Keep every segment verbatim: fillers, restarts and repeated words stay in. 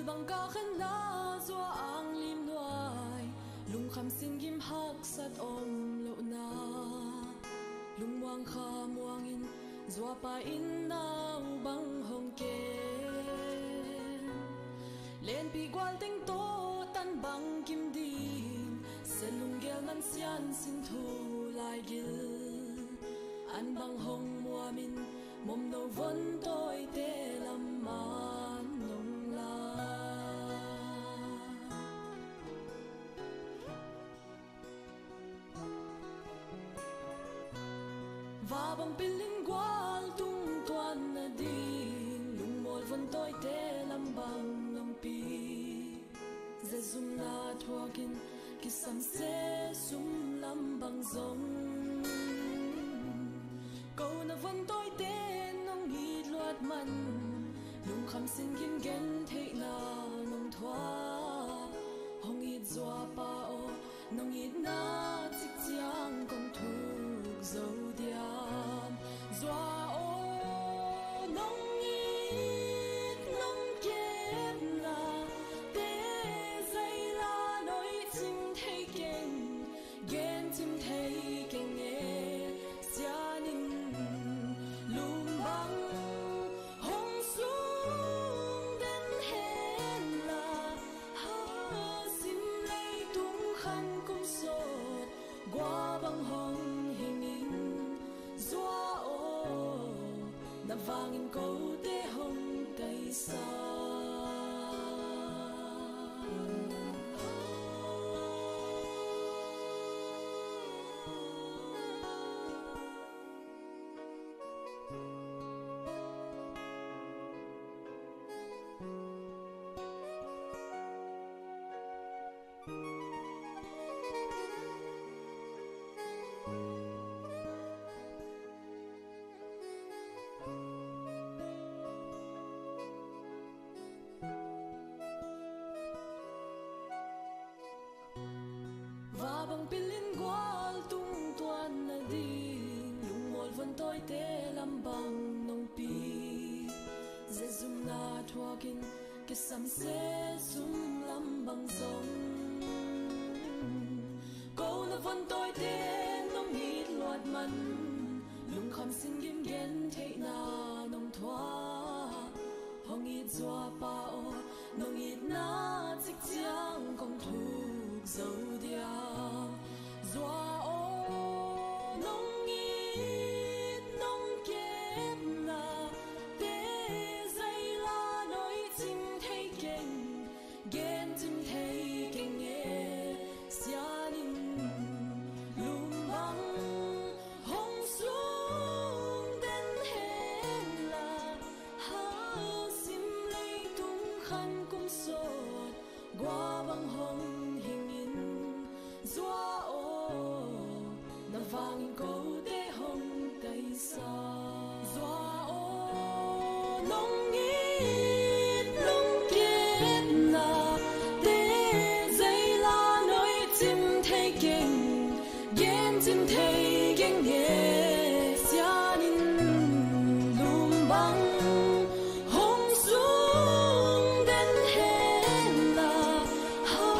Bang kah khen la, zua ang lim nuai, lungkham singgim haksat om lohna, lungmuang kha muangin zuapa in nau bang hong kem. Lenpi gual teng tawh tan bang kim ding, sia lunggel man sian sin thu lai gil, an bang hong muamin, momno von tawite lam man nong la. Vabang pilin gual tung tuan nading, lungmawl von tawite lam bang nong pi. Zezumna thuakin kisam se sum lam bang zong, ko na von tawite nong it luat man, lungkham singgim gen theihna nong thuak. Hong it zuapa aw, nong itna cik ciang kong thuk zo diam. Zua aw, nong it nong kepna te zei la noih cing thei keng, gen cing thei keng e. Sian in lum bang hong sung den hen la, ha sim leitung khan kum sawt, gua bang hong hingin. Zua aw, na vangin kote hong kaisa. Vabang pilin gual tung tuan nading, lungmawl von tawite lam bang nong pi. Zezumna thuakin kisam se sum lam bang zong, ko na von tawite nong it luat man, lungkham singgim gen theihna nong thuak. Hong it zuapa aw, nong itna cik ciang kong thuk zo diam. Zua aw, nong it nong kepna te zei la noih cing thei keng, gen cing thei keng e. Sian in lum bang hong sung den hen la, ha sim leitung khan kum sawt, gua bang hong hingin. Zua aw, na vangin kote hong kaisa. Zua aw, nong it nong kepna te zei la noih cing thei keng, gen cing thei keng e. Sian in lum bang hong sung den hen la, ha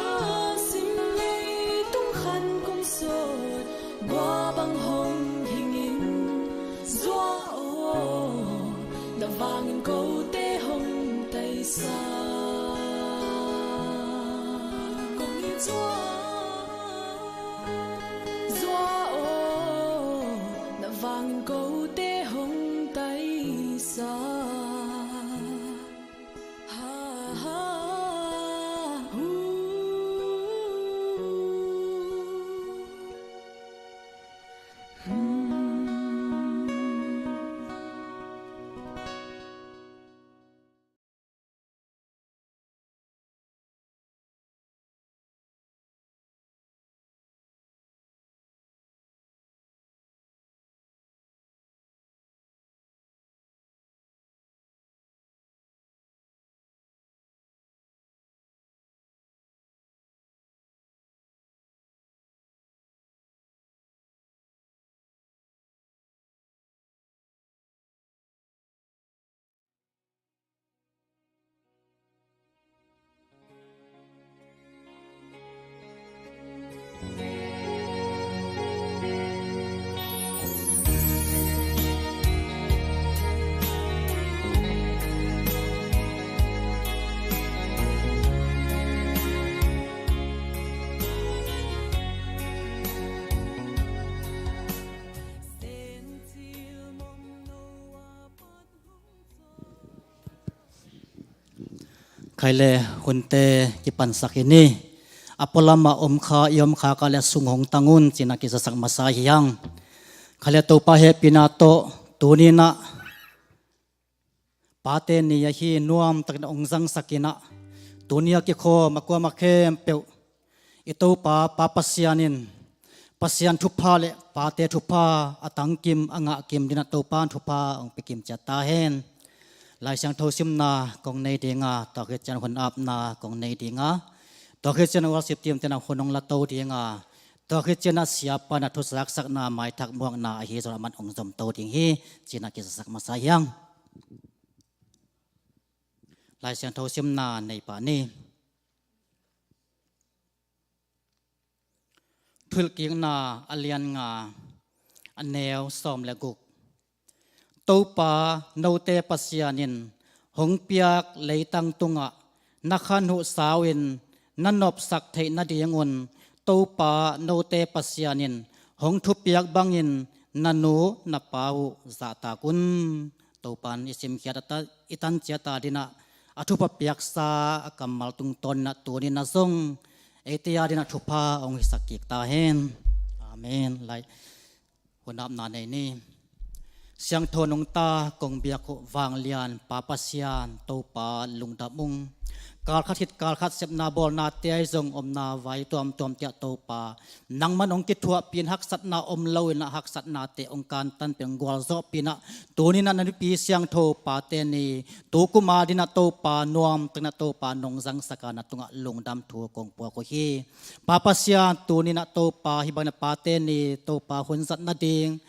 sim leitung khan kum sawt, gua bang hong hingin. Zua aw, na vangin kote hong taisa. Kong it zua, zua aw, na vangin kote hong taisa. Ha, ha, hu. Hmm. Khai le hunte kipansak hi ni. A pualamah om kha, i om kha ka le sung hong tang un, cinah kizasak masa hi hang. Khai le Topa hehpihna tawh tuninah pate ni ahi nuamtakin hong zangsak inah, tuni a kikhawm a kuama khempeuh i Topa Pa Pasian in, Pasian thupha le pate thupha a tangkim a ngahkim dinah Topa thupha hong pikim ciat ta hen. Lai Siangtho simna kong nei dinga, tua khit cian hun apna kong nei dinga, tua khit cian worship team tenah hun hong la to dinga, tua khit cianah siapa inah thuzaksakna maithak muakna ahi zong aman hong zom to ding hi, cinah kizasak masa hi hang. Lai Siangtho simna nei pah ni. Thuhilhkikna a lian nga, a neu sawm le guk. Topa note Pasian in hong piak leitang tungah na khanhuh sau in na nopsak theih nadingun Topa note Pasian in hong thupiak bangin na nu na pa uh zahtak un. Topa in i simkhiat a ta, i tan ciat a dinah a thupha piaksa a kammal tungtawn inah tuninah zong eite a dinah thupha hong hisak kik ta hen. Amen. Lai hun apna nei ni. Siangtho nungta kong biak uh vanglian Pa Pasian Topa lungdam ung. Kalkhat khit kalkhat sepna bawlnate ahi zong omna vai tuamtuam tiah Topa nangman hong kithuahpih in haksatna om lo inah haksatnate hong kantanpih in hong gualzawhpih inah tuninah na nupi siangtho pate ni, tu kuma dinah Topa nuamtakinah Topa nong zangsak a na tungah lungdam thu kong puak uh hi. Pa Pasian tuninah Topa hih bangin a pate ni Topa hun zat nading,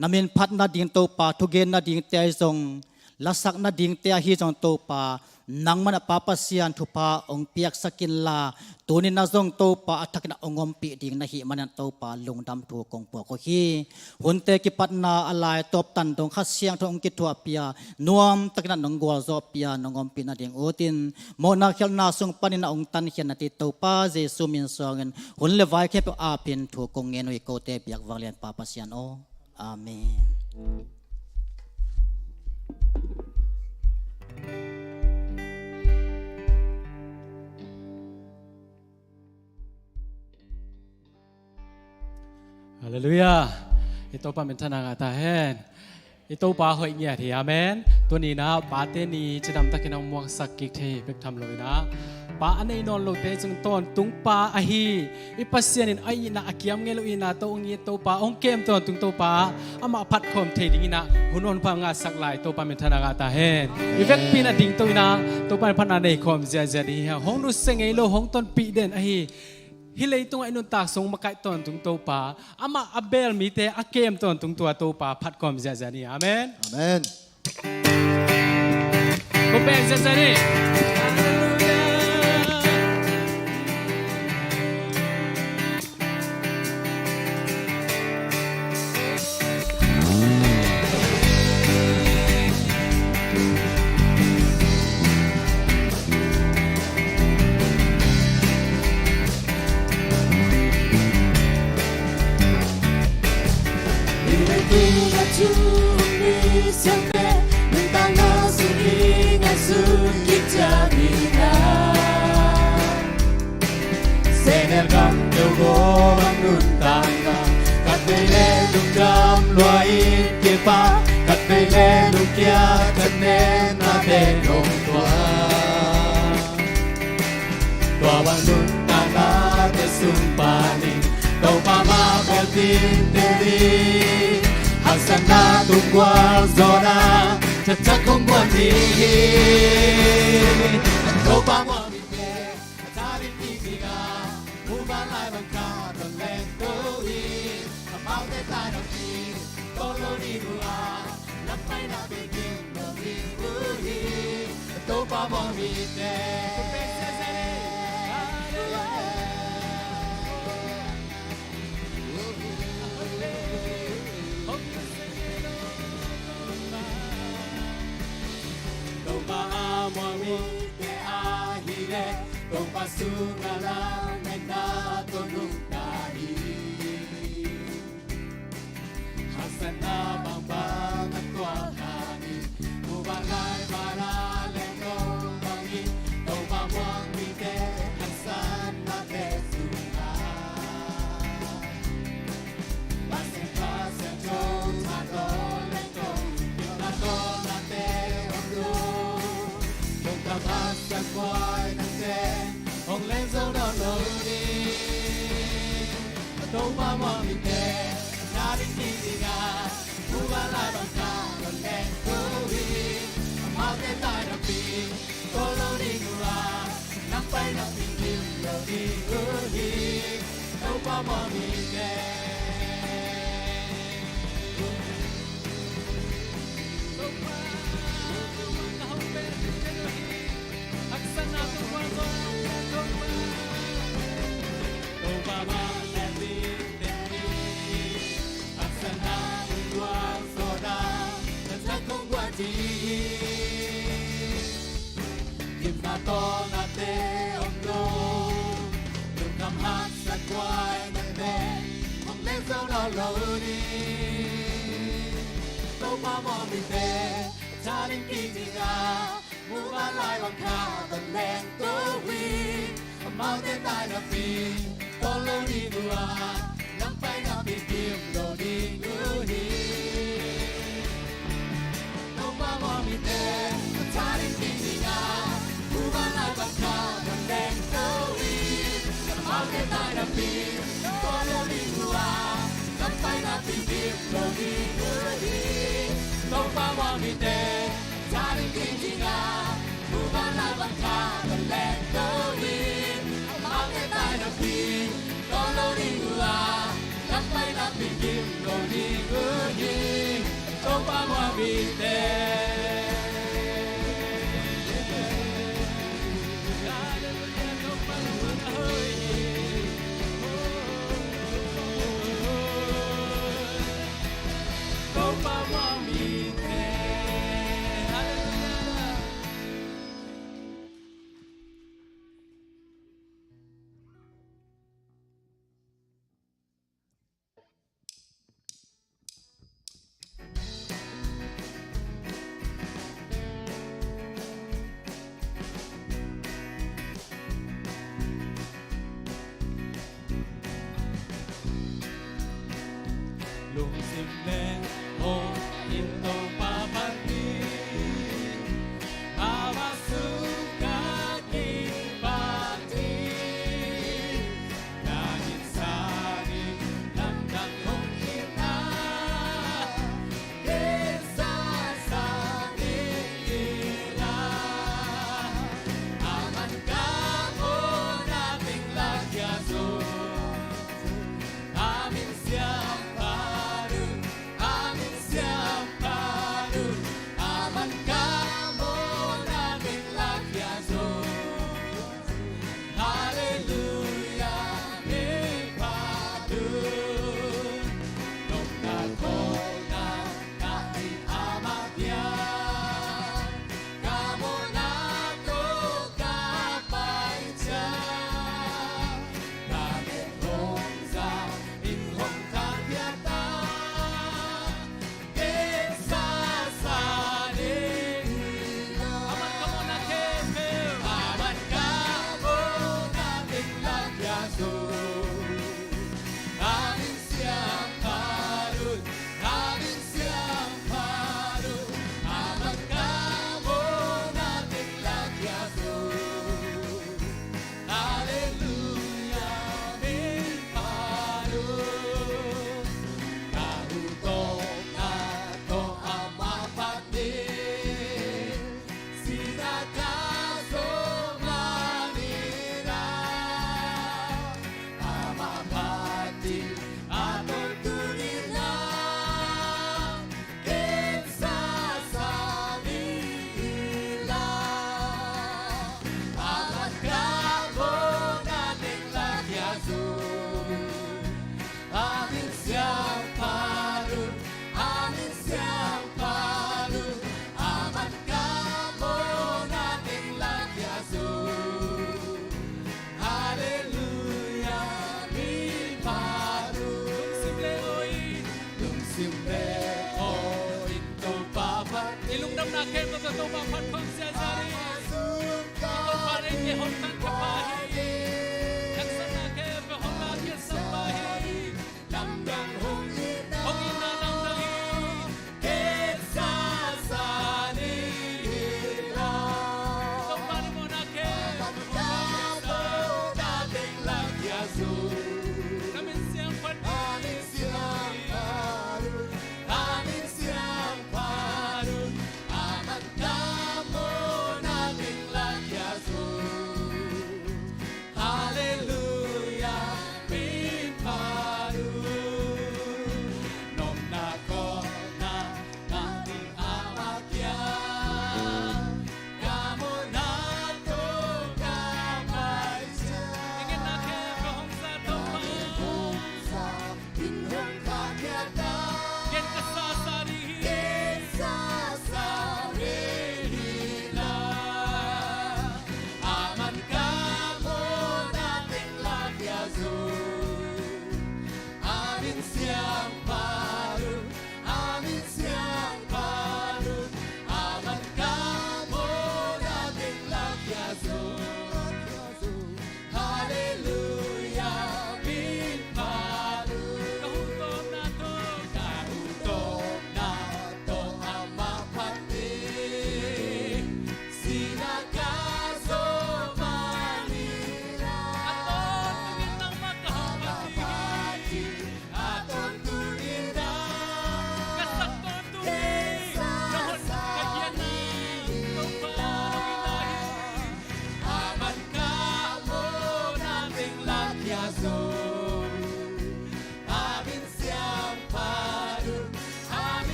na min phat nading Topa thugen nadingte ahi zong, lasak nadingte ahi zong Topa nangman a Pa Pasian thupha hong piaksak inla, tuninah zong Topa a thakinah hong ompih ding na hih maninah Topa lungdam thu kong puak uh hi. Hunte kipatna a lai tawp tan dong Kha Siangtho hong kithuahpih a nuamtakinah nong gualzawhpih a nong ompih nading utin mawhna khialhna sung paninah hong tankhiat na ti Topa Jesu min suangin hun le vai khempeuh apin thu kong ngen uh hi, kote biak vanglian Pa Pasian aw. Amen. Halleluiah. I Topa minthanna ngah ta hen. I Topa hoih ngiat hi. Amen. Tuninah pate ni cidamtakin hong muangsak kik thei bek tham loinah, pa a nei nawn lote cung tawntungpa ahi i Pasian in a itna a kiam ngei lo itna to hong it Topa, hong kem tawntung Topa, amah phatkhawm thei dinginah hun hong pha ngahsak lai Topa minthanna ngah ta hen. I vekpi inah dingto inah Topa in phatna neikhawm ziahziah ding hi hang. Hong nusia ngei lo hong tonpih den ahi hih leitungah i nuntak sung makaih tawntung Topa, amah a beel mite a kem tawntung tua Topa phatkhawm ziahziah ni. Amen. Amen. Kong pek ziahziah ni. Sehnel gam peuh gawp a nuntakna, khatvei le lungdam lua in kipa, khatvei le lungkia thanemna te hong tua. Tua bang nuntakna te sung panin Topa mah bel dingte ding, haksatna tung gualzawhna thakthak hong guan ding hi. Topa mah mite a tha ding kik ding a, mu bang lai bang kha ton leng ko hi. Amaute tai dong hi, tawh lo ding uh a, lam paina bek ding lo ding uh hi. Topa mah mite Topa a muang mite ahih leh Topa sungah lam ngaihna tawh nungta hi. Haksatna bangbang a tuak hangin, mu bang lai bang a leng lo bangin, Topa Khuai nangte hong leng zo nawn lo ni. Topa muang mite na ding ding ding a, muvanlai bang khat bang leng ko hi. Amaute taina pi tawh lo ding uh a, nang paina pi dim lo ding uh hi. Topa muang mite. Topa, Topa, ka hong pen pen uh hi. Haksatna tung guan zaw na, Topa. Topa mah leh mite hi. Haksatna tung guan zaw na, na zat kong guan ding hi. Gimna tawlnate om lo, lungkham haksat khuai nangte hong leng zo nawn lo ni. Topa muang mite, tha ding kik ding a, muvanlai bang khat bang leng ko hi. Amaute taina pi tawh lo ding uh a, nang paina pi dim lo ding uh hi. Topa muang mite, tha ding kik ding a, muvanlai bang khat bang leng ko hi. Amaute taina pi tawh lo ding uh a, nang paina pi dim lo ding uh hi. Topa muang mite, tha ding kik ding a, muvanlai bang khat bang leng ko hi. Amaute taina pi tawh lo ding uh a, nang paina pi dim lo ding uh hi. Topa muang mite. Halleluijah, Topa muang mite. Topa muang mite. Halleluijah. Lungsim le hong in Topa phat ni, amah sungah kipat ni. Na ginsa ding lamdang hong hi ta, gensa sa ding hi la. Aman ka mawhna teng la khia zo, a min siam pha lo, a min siam pha lo. Aman ka mawhna teng la khia zo. Halleluijah, min phat un. Nopna khawlna ngah ding amah piak, ka mawhna tawh ka pai ciang, ka nget hong za, inn hong khang khia ta. Gensa sa ding hi lo. Aman ka mawhna khempeuh, aman ka mawhna teng la khia zo. A min siam pha lo, a min siam pha lo. Aman ka mawhna teng la khia zo. Halleluijah, min phat un. Ka ut tawh, ka tawh amah phat ni, sihna ka zo mah ni la. Amah phat ding a tawntung ni la. Gensa sa ding hi la. Aman ka mawhna teng la khia zo. A min siam pha lo, a min siam pha lo. Aman ka mawhna teng la khia zo. Halleluijah, min phat un. Lungsim le aw in, lungsim le aw in Topa phat. I lungdamna khempeuh tawh Topa phat khawm ziahziah ni. I Topa in ei hong tangkhia pa hi. Haksatna khempeuh hong lakkhiatsak pa hi. Lamdang hong itna, hong itna lamdang hi. Gensa sa ding hi la. Topa in mawhna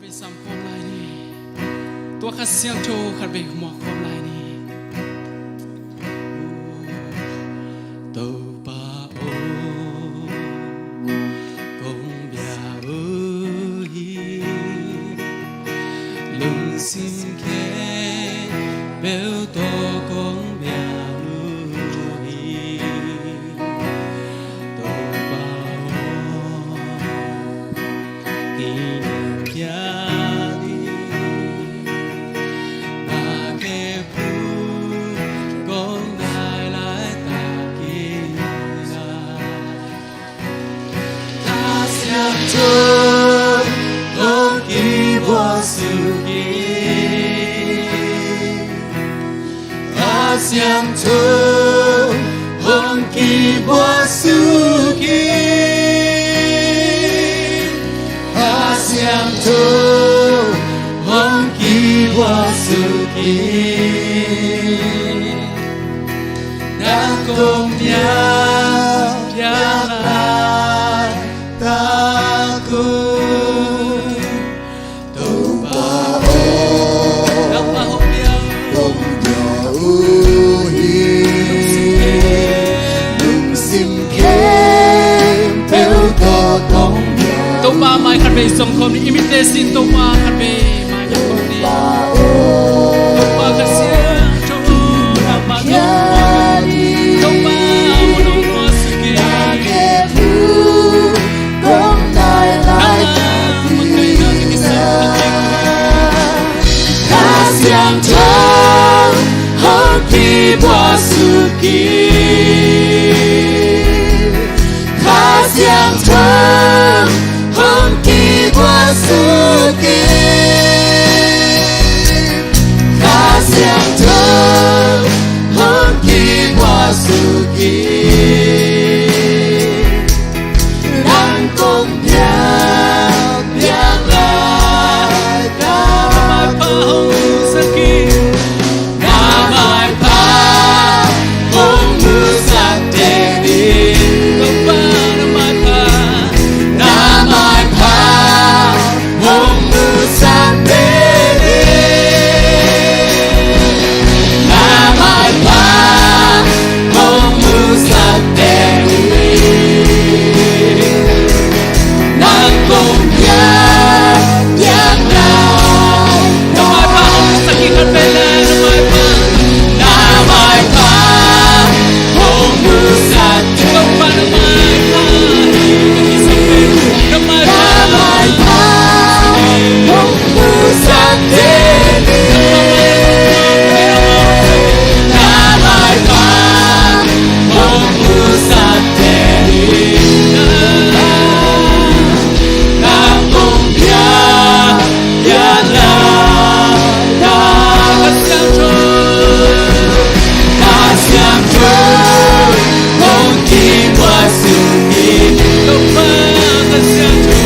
Khatvei sam khawm lai ni. Tua Kha Siangtho khatvei muak khawm lai ni. Topa aw, kong bia uh hi. Lungsim khempeuh tawh kong bia uh hi. Topa aw, kiniam khia ni. Na khempeuh kong nai laitak in la. Kha Siangtho hong kibuak suk in. Kha Siangtho hong kibuak suk in. Kha Siangtho hong kibuak suk in. Nang kong bia, bia laitak un. Topa aw, nangmah hong bia, hong bia uh hi. Lungsim khempeuh tawh kong bia. Topa mai khatvei zong khawm ni, i mitte sin Topa khatvei mai khat khawm ni. Topa aw, Topa Kha Siangtho, nangmah hong bia, Topa hong bia suk in. Kong nai laitak in la. Kha Siangtho hong kibuak suk in. Kha Siangtho hong kibuak suk in. Kha Siangtho hong kibuak suk in. Nang kong bia, bia laitak. Na maipha hong musak in. Na maipha hong musak teh ni. Topa na maipha, na maipha hong musak teh ni. Na maipha hong musak teh ni. Nang kong bia, bia laitak. Na maipha hong musak in khatvei lai, na maipha. Na maipha hong musak teh ni. Na maipha, na maipha hong musak teh ni. Na maipha hong musak teh ni. Nang kong bia, bia laitak. Kha Siangtho, Kha Siangtho hong kibuak suk in. Topa Kha Siangtho,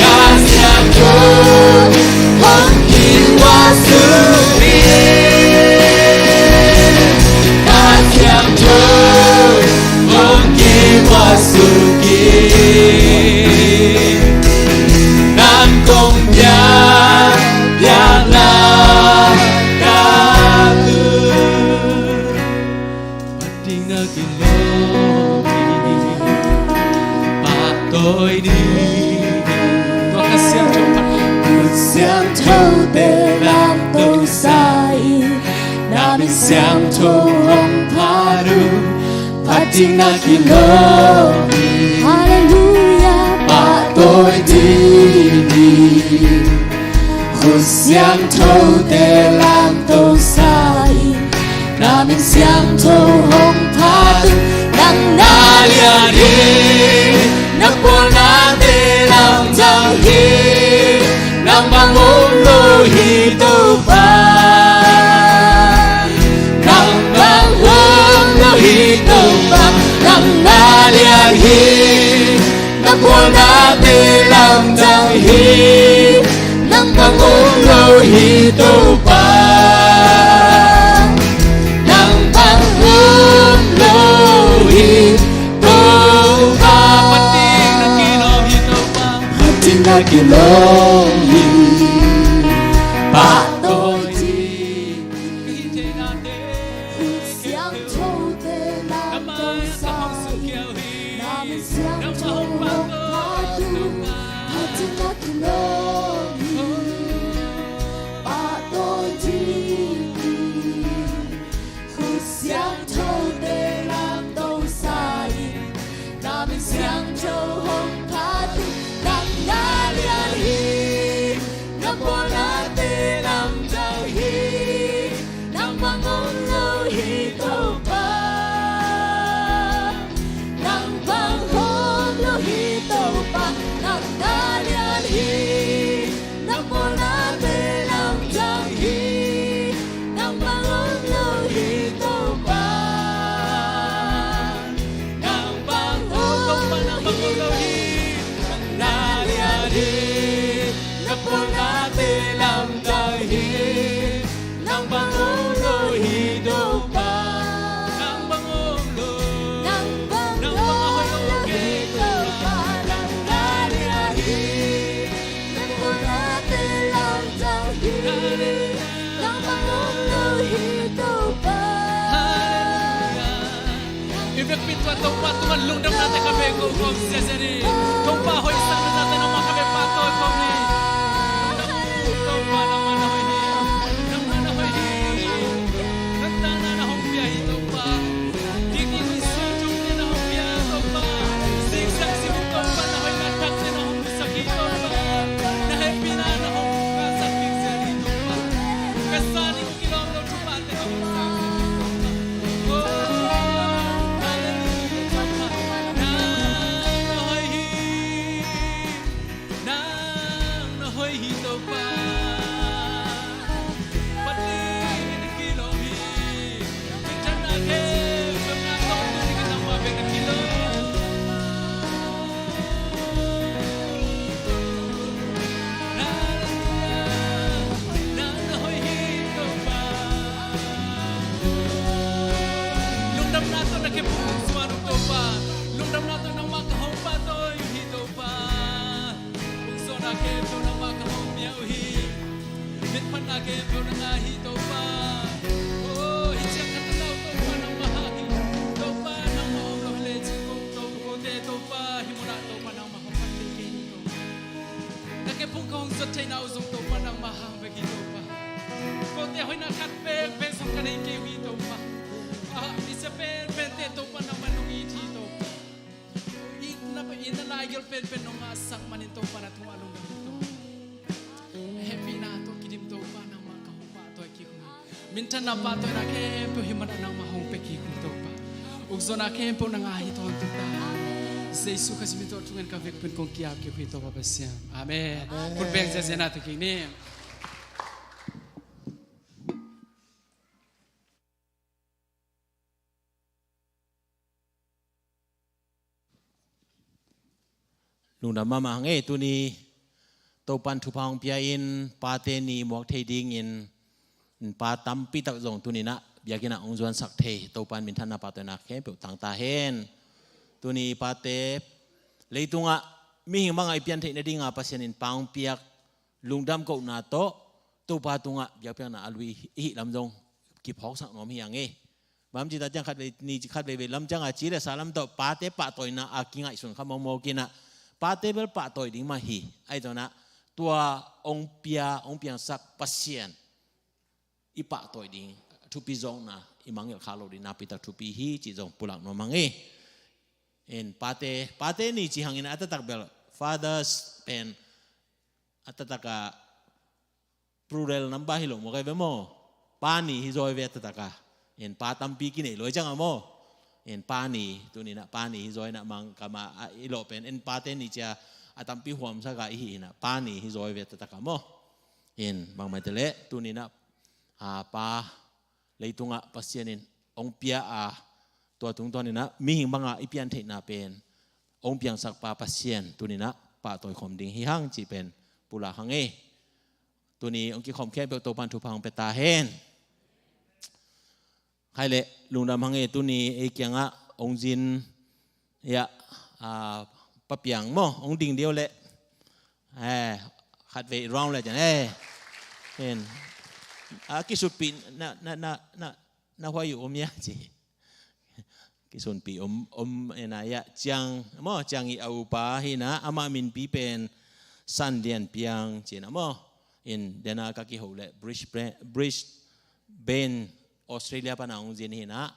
Kha Siangtho hong kibuak suk in. Kha Siangtho hong kibuak suk in. Nang kong bia, bia laitak un. Phat ding na kilawm ding, pahtawi ding. Tua Kha Siangtho phat. Siangthote lamto sa in, na min siangtho hong phat un. Phat ding na kilawm ding. Halleluiah. Pahtawi ding. Khut siangthote lamto sa in, na min siangtho hong phat un. Nang na lian hi, na pawlnate lamdang hi. Nang bang om lo hi Topa. Nang bang om lo hi Topa. Nang na lian hi, na pawlnate lamdang hi. Nang bang om lo hi Topa. Nang bang om lo hi Topa. Phat ding na kilawm hi Topa. Phat ding na kilawm hi. Topa tungah lungdamnate ka vei ko khawm ziahziah ni. Topa hoihsaknate nangmah ka vei pahtawi khawm ni. Topa nangmah na hoih hi. Nangmah na hoih hi. Nangmah na hong pia hi Topa. Kiki hun suang thumte na hong pia Topa. Zingsak zing Topa na hoihna thakte na hong musak hi Topa. Na hehpihna na hong musak hi Topa. Ka sa ni ko kilawm lo thupha Lungdamna tawh na khe phung hong zuan uh Topa. Lungdamna tawh nangmah ka hong pahtawi uh hi Topa. Hong zuan a khempeuh nangmah ka hong pia uh hi. Min phatna khempeuh na ngah hi Topa. Oh, hi ciang khat na uh Topa nangmah hak hi. Topa nangmah om lo hi le cih ko Topa kote Topa hi munah Topa nangmah hong phat kei hi Topa. Ka khe phung ka hong zuat theihna uh zong Topa nangmah hang bek hi Topa. Kote hoihna khat peuhpeuh zong ka nei kei uh hi Topa. Ah, i sia peuhpeuhte Topa nangmah nong it hi Topa. I na, i na laigelh peuhpeuh nong ngahsak manin Topa na tungah lungdam hi Topa. Hehpihna tawh kidim Topa nangmah ka hong pahtawi kik uh hi. Minthanna pahtawina khempeuh hi manah nangmah hong pia kik uh hi Topa. Ukzawhna khempeuh nangmah hi tawntung ta. Jesu Khazih min tawh thungen ka vekpi-in kong ki-ap kik uh hi Topa Pasian. Amen. Amen. Khut beng ziahziah na ta kik ni. Lungdam mahmah hang e, tuni Topan thupha hong pia in, Pate Ni muak thei dingin, pa tampi tak zong tuni-in ah biakinn ah hong zuansak thei, Topan minthanna pahtawina khempeuh tang ta hen. Tuni pate, leitungah mihing bangah i pian theih nadinga Pasian in pa hong piak lungdam kohna tawh, Topa tungah biakpiakna a lui i hih lam zong kiphawksak nuam hi hang e. Bang ci ta ciang khatvei ni, khatvei vei lam ciangah ci le sa lam tawh pate pahtawina a kingaihsun kha mawkmawk in ah, pate bel pahtawi ding mah hi. Ahi zongin ah tua hong pia, hong piangsak Pasian i pahtawi ding thupi zawkna i mangngilh kha lo ding nakpi tak thupi hi cih zong pulak nuam hang e. In pate, Pate Ni ci hangin a taktak bel Father's pen a taktak a plural number hi lo maw, kai ve maw? Pa ni hi zaw ve a taktak a. In pa tampi kinei lo hi ciangah maw? In pa ni, tuni-in ah pa ni hi zaw in ah mang kama a i lawh pen in Pate Ni ci a a tampi huamsak a i hih in ah pa ni hi zaw ve a taktak a maw? In bangmah hi ta leh tuni-in ah, a, pa leitungah Pasian in hong pia a, tua tungtawnin ah mihing bangah i pian theihna pen hong piangsak pa Pasian tuni-in ah pahtawi khawm ding hi hang cih pen pulak hang e. Tuni hong kikhawm khempeuh Topan thupha hong pia ta hen. Khaile, lungdam hang e, tuni ei kiangah hong zin, ya, a, Pa Piang maw, hong ding dih o leh. Eh, khatvei round le cian, eh. Hen. A, kisutpih na, na, na, na, na huai uh om ya ci. Kisunpih om, om, eh, na ya, Ciang, maw, Ciang i a upa hi na, amah minpi pen San Lian Piang ci na maw. In dena ka kiho le Brisbane, Brisbane, Australia pana hong zin hi na.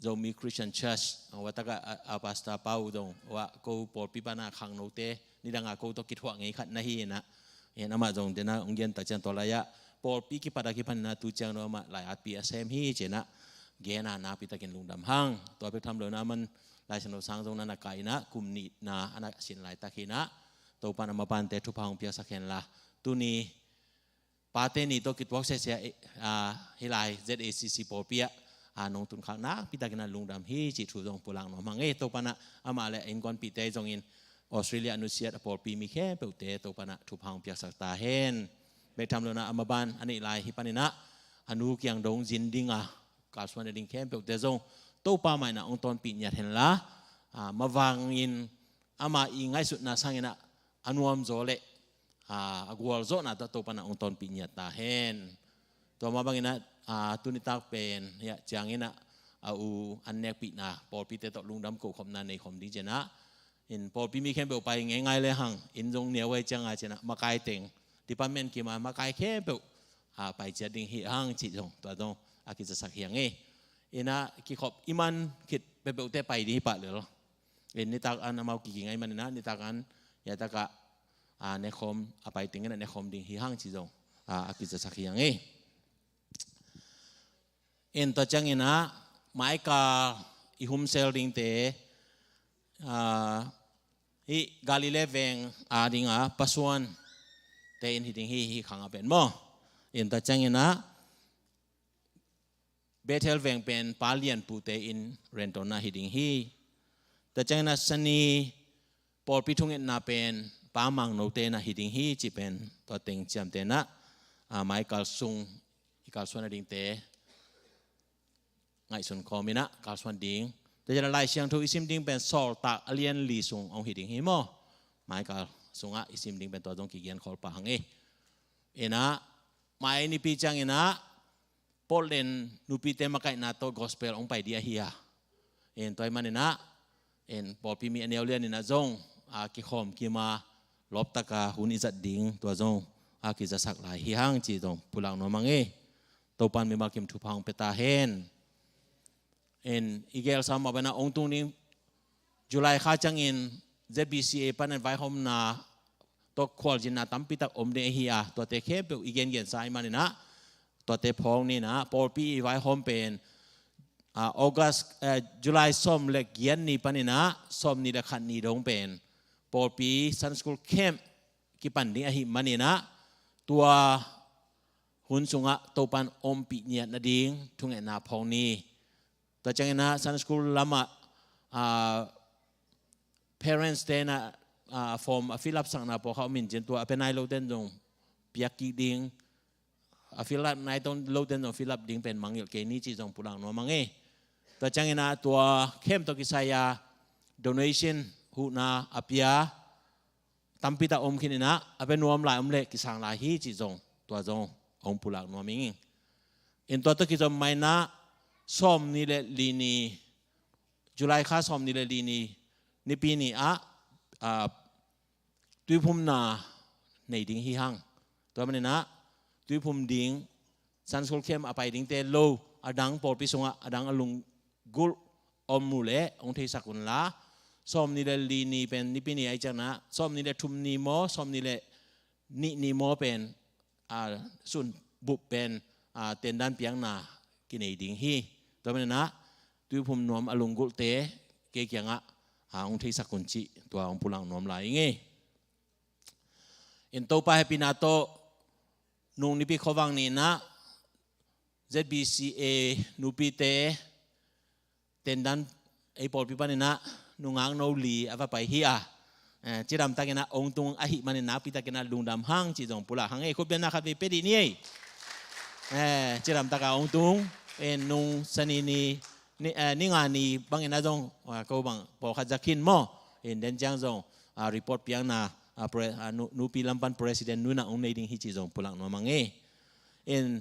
Zomi Christian Church, a, wa taka, a, a pastor pa uh zong, wa ko pawlpi pana khangnote, nidanga ko tawh kithuah ngei khat na hi na. Hen, amah zong dena hong gen ta ciang tua lai-ah pawlpi kipat a kipan na tu ciang no amah lai-atpi a sem hi ci na. Gen a nakpi takin lungdam hang. Tua bek tham lo na aman Lai Siangtho sang zong na na kai na, kum nih na a na sin laitak hi na. Topan a mapante thupha hong piaksak hen la. Tuni Pate Ni tawh kituak sese, eh, a, hih lai Z A C C pawlpi ah, a, nong tunkhak nakpi takin a lungdam hi cih thu zong pulak nuam hang e. Topan ah amah le a innkuanpihte zongin Australia a nusiat a pawlpi mi khempeuhte Topan ah thupha hong piaksak ta hen. Bek tham lo na a maban a neih lai hi panin ah a nu kiang dong zin ding a kalsuan a ding khempeuhte zong Topa mai-in ah hong tawnpih ngiat hen la, a, mavangin ama i ngaihsutna sangin ah a nuamzaw le, a, a gualzawhna tawh Topan ah hong tawnpih ngiat ta hen. Tua mah bangin ah, a, tuni tak pen, ya, Ciangin ah, a u an nekpihna pawlpite tawh lungdam kohkhopna nei khawm ding ci-in ah, in pawlpi mi khempeuh pai ngeingai le hang, in zong neu ahih ciangin ah ci-in ah makai teng, department kim a makai khempeuh a pai ciat ding hi hang cih zong tua zong a kizasak hi hang e. In ah kikhop i man khit peuhpeuhte pai ding hi pah lel. In nitak an amau kiging ahih manin ah nitak an ya takah a nekhawm a pai teng in ah nekhawm ding hi hang cih zong a kizasak hi hang e. In tua ciangin ah Michael i humsel dingte, ah, hih Galilee veng a ding a pasuan te in hi ding hi, hih khang a pen maw. In tua ciangin ah Bethel veng pen Pa Lian Pu te in rentonna hi ding hi. Tua ciangin ah Sani pawlpi thungetna pen Pa Mang No te na hi ding hi cih pen tua teng ciamtehna, ah, Michael sung i kalsuan a dingte ngaihsun khawm in ah kalsuan ding. Tua ciangin ah Lai Siangtho i sim ding pen Sawltak a lian li sung hong hi ding hi maw. Michael sungah i sim ding pen tua zong kigen khol pah hang e. In ah mai nipi ciangin ah Portland nupite makaihna tawh gospel hong pai ding ahi a. In tua ahih manin ah in pawlpi mi a neu lian in ah zong a kikhawm kim a lawptak a hun i zat ding tua zong a kizasak lai hi hang cih zong pulak nuam hang e. Topa'n mimal kim thupha hong pia ta hen. In i geelsa mah bangin ah hong tung ding July kha ciangin Z B C A panin vaihawmna tawh khualzinna tampi tak om ding ahi a, tuate khempeuh i gengensa ahih manin ah tuate phawk ni in ah pawlpi i vaihawm pen, ah, August, eh, July sawm le giat ni panin ah sawmnih le khat ni dong pen pawlpi Sunday School Camp kipan ding ahih manin ah tua hun sungah Topa'n ompih ngiat nading thungetna phawk ni. Tua ciangin ah Sunday School lamah, ah, parents te in ah, ah, form a fill up sakna pawlkhat om in cin tua a pia nai lote in zong piak kik ding, a fill up nai lote in zong fill up ding pen mangngilh kei ni cih zong pulak nuam hang e. Tua ciangin ah tua camp tawh kisai a donation huhna a pia tampi tak om khin in ah a pia nuam lai om leh kisang lai hi cih zong tua zong hong pulak nuam ing. In tua tawh kizom mah in ah sawmnih le li ni, July kha sawmnih le li ni nipi ni ah, ah, tuiphumna nei ding hi hang. Tua manin ah tuiphum ding Sunday School Camp a pai dingte lo, a dang pawlpi sungah a dang a lunggulh om uh leh hong theisak un la, sawmnih le li ni pen nipi ni ahih ciangin ah sawmnih le thum ni maw, sawmnih le nih ni maw pen, ah, sun bup pen, ah, tendan piakna kinei ding hi. Tua manin ah tuiphum nuam a lunggulhte kei kiangah, ah, hong theisak un cih tua hong pulak nuam lai ing e. In Topa hehpihna tawh nung nipi khuavak ni in ah Z B C A nupite tendan ei pawlpi panin ah nungak no li a va pai hi a. Eh, cidamtakin ah hong tung ahih manin nakpi takin ah lungdam hang cih zong pulak hang e. Khutbetna khat vei pia dih ni ei. Eh, cidamtak a hong tung, eh, nung Sani ni, ni, eh, ni nga ni bangin ah zong, ah, ko bang pawlkhat za khin maw. In den ciang zong, ah, report piakna, ah, pre-, ah, nu-, nupi lam pan president nu in ah hong nei ding hi cih zong pulak nuam hang e. In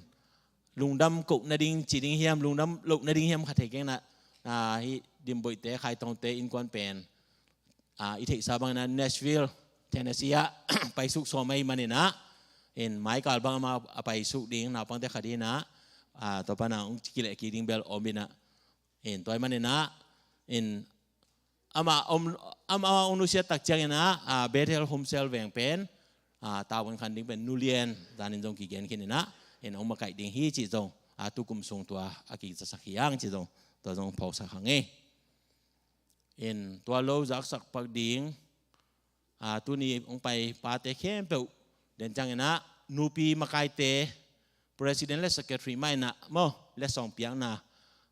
lungdam koh nading ci ding hiam, lungdam loh nading hiam kha thei keng in ah, ah, hih Dimboihte, Khaitongte innkuan pen, ah, i theihsa bangin ah Nashville, Tennessee ah paisuk sawm ahih manin ah, in Michael bang amah a paisuk ding naupangte khat in ah, ah, tua pan ah hong kileh kik ding bel om in ah, in tua ahih manin ah, in amah om, amah hong nusiat tak ciangin ah, ah, Bethel Homsel veng pen, ah, tavuan khan ding pen Nu Lian zanin zong kigen khin in ah, in hong makaih ding hi cih zong, ah, tukum sung tua a kizasak hi hang cih zong, tua zong phawksak hang e. In tua lo zaksak pak ding, ah, tuni hong pai pate khempeuh den ciangin ah nupi makaite, president le secretary mah in ah maw, letsong piakna,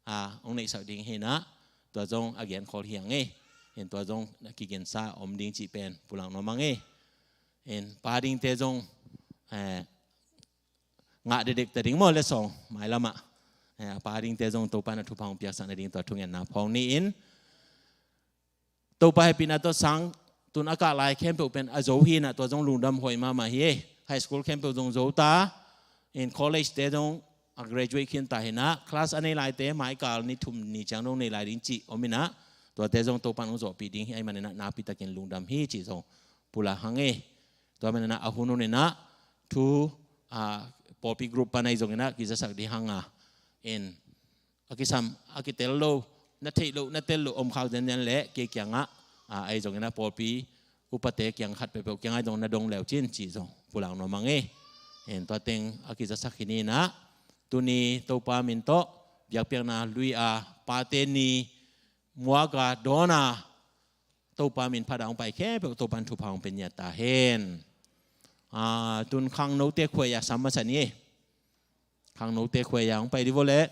ah, hong neihsak ding hi in ah, tua zong a gen khol hi hang e. In tua zong na kigensa om ding cih pen pulak nuam hang e. In pa dingte zong, eh, ngah dekdek ta ding maw, letsong mailam ah. Eh, pa dingte zong Topa in ah thupha hong piaksak nading tua thungetna phawk ni in, Topa hehpihna tawh sang tun a kah lai khempeuh pen a zo hi in ah tua zong lungdam huai mahmah hi e. High school khempeuh zong zo ta, in college te zong a graduate khin ta hi in ah, class a nei laite maikal ni thum ni ciang dong nei lai ding cih om in ah, tuate zong Topa'n hong zawhpih ding hi ahih manin ah nakpi takin lungdam hi cih zong pulak hang e. Tua manin ah a hun hun in ah thu, ah, pawlpi group pan ahi zongin ah kizasak ding hang a, en, a kisam, a kitel lo, na theih loh, na tel loh om khak zenzen leh kei kiangah, ah, ahi zongin ah pawlpi upate kiang khat peuhpeuh kiangah ahi zong na dong le uh cin cih zong pulak nuam hang e. En, tua teng a kizasak hi ni in ah, tuni Topa min tawh biakpiakna lui a, Pate Ni muak a dawn a, Topa min phat a hong pai khempeuh Topa'n thupha hong pia nia ta hen. Ah, tun khangnote khuai a sam masa ni e. Khangnote khuai a hong pai dih vua leh.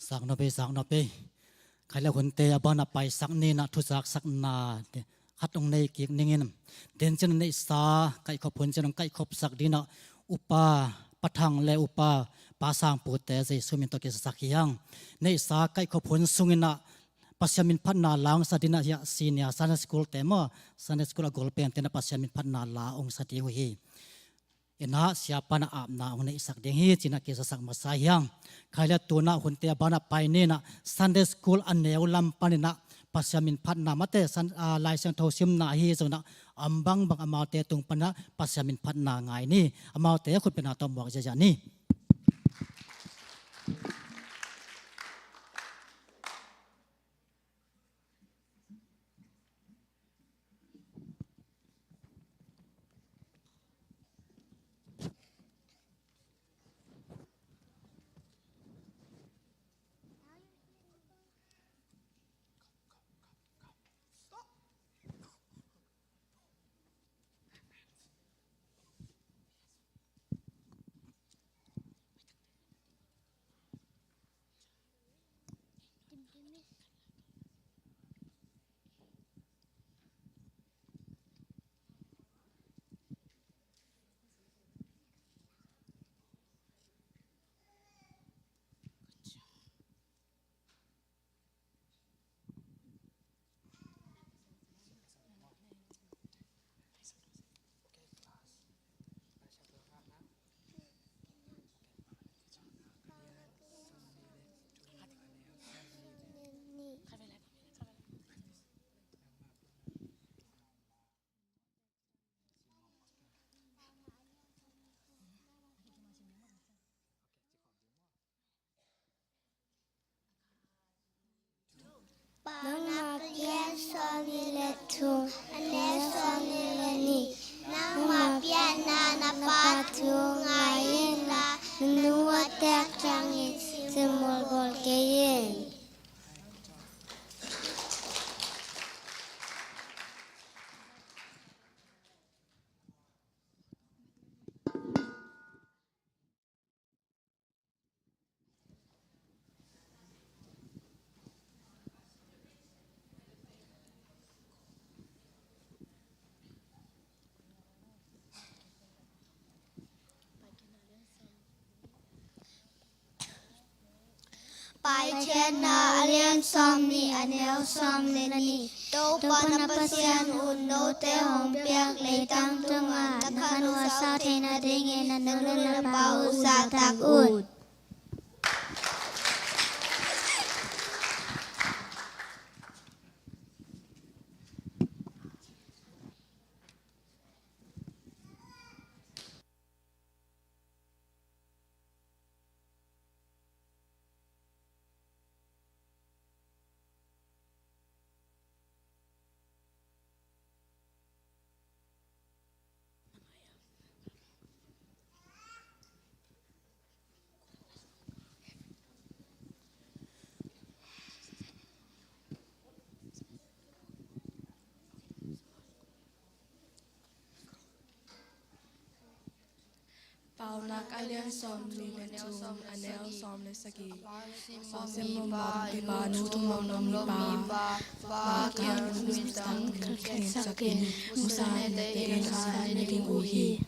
Zaknop ei, zaknop ei. Khai le hunte a banah paisak ni-in ah thuzaksakna khat hong nei kik ning in. Den ciang neihsa kaihkhop hun ciang hong kaihkhopsak dingin ah Upa Pa Thang le Upa Pa Sang Pu te Jesu min tawh kizasak hi hang. Neihsa kaihkhop hun sungin ah Pasian min phatna la hong sa dingin ah hiah senior Sunday school te maw, Sunday school a golpente in ah Pasian min phatna la hong sa ding uh hi. In ah siapa in ah apna hong neihsak ding hi ci-in ah kizasak masa hi hang. Khai le tu-in ah hunte a banah pai ni-in ah Sunday school a neu lam panin ah Pasian min phatna, mate san, ah, Lai Siangtho simna ahi zongin ah a om bangbang amaute tung panin ah Pasian min phatna ngai ni. Amaute khutbetna tawh muak ziahziah ni. Paunak a lian sawmnih le thum, a neu sawmnih le nih. Nangma piakna na pa thu ngai inla, na nu a tek ciangin simul bawl kei in. Paikhiatna a lian sawmnih, a neu sawmnih le nih. Topa na Pasian un, note hong piak leitang tungah na khan uh a sau theihna dingin na nu le na pa uh zahtak un. Paunak a lian sawmnih le thum, a neu sawm le sagih. Pasian mawhmawh mipa, nu thumong lo mipa, pa kiang mistang khensak in, musa nete in sa na ding uh hi.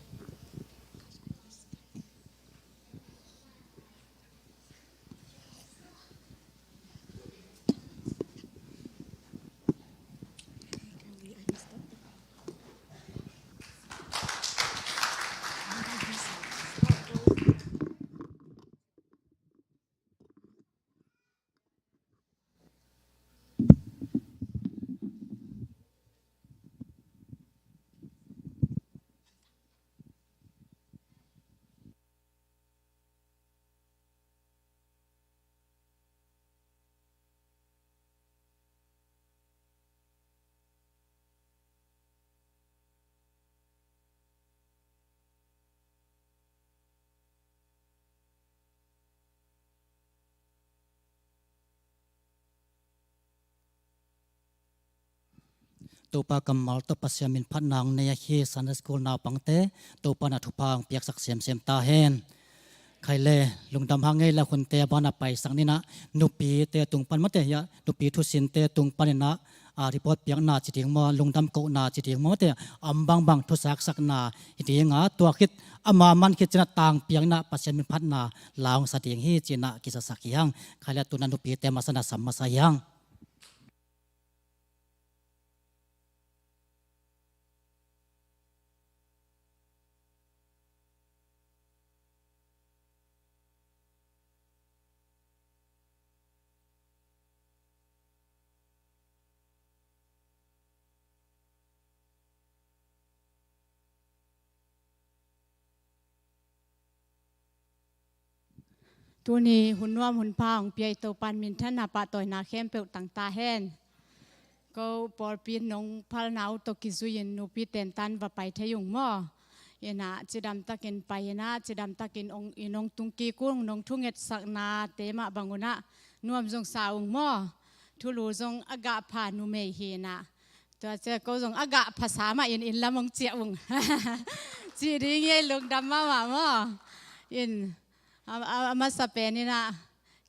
Topa kammal tawh Pasian min phatna hong nei ahi Sunday School naupangte, Topa in a thupha hong piaksak semsem ta hen. Khai le, lungdam hang ei la hunte a banah paisak ni nah, nupite tung pan mate hiah, nupi thusinte tung paninah, a, report piakna ci ding maw, lungdam kohna ci ding maw mate, a om bangbang thusaksakna hi dinga, tua khit ama man khit cinah tang piakna Pasian min phatna la hong sa ding hi cinah kisasak hi hang. Khai le tunah nupite masa na sam masa hi hang. Tuni hun nuam hun pha hong pia i Topan minthanna pahtawina khempeuh tangta hen. Ko pawlpi nong phalna uh tawh kizui-in nupi tentan va pai thei ung maw? Inah cidam takin pai inah cidam takin ong, i nong tung kik ung, nong thungetsaknate mah bang unah nuam zong sa ung maw? Thulu zong a gah pha numei hi inah. Tua cia ko zong a gah phasa mah in inn lam hong ciah ung. Ci ding hi ei, lungdam mahmah maw? In a, a, a masa pen inah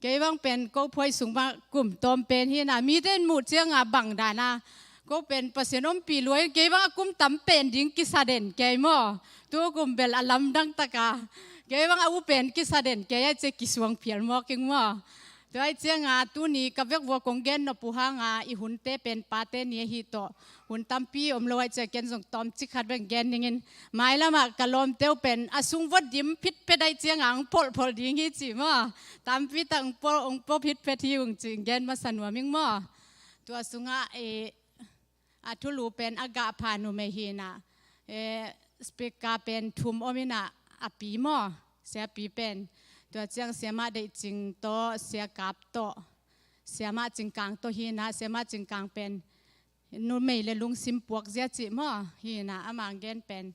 kei bang pen ko phuai sung bang kum tawm pen hi inah mite in muh cianga bang dana ko pen Pasian ompih lua in kei bang a kum tam pen ding kisa den kei maw? Tu kum bel a lamdang taka kei bang a u pen kisa den kei a cia kisuang phial mawk ing maw? Tua ahih cianga tuni ka vekvua kong gen nop uh hanga i hunte pen pate ni ahi tawh hun tampi om lo ahih ciang ken zong tawmcik khat bek gen ningin, mailamah ka lawmte uh pen a sung vua dim phitphet ahih cianga hong pholhpholh ding hi ci maw? Tampi tak hong pholh, hong pholh phitphet hi ung ci gen masa nuam ing maw? Tua sungah, eh, a thulu pen a gah pha numei hi inah, eh, speaker pen thum om inah a pi maw? Siapi pen. Tua ciang Siamah Deih Cing tawh, Sia Kap tawh, Siamah Cing Kang tawh hi inah, Siamah Cing Kang pen numei le lungsim puak zia cih maw? Hi inah amah gen pen.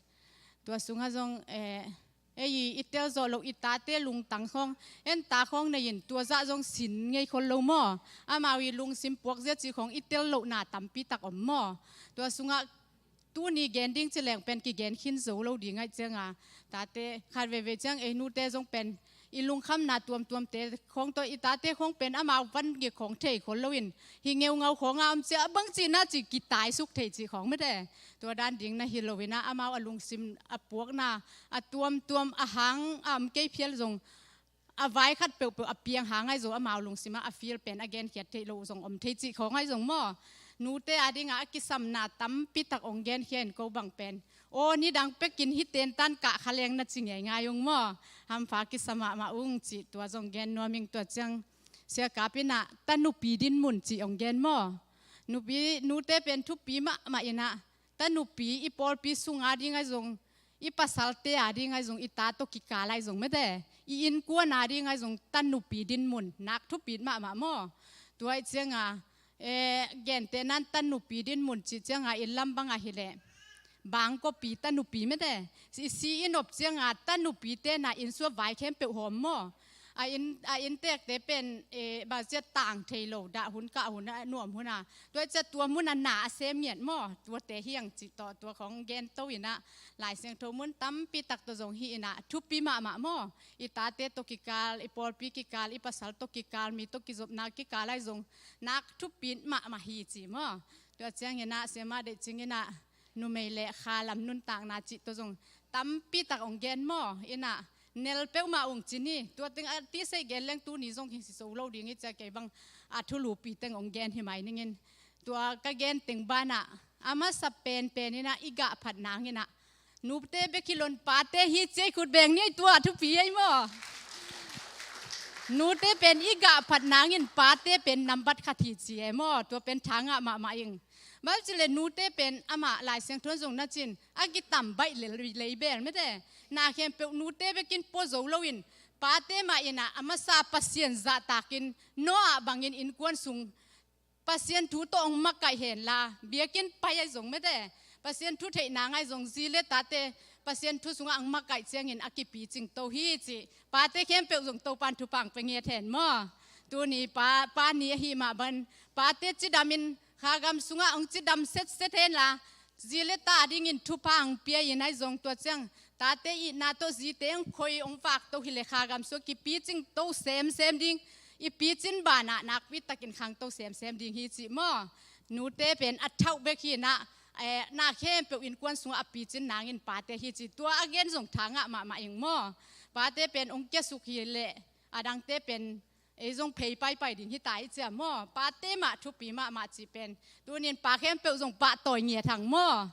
Tua sungah zong, eh, ei i tel zawh loh i tate lungtang khawng, en ta khawng nei in tua zah zong sin ngei khol lo maw? Amau i lungsim puak zia cih khawng i tel lohna tampi tak om maw? Tua sungah tuni gen ding ci leng pen kigen khin zo lo ding ahih cianga, tate khat veivei ciang ei nute zong pen i lungkhamna tuamtuamte khawng tawh i tate khawng pen amau van ngek khawng thei khol loin hi ngeungau khawnga om cia a bang cihna cih kitaisuk thei cih khawng mate. Tua dan ding na hi lo inah amau a lungsim a puakna a tuamtuam a hang a om kei phial zong a vai khat peuhpeuh a piang hang ahi zong amau lungsimah a feel pen a genkhiat theih loh zong om thei cih khawng ahi zong maw? Nute a dingah a kisamna tampi tak hong genkhia in ko bang pen aw nidang pekin hih tentan kah kha leng na ci ngeingai ung maw? Hampha kisa mahmah ung cih tua zong gen nuam ing. Tua ciang Sia Kap inah ta nupi dinmun cih hong gen maw? Nupi, nute pen thupi mahmah inah ta nupi i pawlpi sunga ding ahi zong, i pasalte a ding ahi zong, i ta tawh kikal ahi zong mate, i innkuan a ding ahi zong ta nupi dinmun nak thupi mahmah maw? Tua ahih cianga, eh, gentehnan ta nupi dinmun cih cianga inn lam banga hileh bangkawpi ta nupi mate, i si i nop cianga ta nupi tena inn sua vai khempeuh hawm maw? A inn, a inntekte pen, eh, bang cia tang thei lo, dah hun kah hun a nuam hun a, tua cia tua mun a na a sem ngiat maw? Tuate hiang cih tawh tua khawng gen to inah Lai Siangtho mun tampi tak tawh zong hi inah thupi mahmah maw? I tate tawh kikal, i pawlpi kikal, i pasal tawh kikal, mi tawh kizopna kikal ahi zong nak thupi mahmah hi ci maw? Tua ciang inah Siamah Deih Cing inah numei le kha lam nuntakna cih tawh zong tampi tak hong gen maw? Inah nel peuhmah ung ci ni. Tua teng a tihseih gen leng tuni zong hi si so lo ding hi cia kei bang a thulupi teng hong gen hi mai ningin. Tua ka gen teng banah a masa penpen inah i gah phat nang inah nute bek hi lo in pate hi ci ei, khut beng ni ei, tua thupi ei maw? Nute pen i gah phat nangin pate pen nambat khat hi ci ei maw? Tua pen thangah mahmah ing. Bang ci le nute pen amah Lai Siangtho in zong na cin a kitam baih lel lei bel mate. Na khempeuh nute bekin pua zo loin pate mah inah a masa Pasian zahtakin Noah bangin innkuan sung Pasian thu tawh hong makaih henla biakinn pai ahi zong mate, Pasian thu theihna ngai zong zi le tate Pasian thu sungah hong makaih ciangin a kipicing to hi cih pate khempeuh zong Topan thupha hong pia ngiat hen maw? Tuni pa, pa ni ahi mah ban pate cidamin kha gam sungah hong cidam setset henla zi le ta dingin thupha hong pia in ahi zong tua ciang Tate itna tawh zite hong khoi hong vak to hi le kha gam sung kipicing to semsem ding, i picin banah nakpi takin khang to semsem ding hi cih maw? Nute pen a thauh bek hi nah, eh, na khempeuh innkuan sungah a picin nangin pate hi ci. Tua a gen zong tha ngah mahmah ing maw? Pate pen hong kiasuk hi leh a dangte pen ei zong phei paipai ding hi ta i cia maw? Pate mah thupi mahmah cih pen tunin pa khempeuh zong pahtawi ngiat hang maw?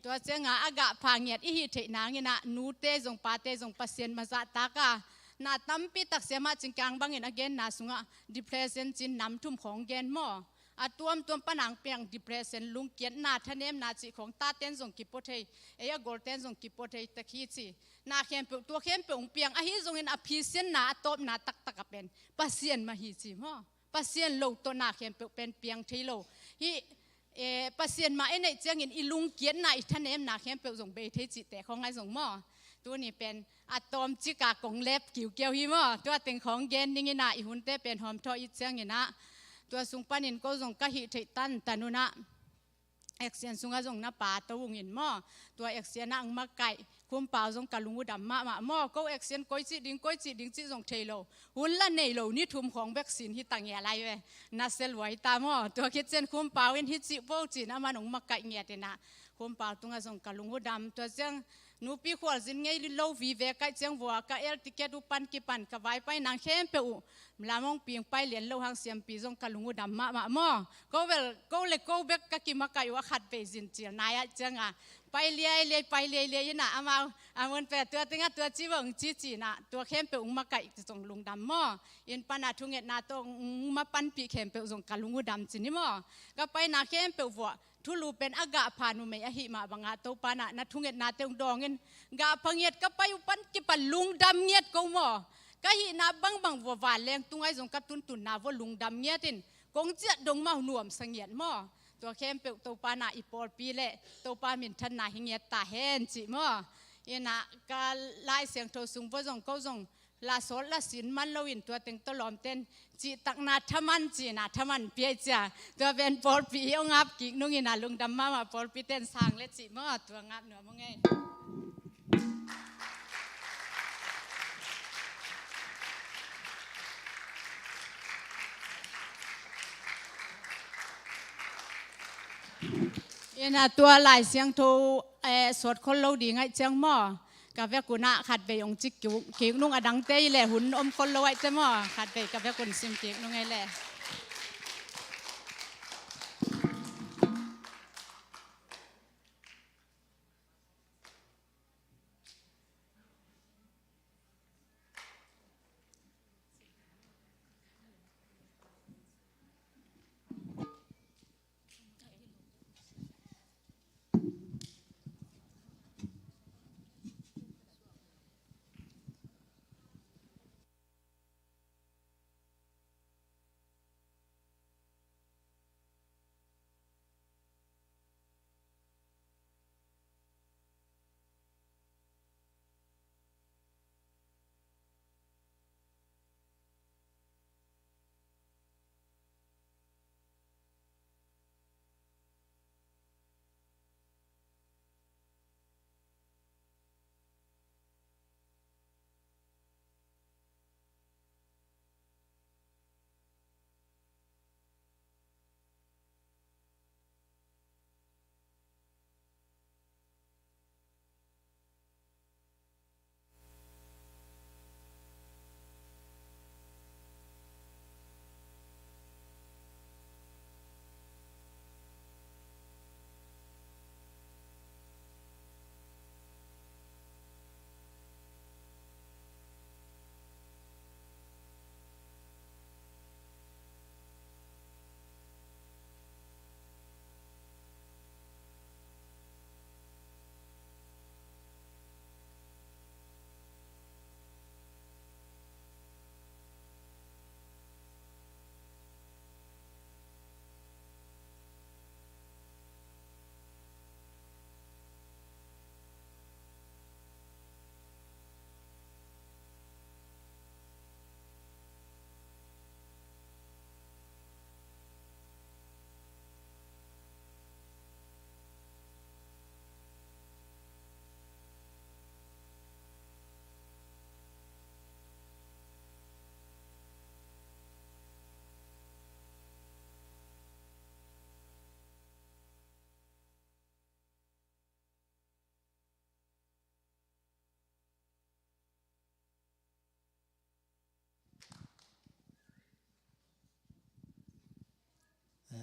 Tua cianga a gah pha ngiat i hih theih nangin ah nute zong pate zong Pasian mazah taka na tampi tak siamah cingkang bangin a genna sungah depression cin nam thum khawng gen maw? A tuamtuam panang piang depression, lungkiatna, thanemna cih khawng taten zong kipua thei, ei a golten zong kipua thei tak hi ci. Na khempeuh, tua khempeuh hong piang ahi zongin a phisinna a tawpna taktak a pen Pasian mah hi ci maw? Pasian lo tawh na khempeuh pen piang thei lo. Hih, eh, Pasian mah i neih ciangin i lungkiatna i thanemna khempeuh zong bei thei cihte khawng ai zong maw? Tuni pen a tawmcika kong lep kiukiau hi maw? Tua teng khawng gen dingin ah i hunte pen hawmthawh i ciangin ah tua sung panin ko zong ka hih theih tantan un ah action sungah zong na pa to ung in maw? Tua action ah ang makaih Khumpau zong ka lung uh dam mahmah maw? Ko action koi cih ding, koi cih ding cih zong thei lo. Hun la nei lo, ni thum khawng bek sin hi ta ngial lai ve. Na se luai ta maw? Tua khit cian Khumpau in hi cih po cih na man hong makaih ngiat in ah Khumpau tungah zong ka lung uh dam. Tua ciang nupi khualzin ngei lo vive kaih ciang vua ka air ticket uh pan kipan ka vaipai nang khempeuh uh lam hong ping pai lian lo hang siampi zong ka lung uh dam mahmah maw? Ko bel, ko le ko bek ka kimakaih uh a khat vei zin cil nai ah cianga pai liailiai, pai liailiai in ah amau a mun pe tua tengah tua ci bang ci ci in ah tua khempeuh hong makaih zong lungdam maw? Inn pana thungetna tawh hong mapanpih khempeuh zong ka lung uh dam ci ni maw? Ka paina khempeuh vuah thulu pen a gah pha numei ahih mah bangah Topa nah na thungetnate hong dawngin gah pha ngiat ka pai uh pan kipan lungdam ngiat ko maw? Ka hihna bangbang vua vanleng tungai zong ka tuntunna vua lungdam ngiat in kong ciah dong mah nuamsa ngiat maw? Tua khempeuh Topa nah i pawlpi le Topa minthanna hi ngiat ta hen cih maw? Inah ka Lai Siangtho sung vua zong ko zong la sawt la sin man loin tua teng tawlawmten cihtakna thaman cihna thaman piai cia. Tua pen pawlpi i hong ap kik nungin a lungdam mahmah pawlpiten sang le cih maw? Tua ngap nuam hong ei. Inah tua Lai Siangtho, eh, sawt khol lo ding aih ciang maw? Ka vekun ah khatvei hong ci kik nung a dangte i le hun om khol lo aih te maw? Khatvei ka vekun sim kik nung ei le.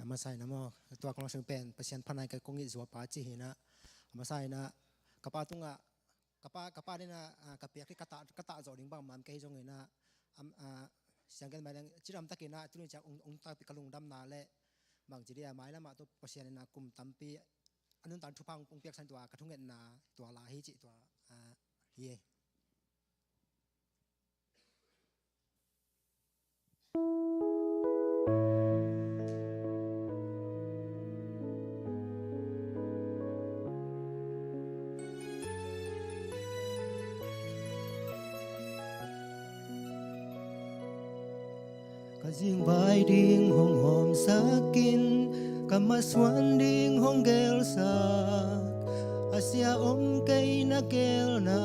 Masa in ah maw, tua ka lawng sung pen Pasian phat nai ka kong it zuapa ci hi in ah, masa in ah ka pa tungah, ka pa, ka pa ding ah, ah, ka piak hi ka tah, ka tah zawh ding bangmah om kei hi zong in ah, am, ah, siang gen mai leng cidam takin ah tuni ciang ong, ong takpi ka lungdamna le bangci dih a mailamah tua Pasian in ah kum tampi a nuntak thupha ong piaksan tua ka thungetna tua la hi cih tua, ah, hi e. Ka zingvai ding hong hawmsak in, ka masuan ding hong gelsak, a sia om kei na gelna,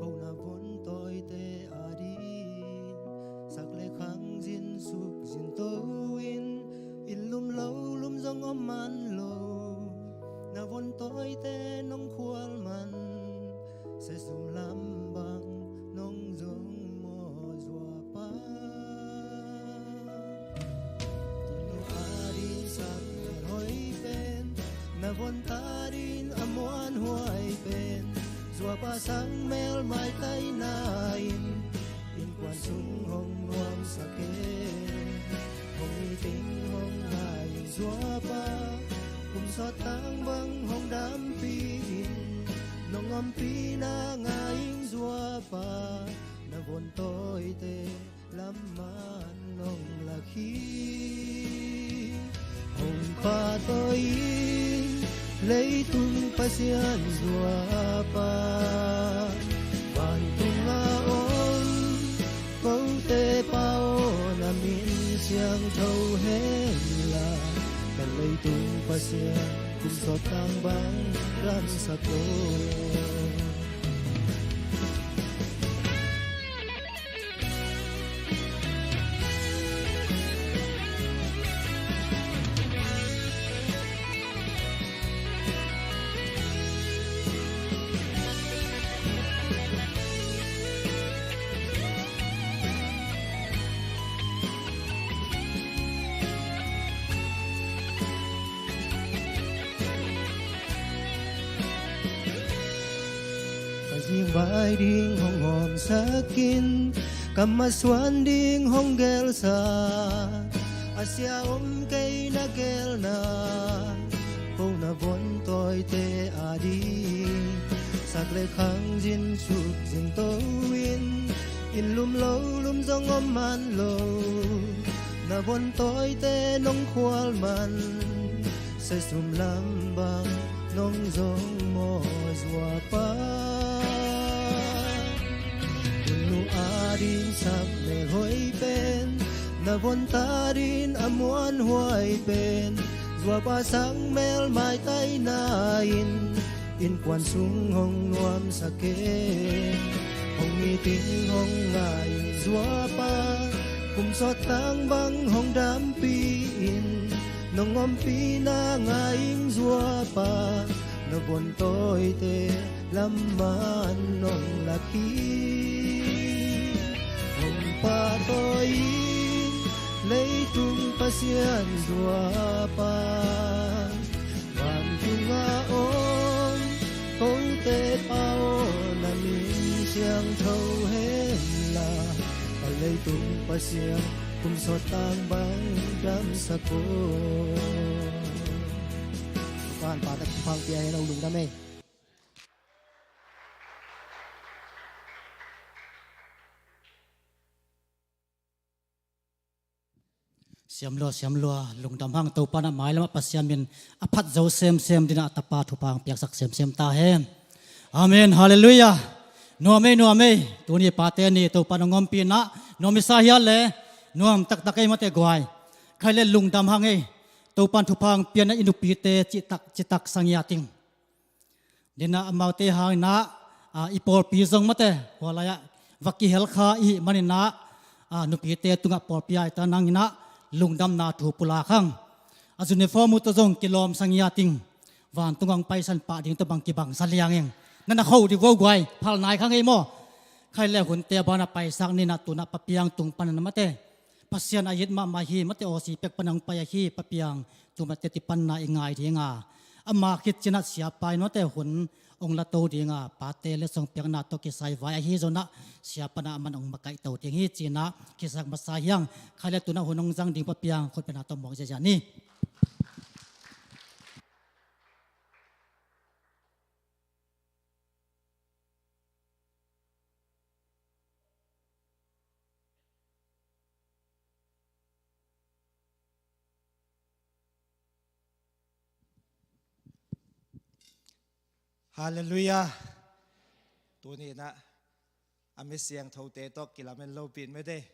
ko na von tawite ading sak le khang zin suk zin to in, inn lum lo lum zong om man lo, na von tawite nong khual man, sia sum lam bang nong zong maw zuapa. Inn nu ading sak mel hoih pen, na von ta ding a muanhuai pen, zuapa sang mel maitaina in, innkuan sung hong nuamsak e. Hong nitin hong ngai ing zuapa, kum sawt tang bang hong dampi in, nong ompihna ngai ing zuapa, na von tawite lam man nong lak hi. Hong pahtawi ing leitung Pasian zuapa, vantung a om kote Pa aw, na min siangtho hen la, ka leitung Pasian kum sawt tang bang damsak lo. Ka zingvai ding hong hawmsak in, ka masuan ding hong gelsak, a sia om kei na gelna, ko na von tawite ading sak le khang zin suk zin to in, inn lum lo lum zong om man lo, na von tawite nong khual man, sia sum lam bang nong zong maw zuapa. Inn nu ading sak mel hoih pen, na von ta ding a muanhuai pen, zuapa sang mel maitaina in, innkuan sung hong nuamsak e. Hong nitin hong ngai ing zuapa, kum sawt tang bang hong dampi in, nong ompihna ngai ing zuapa, na von tawite lam man nong lak hi. Hong pahtawi ing leitung Pasian zuapa, vantung a om kote Pa aw, na min siangtho hen la, ka leitung Pasian kum sawt tang bang damsak o. Pan pa tak pang pia hen, a lungdam e. Siam lua, siam lua, lungdam hang. Topa in a mailam ah Pasian min a phat zo semsem ding a, a tapa thupha hong piaksak semsem ta hen. Amen, halleluiah. Nuam ei, nuam ei. Tuni pate ni Topa in hong ompih in a nuam i sa hial le, nuam taktak ei mate guai. Khai le lungdam hang ei. Topa in thupha hong pia in a, i nupite citak citak sang i a ting. Ding a, amaute hang in a, a, i pawlpi zong mate, hua lai ah va kihel kha i hih man in a, a, nupite tungah pawlpi a i ta nang in a, lungdamna thu pulak hang. A uniform uh tawh zong kilawm sang i a ting. Vantung hong paisan pah ding tawh bang kibang sa liang ing. Na na kho dih vo guai, phal nai kha ngei maw. Khai le hunte a ban a paisak ni in a, tu in a Pa Piang tung pan in a mate, Pasian a it mahmah hi, mate awsi pek pan hong pai ahi, Pa Piang, tu mate teci panna i ngai dinga, ama khit cinah siapa in mate hun hong la to dinga, pate letsong piakna tawh kisai vai ahi zonah, siapa na aman hong makaih to ding hi cinah, kisak masa hiang, khai le tunah hun hong zang ding Pa Piang, khutbetna tawh mawk ziazia ni. Halleluiah. Tuni inah a mi siangthote tawh kilamen lopin mete,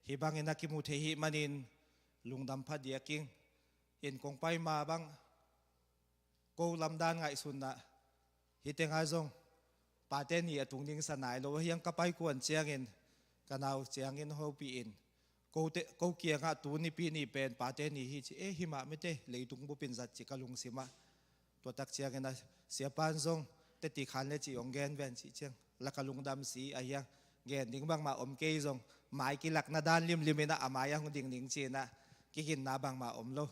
hih bangin a kimu thei hih manin lungdam pha diaking. In kong pai ma bang ko lamdan ngaihsunna, hih tengah zong pate ni a tung ding sa nai lo, hiang ka pai kuan ciangin ka nau ciangin hopih in ko te, ko kiangah tu nipi ni pen pate ni hi ci, e, himah mete, leitung bupin zat ci ka lungsimah. Tua tak ciangin a siapan zong teci khan le ci hong gen ven cih ciang la ka lungdam si a hiang, gen ding bangmah om kei zong mai kilakna dan limlim inah a mai a hong ding ning cinah kiginna bangmah om lo.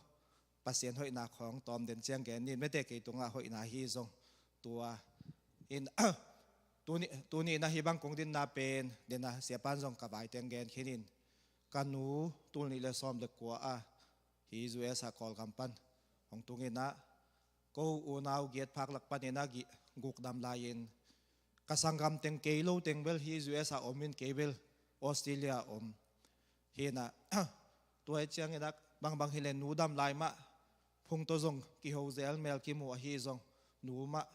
Pasian hoihna khawng tawm den ciang gen nin mete, kei tungah hoihna hi zong tua in tuni, tuni inah hih bang kong dinna pen dena siapan zong ka vai teng gen khinin, ka nu tul nih le sawm le kua a hi U S a Kawlgam pan hong tung inah ko unau giat phak lak pan inah guk dam lai-in ka sanggam teng kei lo teng bel hi U S a om in kei bel Australia a om. Hinah tua hi ciangin ah bangbang hileh nu dam lai mah phung tawh zong kiho zel mel kimu ahi zong nu mah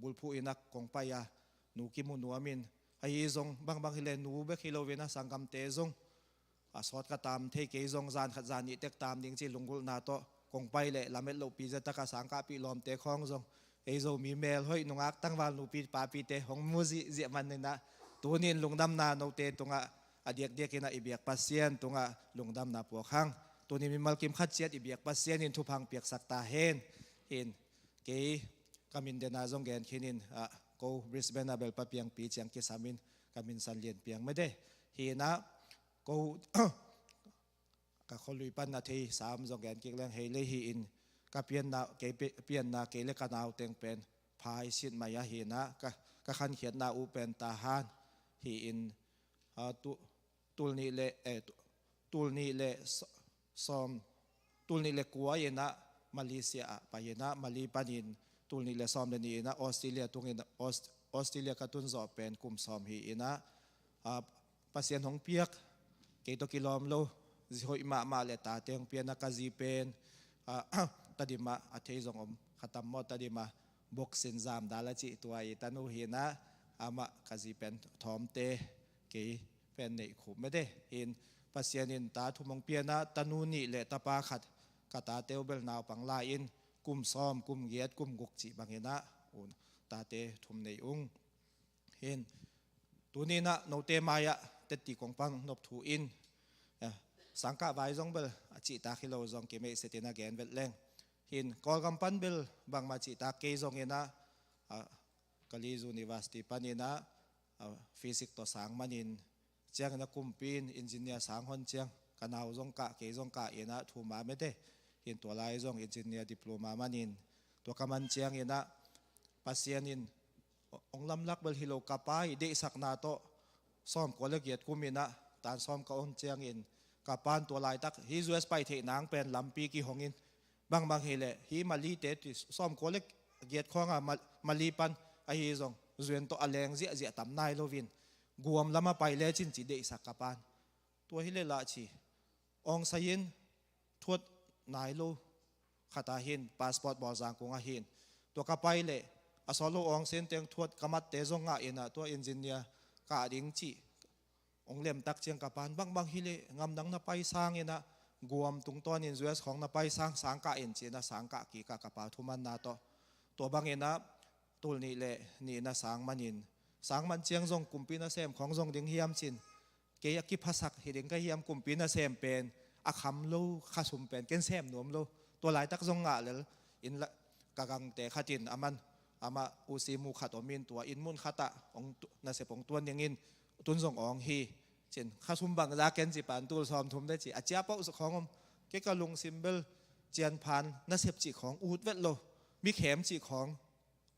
bulphuh inah kong pai a nu kimu nuam in ahi zong bangbang hileh nu bek hi lo inah sanggamte zong a sawt ka tam thei kei zong zan khat zan nih tek tam ding ci lunggulhna tawh kong pai leh lamet lohpi zia taka sangkahpih lawmte khawng zong ei Zomi melhoih nungak tangval nupi papite hong mu zihziah man inah tunin lungdamna note tungah a diakdiak inah i biak Pasian tungah lungdamna puak hang. Tunin mimal kim khat ciat i biak Pasian in thupha piaksak ta hen. Hin kei ka min dena zong gen khinin ah ko Brisbane a bel Pa Piangpi ciang kisam in ka min San Lian Piang mede. Hinah ko ka khualui pan a thei sam zong gen kik leng hei lei hi in ka pianna kei pe-, pianna kei le ka nau teng pen phai sit mai a hinah ka, ka khankhiatna uh pen Tahan hi in, ah, tu, tul nih le, eh, tu, tul nih le s-, sawm, tul nih le kua inah Malaysia ah pai inah Mali panin tul nih le sawm le nih inah Australia tungin Aus-, Australia ka tun zawh pen kum sawm hi inah, ah, Pasian hong piak kei tawh kilawm lo zi hoih mahmah le tate hong pianah ka zi pen, ah, Tadimah a thei zong om khatam maw, Tadimah boxing zam dal a cih tua i tanu hinah amah ka zi pen thawmte kei pen neih khup mede. Hin Pasian in ta thum hong pianah tanu nih le tapa khat ka tate uh bel naupang lai in kum sawm, kum giat, kum guk cih banginah un tate thum nei ung. Hin tuninah note mai-ah teci kong pang nop thu in, eh, sangkah vai zong bel a cihtak hi lo zong kimeihset inah gen vet leng. Hin Kawlgam pan bel bangmah cihtak kei zong inah, ah, Kalay University pan inah, ah, physics tawh sang manin ciangin a kumpi in engineer sang hon ciang ka nau zong kah kei zong kah inah thuma mete. Hin tua lai zong engineer diploma manin tua ka man cianginah Pasian in hong lamlak bel hi lo ka pa i deihsakna tawh sawm kua le giat kum inah tan sawm ka om ciangin ka pan tua laitak hi U S pai theih nang pen lampi kihong in bangbang hileh hi Malite ti sawm kua le giat khawngah Ma-, Mali pan ahi zong zuan tawh a leng ziahziah tam nai loin guam lamah pai lecin ci deihsak ka pan. Tua hileh lah ci awngsai in thuat nai lo khat a hin passport bawlzang kung a hin tua ka pai leh a sawt lo awngsen teng thuat ka matte zong ngah inah tua engineer kah ding cih hong lemtak ciang ka pan bangbang hileh ngamdang na pai sang inah guam tungtawnin U S khawng na pai sang, sangkah in ci inah sangkah kikah ka pa thumanna tawh tua banginah tul nih le nih inah sang manin sang man ciang zong kumpi nasem khawng zong ding hiam cin kei a kiphasak hi ding ka hiam, kumpi nasem pen a kham lo, khasum pen ken sem nuam lo. Tua laitak zong ngah lel in la, ka gangte khatin aman amah usi mu khat om in tua inn mun khatah hong tu-, nasep hong tuan dingin tun zong awng hi. Cin, kha sum bangza ken ci pan tul sawmthum de ci, a cia pawh khawng om. Kei ka lungsim bel cianphan nasep cih khawng ut vet lo, mikhem cih khawng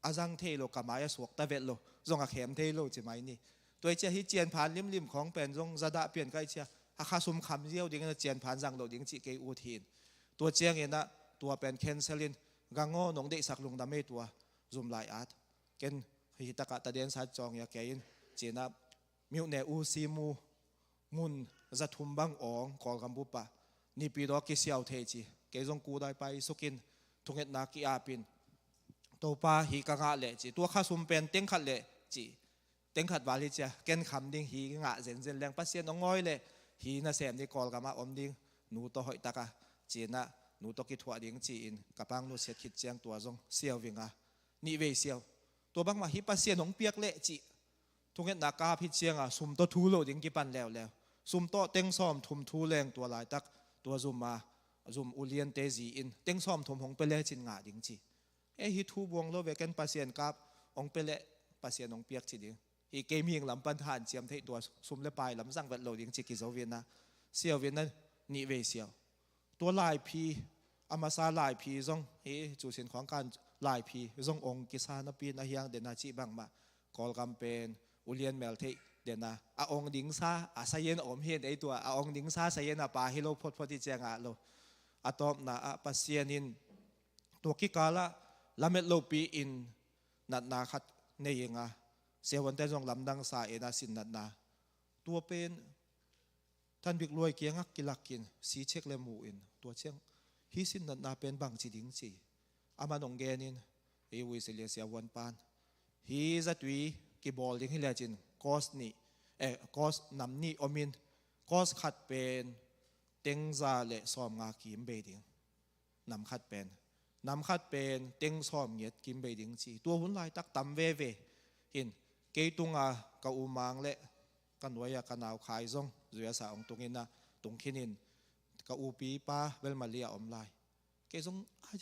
a zang thei lo, ka mai a suakta vet lo, zong a khem thei lo ci mai ni. Tua i cia hi cianphan limlim khawng pen zong zadah pian ka i cia, a kha sum kham ziau dingin a cianphan zang lo ding cih kei ut hi in. Tua ciangin ah tua pen cancel in, gangaw nong deihsak lungdam ei tua zum lai at. Ken hi takah taden sat cawng ia kei in, cin ah miuhne u simu mun zathum bang awng Kawlgam bup ah nipi daw kisiau thei ci. Kei zong kudai pai sukin thungetna ki-apin, Topa hi ka ngah leh ci, tua kha sum pen teng khat leh ci, teng khat val hi cia, ken kham ding hi ngah zenzen leng Pasian hong ngawi leh hi nasem ni Kawlgam ah om ding nu tawh hoih taka, cin ah nu tawh kithuah ding ci-in ka pang nusiat khit ciang tua zong siau ving a, nih vei siau. Tua bangmah hi Pasian hong piak leh cih thungetna kap hi cianga sum tawh thu lo ding kipan leuleu. Sum tawh teng sawmthum thu leng tua laitak tua zum a, zum uliante zi in teng sawmthum hong pia lecin ngah ding ci. E hi thu buang lo ve, ken Pasian kap hong pia leh Pasian hong piak ci ding. Hi kei mihing lam pan hanciam theih tua sum le pai lam zang vet lo ding ci kizo vin a, siau vin a, nih vei siau. Tua laiphi, a masa laiphi zong hi, cu sin khawng kan laiphi zong ong kisa napi na hiang dena cih bangmah Kawlgam pen ulian mel theih dena a ong dingsa a sayen om hin ei tua, a ong dingsa sayen a pa hi lo photphot i ciangah lo. A tawpna ah Pasian in tua kikalah lamet lopi in natna khat nei inga, siavuante zong lamdang sa ina sin natna. Tua pen Thanbik Luai kiangah kilakin si cek le mu in, tua ciang hi sin natna pen bangci ding ci. Aman ong genin, hi Uisilia siavuan pan, hi zatui kibawl ding hi lecin course nih, eh, course nam nih omin, course khat pen tengza le sawmnga kim bei ding. Nam khat pen, nam khat pen teng sawm ngiat kim bei ding ci. Tua hun laitak tam veve hin, kei tunga ka umang le ka nuai a ka nau khai zong zuiasa ong tungin a, tungkhinin ka upi pa bel Malia om lai. Kei zong a,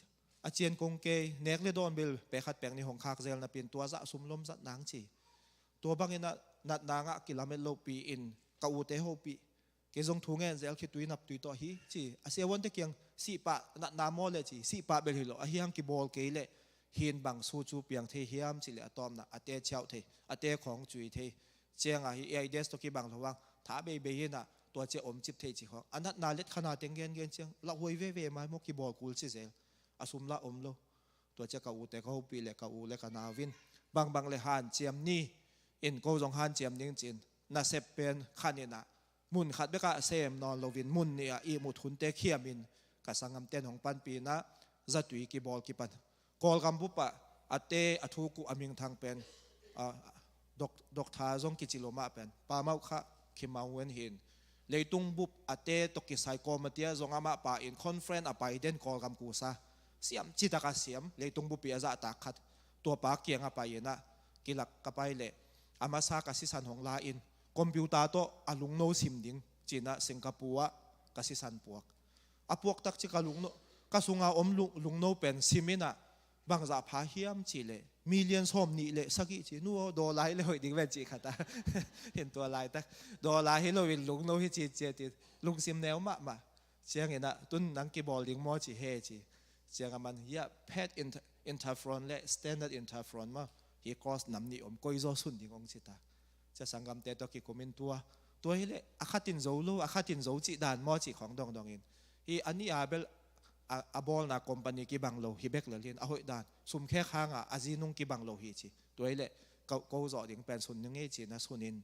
a cian kong kei nek le dawn bel pek khat pek ni hong khak zel napin tua zah sum lom zat nang ci. Tua bangin a natna ngah kilamet lopi in ka ute hopih. Kei zong thu ngen zel khitui naptui tawh hi ci. A siavuante kiang sihpah natna maw le ci, sihpah bel hi lo, ahi hang kibawl kei le hin bang su cu piang thei hiam ci le a tawpna a te ciauh thei, a te khawng cui thei. Ciangah hi AIDS tawh kibang lo vang tha beibei hinah tua cia om cip thei ci khawng a natna let khana teng gengen ciang lauhuai veve mai maw, kibawl kul ci zel. A sum lah om lo. Tua cia ka ute ka hopih le ka u le ka nau in bangbang le hanciam ni in ko zong hanciam ding cin nasep pen khaninah mun khat bekah sem nawn loin mun nih ah ihmut hunte khiamin ka sanggamten hong panpinah zatui kibawl kipan. Kawlgam bupah a te a thukuh a mingthang pen, ah, dok-, doktha zong kici lo mah pen Pa Mauh Khah Kim Aung Wen hin leitung bup a te tawh kisai kawmatiah zong amah pa in conference a pai den Kawlgam kusa siam citak a siam leitung bupi a zahtak khat. Tua pa kiang a pai inah kilak ka pai leh a masa ka sisan hong la in computer tawh a lungno sim ding cinah Singapore ah ka sisan puak. A puaktak ci ka lungno, ka sunga om lung-, lungno pen sim inah bangzah pha hiam ci le million sawm nih le sagih ci, nu aw, dollar hi le hoih ding ven ci khata. Hin tua laitak dollar hi loin lungno hi ci ciatin lungsim neu mahmah. Cianginah tun nang kibawl ding maw ci he ci. Cianga man hiah pet inter-, interferon le standard interferon maw, hi course nam nih om, koizaw sun ding ong cita. Cia sanggamte tawh kikumin tua, tua hileh a khatin zo lo, a khatin zo cih dan maw cih khawng dongdongin hi a nih a bel a, a bawlna company kibang lo hi bek lel hin a hoih dan sumkhek hanga a zinung kibang lo hi ci. Tua hileh ko, ko zawh ding pen sun ning ei cina sunin.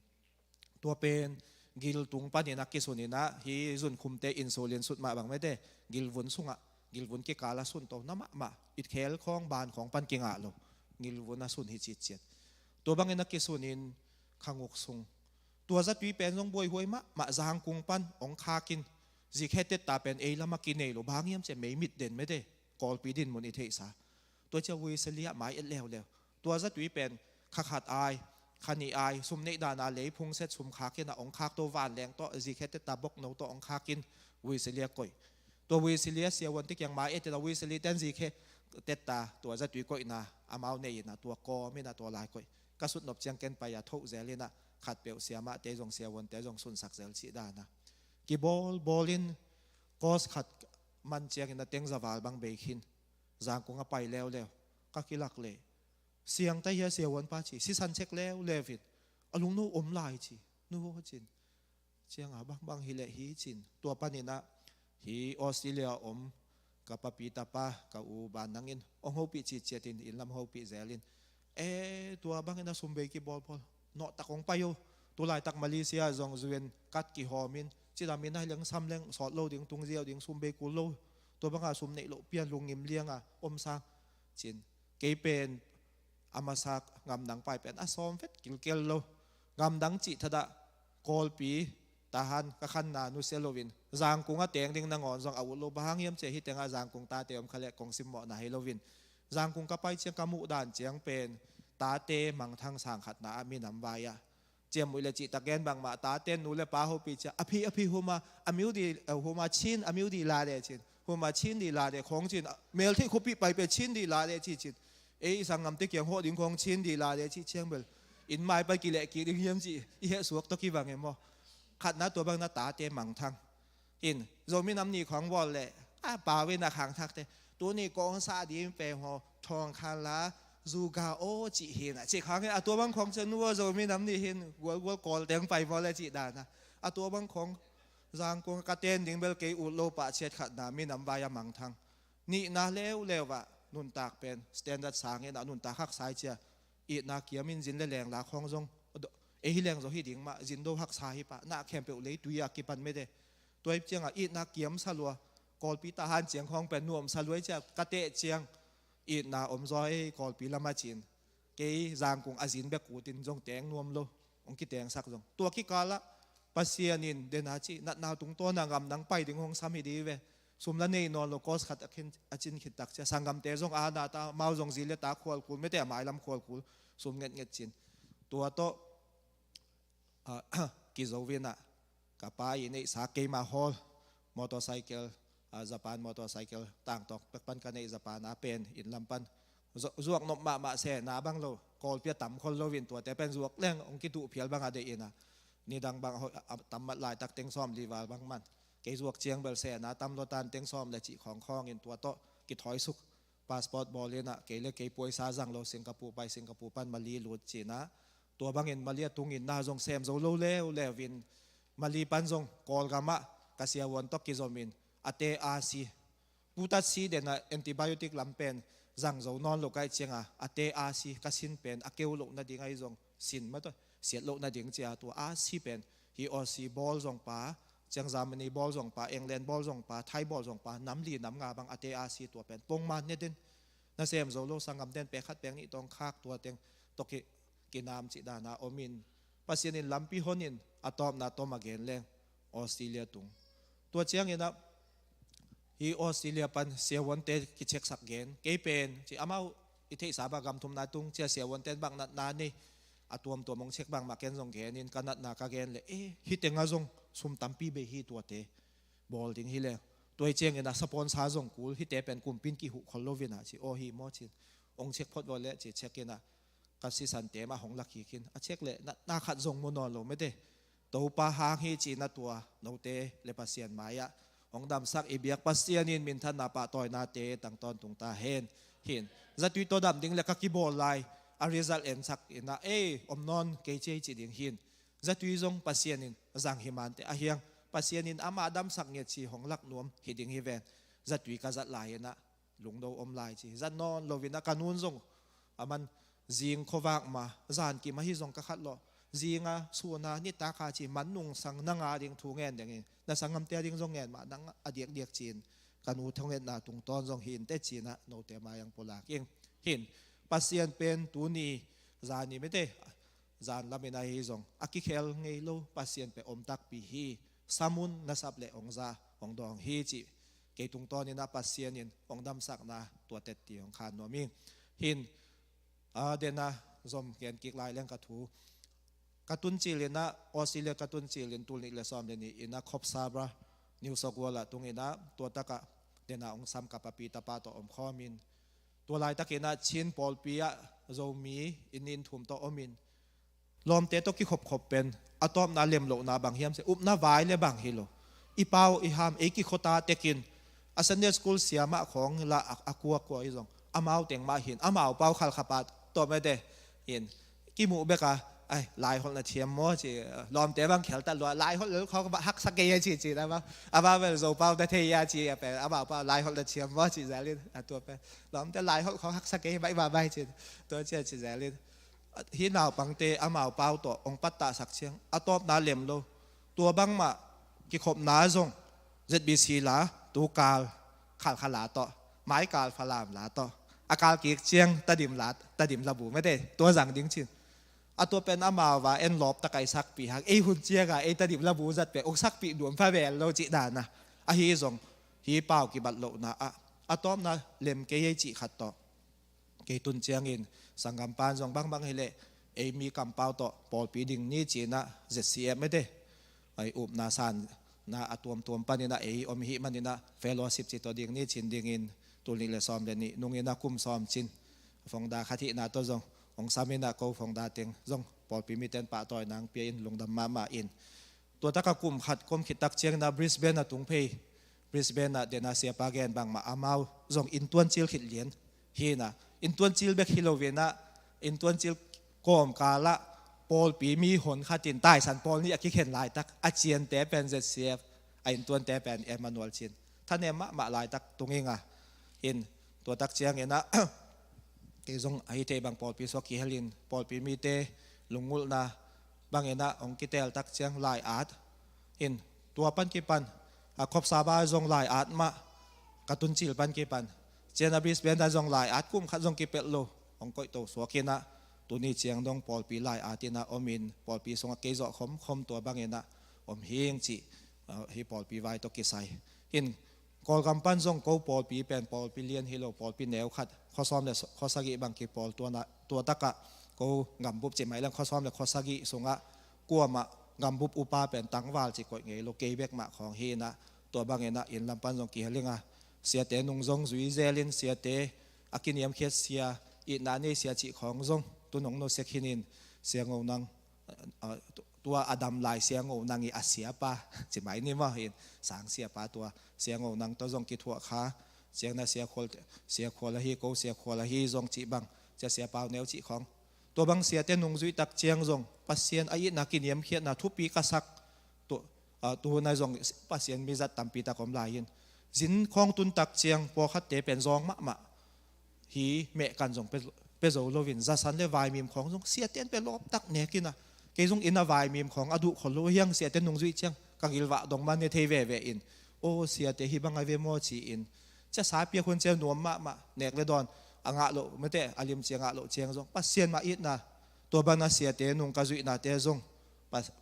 Tua pen gil tung panin a kisuninah hi zunkhumte insulin sut mah bang mete gilvun sungah gilvun kikala sun to na mahmah, itkhel khawng ban khawng pan kingah lo. Gilvun a sun hi citciat. Tua bangin a kisunin khanguk sung tua zatui pen zong buaihuai mahmah, zangkung pan ong khakin zikhe tetta pen ei lama kinei lo, bang hiam cia meimit den mete Kawlpi dinmun i theihsa. Tua cia Uisilia mai et leuleu. Tua zatui pen kha khat ai, kha nih ai, sum neih dana lei phungset sum khakin a ong khak to vanleng tawh zikhe tetta bokno tawh ong khakin Uisilia koih. Tua Uisilia siavuante kiang mai et inah Uisilia ten zikhe tetta tua zatui koihna amau nei inah tua kawm inah tua lai koih. Ka sutnop ciang ken pai a thoh zel inah khatpeuh siamahte zong siavuante zong sunsak zel cih dana. Kibawl bawlin course khat man ciangin a teng za val bang bei khin. Zangkung a pai leuleu ka kilak leh, siangta hia siavuanpa ci, sisan cek leuleu in, a lungno om lai ci, nu ho cin. Cianga bangbang hileh hi cin. Tua paninah hi Australia om ka papi tapa ka u ban nangin hong hopih citciatin inn lam hopih zelin, e, tua bangin a sum bei kibawlbawl nawhtak hong pai uh. Tulaitak Malaysia zong zuen kat kihawmin cidamin a hileng sam leng sawt lo ding, tung ziau ding, sum bei kul lo. Tua banga sum neih loh pian lungngim lianga om sang cin. Kei pen a masa ngamdang pai pen a sawm vet kilkel lo. Ngamdang cih thadah Kawlpi Tahan ka khanna nusia loin Zangkung a teng ding nangawn zong a ut lo. Bang hang hiam cih hi tengah Zangkung tate om kha leh kong simmawhna hi loin, Zangkung ka pai ciang ka muh dan ciang pen tate mangthang sang khatna ah minam vai ah ciam muih le cihtak gen bangmah, taten nu le pa hopi cia a phi a phi huma a miu di, eh, huma chin a miu di la de cin, huma chin di la de khong cin, mel theih khuapi pai pe chin di la de ci cin. Ei i sanggamte kiang hawh ding khong chin di la de ci ciang bel in mai pai kileh kik ding hiam ci i heh suak tawh kibang e maw? Khatna tua bang na tate mangthang. In Zomi nam ni khong bawl leh a pau in a khang thakte tuni kong sa ding pe haw thawng khan la zuga aw cih hin a cih khang hin a tua bang khong cian nu aw Zomi nam ni hin gualgual kawl teng pai maw le cih dana. A tua bang khong Zangkung ka ten ding bel kei ut lo pah ciat khatna minam vai a mangthang. Nihna leuleu ah nuntak pen standard sangin a nuntak haksa i cia. Itna kiamin zin le lengla khong zong ei hi leng zong hi ding mah, zin do haksa hi pah, na khempeuh leitui a kipan mete. Tua hi ciangah itna kiam salua, Kawlpi Tahan ciang khong pen nuam salua i cia ka teh ciang itna om zaw ei Kawlpi lam a cin. Kei Zangkung a zin bek utin zong teng nuam lo, hong kitengsak zong. Tua kikalah Pasian in dena ci natna tungtawna ngamdang pai ding hong sam hi di ve. Sum la nei nawn lo, course khat a khin, a cin khit tak cia sanggamte zong a na ta, mau zong zi le ta khual kul, mete a mailam khual kul, sum ngetnget cin. Tua tawh, ah, kizo vinah ka pa i neihsa keima hawl motorcycle, ah, Japan motorcycle tangtawk pek pan ka neih, Japan a pen inn lam pan zu-, zuak nop mahmah sehna bang lo, Kawlpi a tam khol loin tuate pen zuak leng hong kituh phial bang a deih inah nidang bang a tam mat laitak teng sawm li val bang man. Kei zuak ciang bel sehna tam lo tan teng sawm le cih khawngkhawngin tua tawh kithawisuk, passport bawl inah kei le kei puaisa zang lo Singapore pai, Singapore pan Mali lut cinah. Tua bangin Mali a tungin na zong sem zo lo leuleu in Mali pan zong Kawlgamah ka siavuan tawh kizomin a te a si putat si dena antibiotic lam pen zang zo nawn lo kai cianga a te a si ka sin pen a keu loh nading ahi zong sin mataw siat loh nading cia tua a si pen hi Aussie bawl zong pa, ciang Germany bawl zong pa, England bawl zong pa, Thai bawl zong pa, nam li nam nga bang a te a si tua pen pongman ne den. Na sem zo lo sanggam den pe khat peng nih tawng khak tua teng tawh ki, kinam cih dana omin Pasian in lampi honin a tawpna tawm a gen leng Australia tung. Tua cianginah hi Australia pan siavuante kicheksak gen kei pen ci amau i theihsa bak gam thumna tung cia siavuante bak natna nei a tuamtuam hong chek bangmah ken zong genin ka natna ka gen le e hi tenga zong sum tampi bei hi tuate bawl ding hi le. Tua hi ciangin a sapon sa zong kul hite pen kumpin kihuh khol lo vinah ci aw hi maw cin hong chek phot vaw le ci chekinah ka sisante mah hong lak hi khin a chek le na, na khat zong mu nawn lo mete. Topa hang hi cina tua note le Pasian mai-ah hong damsak i biak Pasian in minthanna pahtawinate tang tawntung ta hen. Hin zatui tawh dam ding le ka kibawl lai a result ensak inah ei om nawn kei ciai ci ding hin. Zatui zong Pasian in zang hi mante a hiang Pasian in ama damsak nget ci hong lak nuam hi ding hi ven. Zatui ka zat lai inah lungdo om lai ci zat nawn loin a ka nun zong a man zing khuavak ma zan kim ahi zong ka khat lawh zinga suna nitaka ci man nungsang na nga ding thu ngen dengin na sanggamte a ding zong ngen mah nang a diakdiak cin ka nu thongetna tungtawn zong hi inte cinah note mai ang pulak ing. Hin Pasian pen tuni zani mete zan lamin ahi zong a kikhel ngei lo Pasian pe om takpi hi. Samun nasap le ong za ong dawng hi cih kei tungtawninah Pasian in ong damsakna tua tetti ong khan nuam hi. Hin a dena zom gen kik lai leng ka thu ka tun cilinah Australia ka tun cilin tul nih le sawm le nih inah Coffs Harbour New South Wales ah tunginah tua takah dena ong sam ka papi tapa tawh om khawmin tua laitakinah Chin pawlpi ah Zomi in nin thum tawh omin lawmte tawh kikhopkhop pen a tawpna lemlohna bang hiam cih leh upna vai le bang hi lo. I pau i ham, ei kikhota tekin a Sunday school siamah khawng lah a, a kuakua i zong amau teng mah hin, amau pau khalkhapa tawh mete hin kimuh bek a, ai, laiholhna thiam maw ci, lawmte bang kheltat lua, laiholh lel khawng haksa kei a ci ci na bang, amau bel Zo pau ta thei a ci a pen, amau pau laiholhna thiam maw ci zelin, a tua pen lawmte laiholh khawng haksa kei baih babai ci, tua ci a ci zelin. Hih naupangte amau pau tawh hong pattahsak ciang a tawpna lem lo. Tua bangmah kikhopna zong Z B C la, tu kal Khalkha la tawh, mai kal Falam la tawh, a kal kik ciang Tedim la, Tedim labu mete tua zang ding cin. A tua pen amau va en lawp takai sakpih hang, ei hun cianga ei Tedim labu zat pen hong sakpih nuam pha vel lo cih dana. Ahi zong hih pau kibat lohna ah a tawpna lem kei ei cih khat tawh kei tun ciangin sanggam pan zong bangbang hileh ei mi kampau tawh pawlpi ding ni cinah Z C F mete ai upna sanna a tuamtuam paninah ei om hih maninah fellowship ci tawh ding ni cin dingin tul nih le sawm le nih nunginah kum sawm cin founder khat hihna tawh zong hong saminah ko founder teng zong pawlpi miten pahtawi nang pia in lungdam mahmah in. Tua taka kum khat kom khit tak cianginah Brisbane a tung phei. Brisbane ah dena siapa gen bangmah amau zong inntuan cil khit lian hinah, inntuan cil bek hi loinah inntuan cil kawmkalah pawlpi mi hon khatin taisan pawl nih a kikhen laitak a ciante pen Z C F, a inntuante pen Emmanuel cin thanem mahmah laitak tung inga. In tua tak cianginah kei zong ahi thei bang pawlpi suak kihelin pawlpi mite lungngulhna banginah hong kitel tak ciang lai-at in tua pan kipan a khopsa ba zong lai-at mah ka tuncil pan kipan ciana Brisbane a zong lai-at kum khat zong kipelh lo hong koihto suakinah tuni ciang dong pawlpi lai-at inah omin pawlpi sungah kei zawh khomkhom tua banginah om hing cih hi pawlpi vai tawh kisai in Kawlgam pan zong ko pawlpi pen pawlpi lian hi lo pawlpi neu khat khuasawm le khuasagih bang kipawl tua takah ko gambup cih mah i leng khuasawm le khuasagih sungah kuamah gambup upa pen tangval cih koih ngei lo kei bek mah khawng hinah tua banginah inn lam pan zong kihel inga siate nung zong zui zelin siate a kiniamkhiat sia itna nei sia cih khawng zong tunong no sek hinin sia ngo nang tua a dam lai sia ngo nang i a siapa cimai ni maw hin sang siapa tua sia ngo nang tawh zong kithuah kha ciangna sia khual sia khual ahi ko sia khual ahi zong cih bang cia sia pau neu cih khawng tua bang siate nungzuih tak ciang zong Pasian a itna kiniamkhiatna thupi ka sak tu tu hunai zong Pasian mizat tampi tak om lai in zin khawng tun tak ciang pawlkhatte pen zawng mahmah hi mehkan zong pe zo loin zasan le vaimim khawng zong siaten pe lawptak nekinah kei zong inn a vaimim khawng a duh khol lo hiang siate nungzuih ciang ka gilvah dong man ne thei veve in aw siate hi bang a ve maw ci-in cia sa piak hun cia nuam mahmah nek le dawn a ngah loh mete a lim cia ngah loh ciang zong Pasian mah itna tua bangna siate nung ka zuihnate zong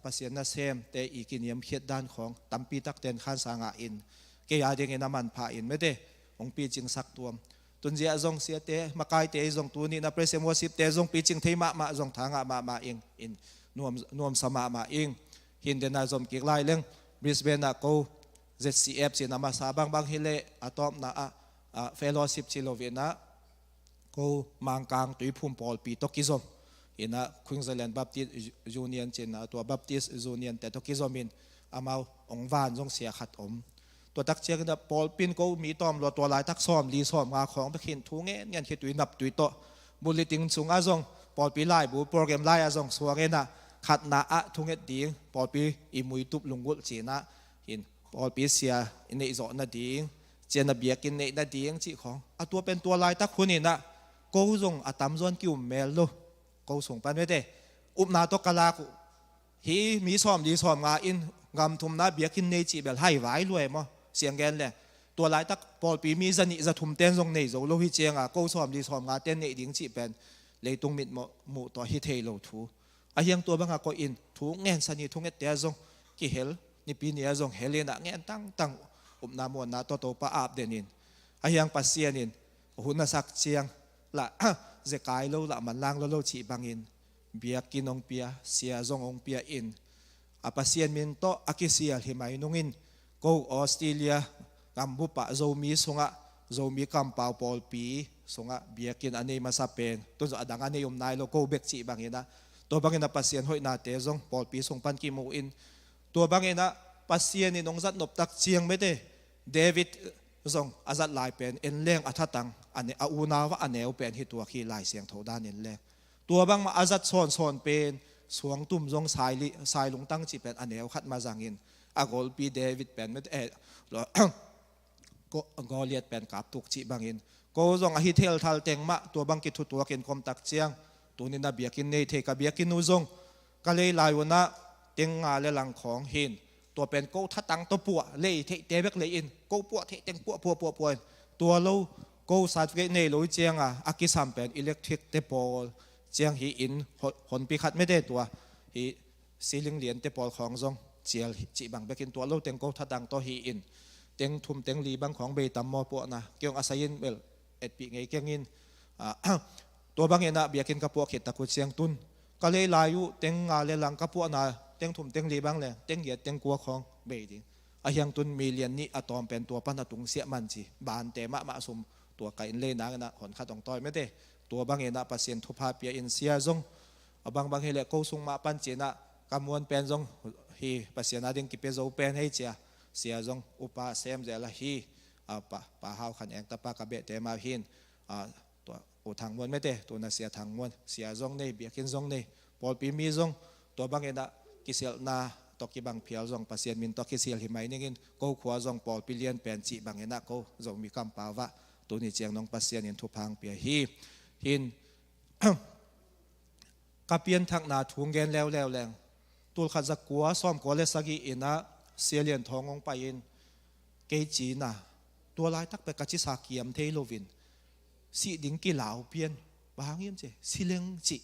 Pasian nasemte i kiniamkhiat dan khawng tampi takten khansa ngah in kei a dingin a manpha in mete hong picingsak tuam tunziah zong siate makaite zong tuni na praise and worship te zong picing thei mahmah zong tha ngah mahmah ing in nuamsa mahmah ing hin dena zom kik lai leng Brisbane ah ko Z C F cin a masa bangbang hileh a tawpna ah fellowship ci lovinah ko Mangkang Tuiphum pawlpi tawh kizom inah Queensland Baptist Union cinah tua Baptist Union te tawh kizom in amau ong van zong sia khat om tua tak cianginah pawlpin ko mi tawm lua tua laitak sawm li sawm nga khawng bekhin thu ngen ngen khitui naptui tawh bulletin sungah zong pawlpi laibu program lai-ah zong suanginah khatna ah thunget ding pawlpi i muitup lunggulh cinah hin pawlpi sia i neih zawh nading ciana biakinn neih nading cih khawng a tua pen tua laitak huninah ko zong a tamzawn ki-um mel lo ko sung pan vete upna tawh ka lak uh hi mi sawm li sawm nga in gam thumna biakinn nei cih bel hai vai luai maw siang gen le tua laitak pawlpi mi zanih zathum ten zong nei zo lo hi cianga ko sawm li sawm nga ten neih ding cih pen leitung mit muh tawh hi thei lo thu a hiang tua banga koih in thu ngen sani thungette a zong kihel nipi ni a zong hel inah ngen tangtang upna muanna tawh Topa ap den in a hiang Pasian in hun a sak ciang lah zekai lo lah manlang lo lo cih bangin biakinn ong pia sia zong ong pia in a Pasian min tawh a kisial hi mai nungin ko Australia gambupah Zomi sungah Zomi kampau pawlpi sungah biakinn a nei masa pen tunzawh a dang a nei um nai lo ko bek cih banginah Tua bangin ah Pasian hoihnate zong pawlpi sung pan kimu in, tua bangin ah Pasian in hong zat nop tak ciang mete, David zong a zat lai pen en leng a thatang a ne-, a unau ah a neu pen hi tuak hi, Lai Siangtho dan en leng. Tua bangmah a zat sawnsawn pen suangtum zong saili-, sailungtang cih pen a neu khat mah zangin, a golpi David pen mete, eh, Go-, Goliath pen kaptuk cih bangin, ko zong ahi thelthal teng mah tua bang kithutuakin ka om tak ciang, tuni-in ah biakinn nei thei, ka biakinn uh zong ka lei lai un ah teng nga le lang khawng hi in, tua pen ko thatang tawh puah, lei theihte bek lei in, ko puah theih teng puah, puah, puah, puah in, tua lo, ko certificate nei lo ciang a, a kisam pen electric te pawl ciang hi in, hon-, honpi khat mete tua hi, ceiling liante pawl khawng zong cial hi cih bang bekin, tua lo teng ko thatang tawh hi in, teng thum teng li bang khawng bei tam maw puahna, kei hong a sai in bel etpih ngei keng in, ah, tua bangin ah biakinn ka puah khit tak uh ciang tun, ka lei lai uh teng nga le lang, ka puahna teng thum teng li bang le teng giat teng kua khawng bei ding. A hiang tun million nih a tawm pen tua pan a tungsiah man ci, bante mahmah sum tua ka inn lei nangin ah hon khat hong tawi mete. Tua bangin ah Pasian thupha pia in, sia zong a bangbang hi leh ko sung mah pan ci-in ah, ka muan pen zong hi, Pasian a ding kipia zo pen hi ci-a, sia zong upa sem zel ahi, a, Pa, Pa Hau Khan Eng tapa ka behte mah hi in, a, tua U Thang Muan mete, tuna Sia Thang Muan, sia zong nei, biakinn zong nei, pawlpi mi zong tua bangin ah kisialhna tawh kibang phial zong Pasian min tawh kisial hi mai ning in, ko khua zong pawlpi lian pen cih bangin ah ko Zomi kampau ah tuni ciang nong Pasian in thupha hong pia hi. Hi in, ka pianthakna thu hong gen leuleu leng, tul khat za kua sawm kua le sagih in ah Sia Lian Thawng hong pai in, kei ci-in ah, tua laitak pek ka cisa kiam thei lo in, sih ding kilau pian, bang hang hiam ci, si leng cih,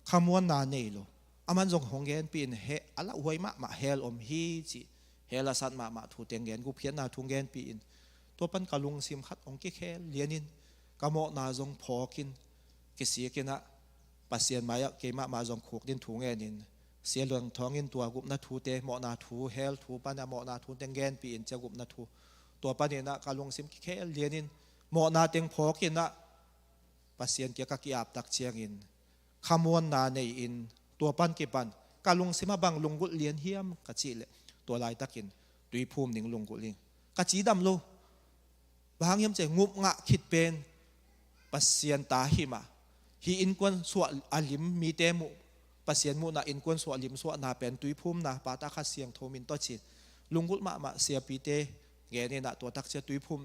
khamuanna nei lo. Aman zong hong genpih in, he, a lauhuai mahmah hell om hi cih, hell a sat mahmah thu teng gen, gupkhiatna thu hong genpih in, tua pan ka lungsim khat hong kikhel lian in, ka mawhna zong phawk in, kisik in ah, Pasian mai-ah keimah mah zong khukdin thu ngen in, Sia Lian Thawng in tua gupna thute, mawhna thu, hell thu pan a mawhna thu teng genpih in, cia gupna thu. Tua panin ah ka lungsim kikhel lian in, mawhna teng phawk in ah, Pasian kiang ka ki-ap tak ciangin, khamuanna nei in, tua pan kipan ka lungsim ah bang lunggulh lian hiam ka cih leh, tua laitakin tuiphum ning lunggulh ing. Ka cidam lo. Bang hang hiam ci, ngupngah khit pen Pasian ta hi mah. Hih innkuan suah a lim mite muh, Pasian muhna innkuan suah lim suahna pen tuiphumna, Pa, Ta, Kha Siangtho min tawh ci-in lunggulh mahmah siapite gen in ah, tua tak ciang tuiphum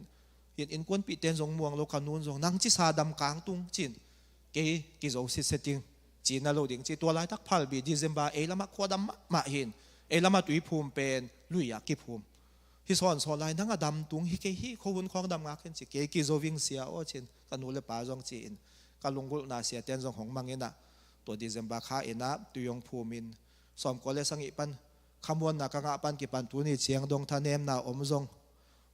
in, innkuanpihte in zong muang lo, ka nu'n zong, nang cisa dam kang tung ci-in, kei kizo sitset ing, ci-in a lo ding ci. Tua laitak phalbi December ei lamah khua dam mahmah hi in, ei lamah tuiphum pen lui-ah kiphum. Hih sawnsawn lai, nang a dam tung hi kei hi, khuahun khawng dam ngak hen ci, kei kizo ing sia aw ci-in, ka nu le pa zong ci-in, ka lunggulhna siate in zong hong mang in ah, tua December kha in ah tui hong phum in, sawmkua le sagih pan khamuanna ka ngah pan kipan tuni ciang dong thanemna om zong,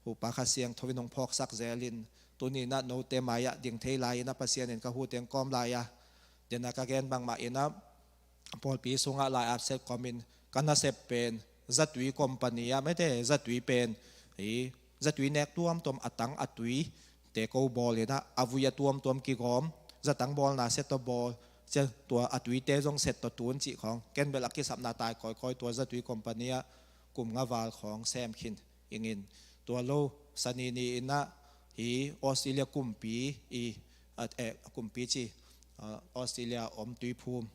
Hu, Pa, Kha Siangtho in hong phawksak zel in, tuni in ah note mai-ah ding thei lai in ah, Pasian in ka hu teng kawm lai a, den a ka gen bangmah in ah, pawlpi sungah lai-at sep kawmin ka nasep pen zatui company ah, mete, zatui pen, hi, zatui nek tuamtuam, a tang a tui te ko bawl in ah, a vui a tuamtuam kigawm, zatang bawlna set tawh bawl, cia tua a tuite zong set tawh tun cih khawng, ken bel a kisapna tai kawikawi, tua zatui company ah kum nga val khawng sem khin ing in, tua lo, Sani ni in ah, hi, Australia kumpi i, a, eh, kumpi ci, a, Australia om tuiphum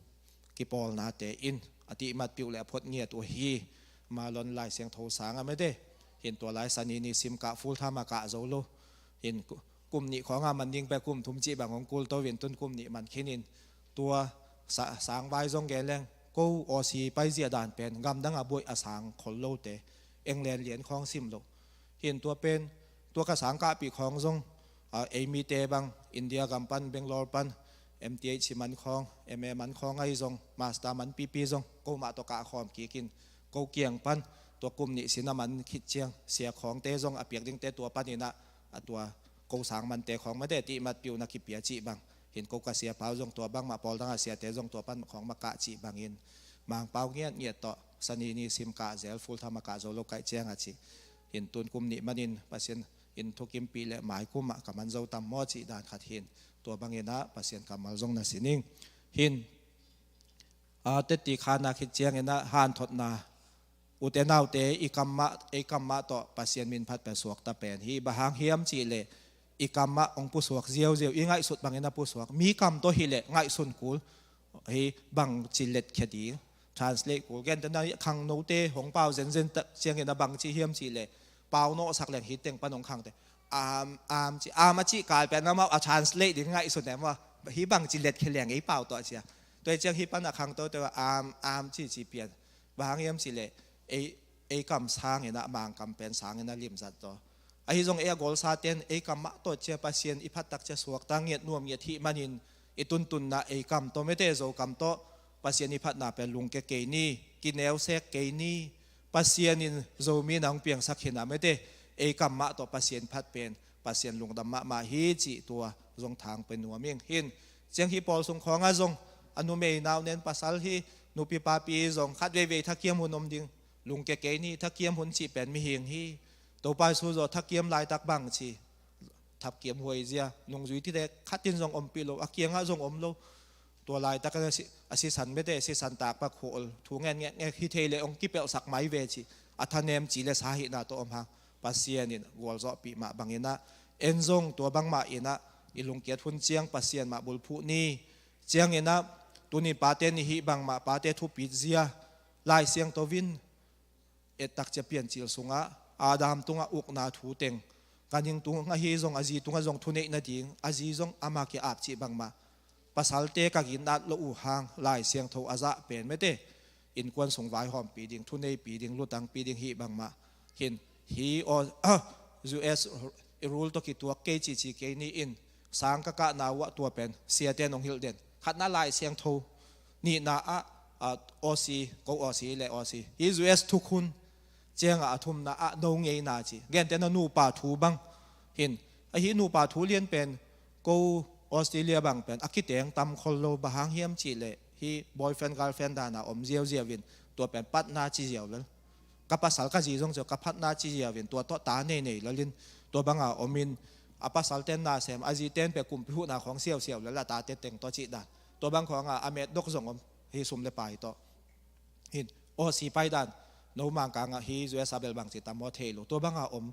kipawlnate in a tihmat piuh le a phot ngiat uh hi. Malon Lai Siangtho sang a, mete, hi in tua lai Sani ni sim kah, full time a kah zo lo. Hi in ku-, kum nih khawng a man ding pen kum thum cih bang hong kul to in, tun kum nih man khin in, tua sa-, sangvai zong gen leng, ko Aussie paizia dan pen gamdang a buaih a sang khol lote, England lian khawng sim lo. Hi in tua pen, tua ka sang kahpih khawng zong, a, ei mite bang India gam pan, Bangalore pan, M T H man khawng, M A man khawng ahi zong, master man pipi zong, ko mah tawh kah khawm kik in, ko kiang pan, tua kum nih sin a man khit ciang, sia khawngte zong a piak dingte tua pan in ah, a tua ko sang mante khawng mate tihmat piuhna kipia cih bang. Hi in ko ka sia pau zong tua bangmah, pawl dang a siate zong tua pan khawng mah kah cih bangin, Mangpau ngiatngiat tawh Sani ni sim kah zel, full time a kah zo lo kaih ciang a ci. Hi in tun kum nih manin Pasian in thukimpih le mai kum ah ka man zo tam maw cih dan khat hi in, tua bangin ah Pasian kammal zong na sin ing. Hi in A, teti khana khit ciangin a hanthotna, ute naute, i kam mah, ei kam mah tawh Pasian min phat pen suakta pen hi. Bang hang hiam cihleh i kam mah hong pusuak ziauziau, i ngaihsut bangin a pusuak. Mi kam tawh hileh ngaihsun kul hi, bangci letkhia ding, translate kul. Gentehna khangnote hong pau zenzen tak ciangin a bangci hiam cihleh pau nawhsak leng hi teng pan hong khangte, am, am ci, am a cih kal pen amau a translate ding ngaihsun e maw. Hi bangci letkhia leng ei pau tawh a cia. Tua hi ciang hi pan a khangtote, am, am ci ci pian. Bang hang hiam cihleh ei, ei kam sangin a, Mangkam pen sangin a limzat tawh. Ahi zong ei a golsaten ei kam mah tawh cia Pasian i phat tak cia suakta ngiat nuam ngiat hih manin i tuntunna ei kam tawh, mete Zo kam tawh Pasian i phatna pen lungke kei ni, kineusek kei ni. Pasian in Zomi na hong piangsak hi na, mete ei kam mah tawh Pasian phat pen Pasian lungdam mahmah hi cih tua zong thang pe nuam ing. Hin ciang hi pawl sung khawngah zong a numei nau nen pasal hi, nupi papi zong khat veivei thakiam hun om ding. Lungke kei ni, thakiam hun cih pen mihing hi. Topa Jesu zaw thakiam laitak bangci, thakiam huai zia, nungzui tite khatin zong ompih lo, a kiangah zong om lo. Tua laitak a si, a sisan, mete sisan takpa khuaol thu ngen ngekngek hi thei leh hong kipelhsak mai ve cih a thanem ci le sa hihna tawh om hang, Pasian in gualzawhpih mah bangin a, en zong tua bangmah in a, i lungkiat hun ciang Pasian mah bulphuh ni. Ciangin a, tuni pate ni hih bangmah pate thupit zia, Lai Siangtho in ettak cia Piancil sungah Adam tungah ukna thu teng, ka ning tungah hi zong a zi tungah zong thuneih nading, a zi zong ama kia ap cih bangmah, pasalte ka ginat lo uh hang Lai Siangtho a zah pen, mete innkuan sung vaihawmpi ding, thuneipi ding, lutangpi ding hih bangmah. Hin hi aw, ah, U S i rule tawh kituak kei cici kei ni in, sang ka kahna uh ah tua pen siate nong hilh den. Khatna Lai Siangtho, nihna ah, ah, Aussie, ko Aussie le Aussie, hi U S thukhun, ciangah a thumna ah no ngeina ci. Gentehna nupa thu bang hin, ahi nupa thu lian pen ko Australia bang pen a kiteng tam khol lo. Bang hang hiam cihleh hi boyfriend girlfriend dana om ziauziau in tua pen patna ci ziau lel. Ka pasal ka zi zong cio ka phatna ci ziau in tua tawh ta neinei lel in, tua banga om in, a pasal ten na sem, a zi ten pe kumpi huhna khawng siausiau lel a tate teng tawh cih dan. Tua bang khawngah a metdok zong om hi, sum le pai tawh. Hin, Aussie paidan, no Mangkangah hi U S a bel bangci tam maw thei lo. Tua banga om.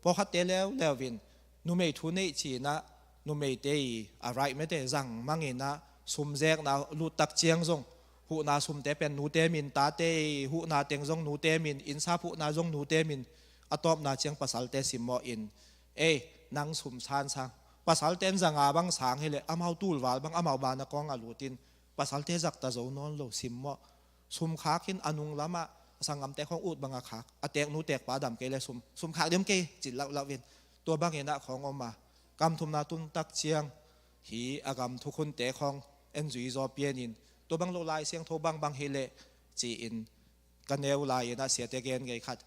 Pawlkhatte leuleu in numei thu neih cinah, numeite i a right mete zang manginah, sumzekna luttak ciang zong huhna sumte pen nute min, tate i huhna teng zong nute min, innsap huhna zong nute min, a tawpna ciang pasalte simmawh in, ei, nang sum san sang. Pasalte in zanga bang sang hileh amau tulval bang amau bana kawngah lutin, pasalte zakta zo nawn lo, simmawh. Sum khak in a nung lamah a sanggamte khawng ut banga khak, a teknu tekpa dam kei le sum, sum khak diam kei ci lauhlauh in, tua banginah khawng om a, kam thumna tuntak ciang hi a gam thukhunte khawng en zui zaw pianin, tua bang lo Lai Siangtho bangbang hileh ci-in ka neu lai-inah siate gen ngei khat.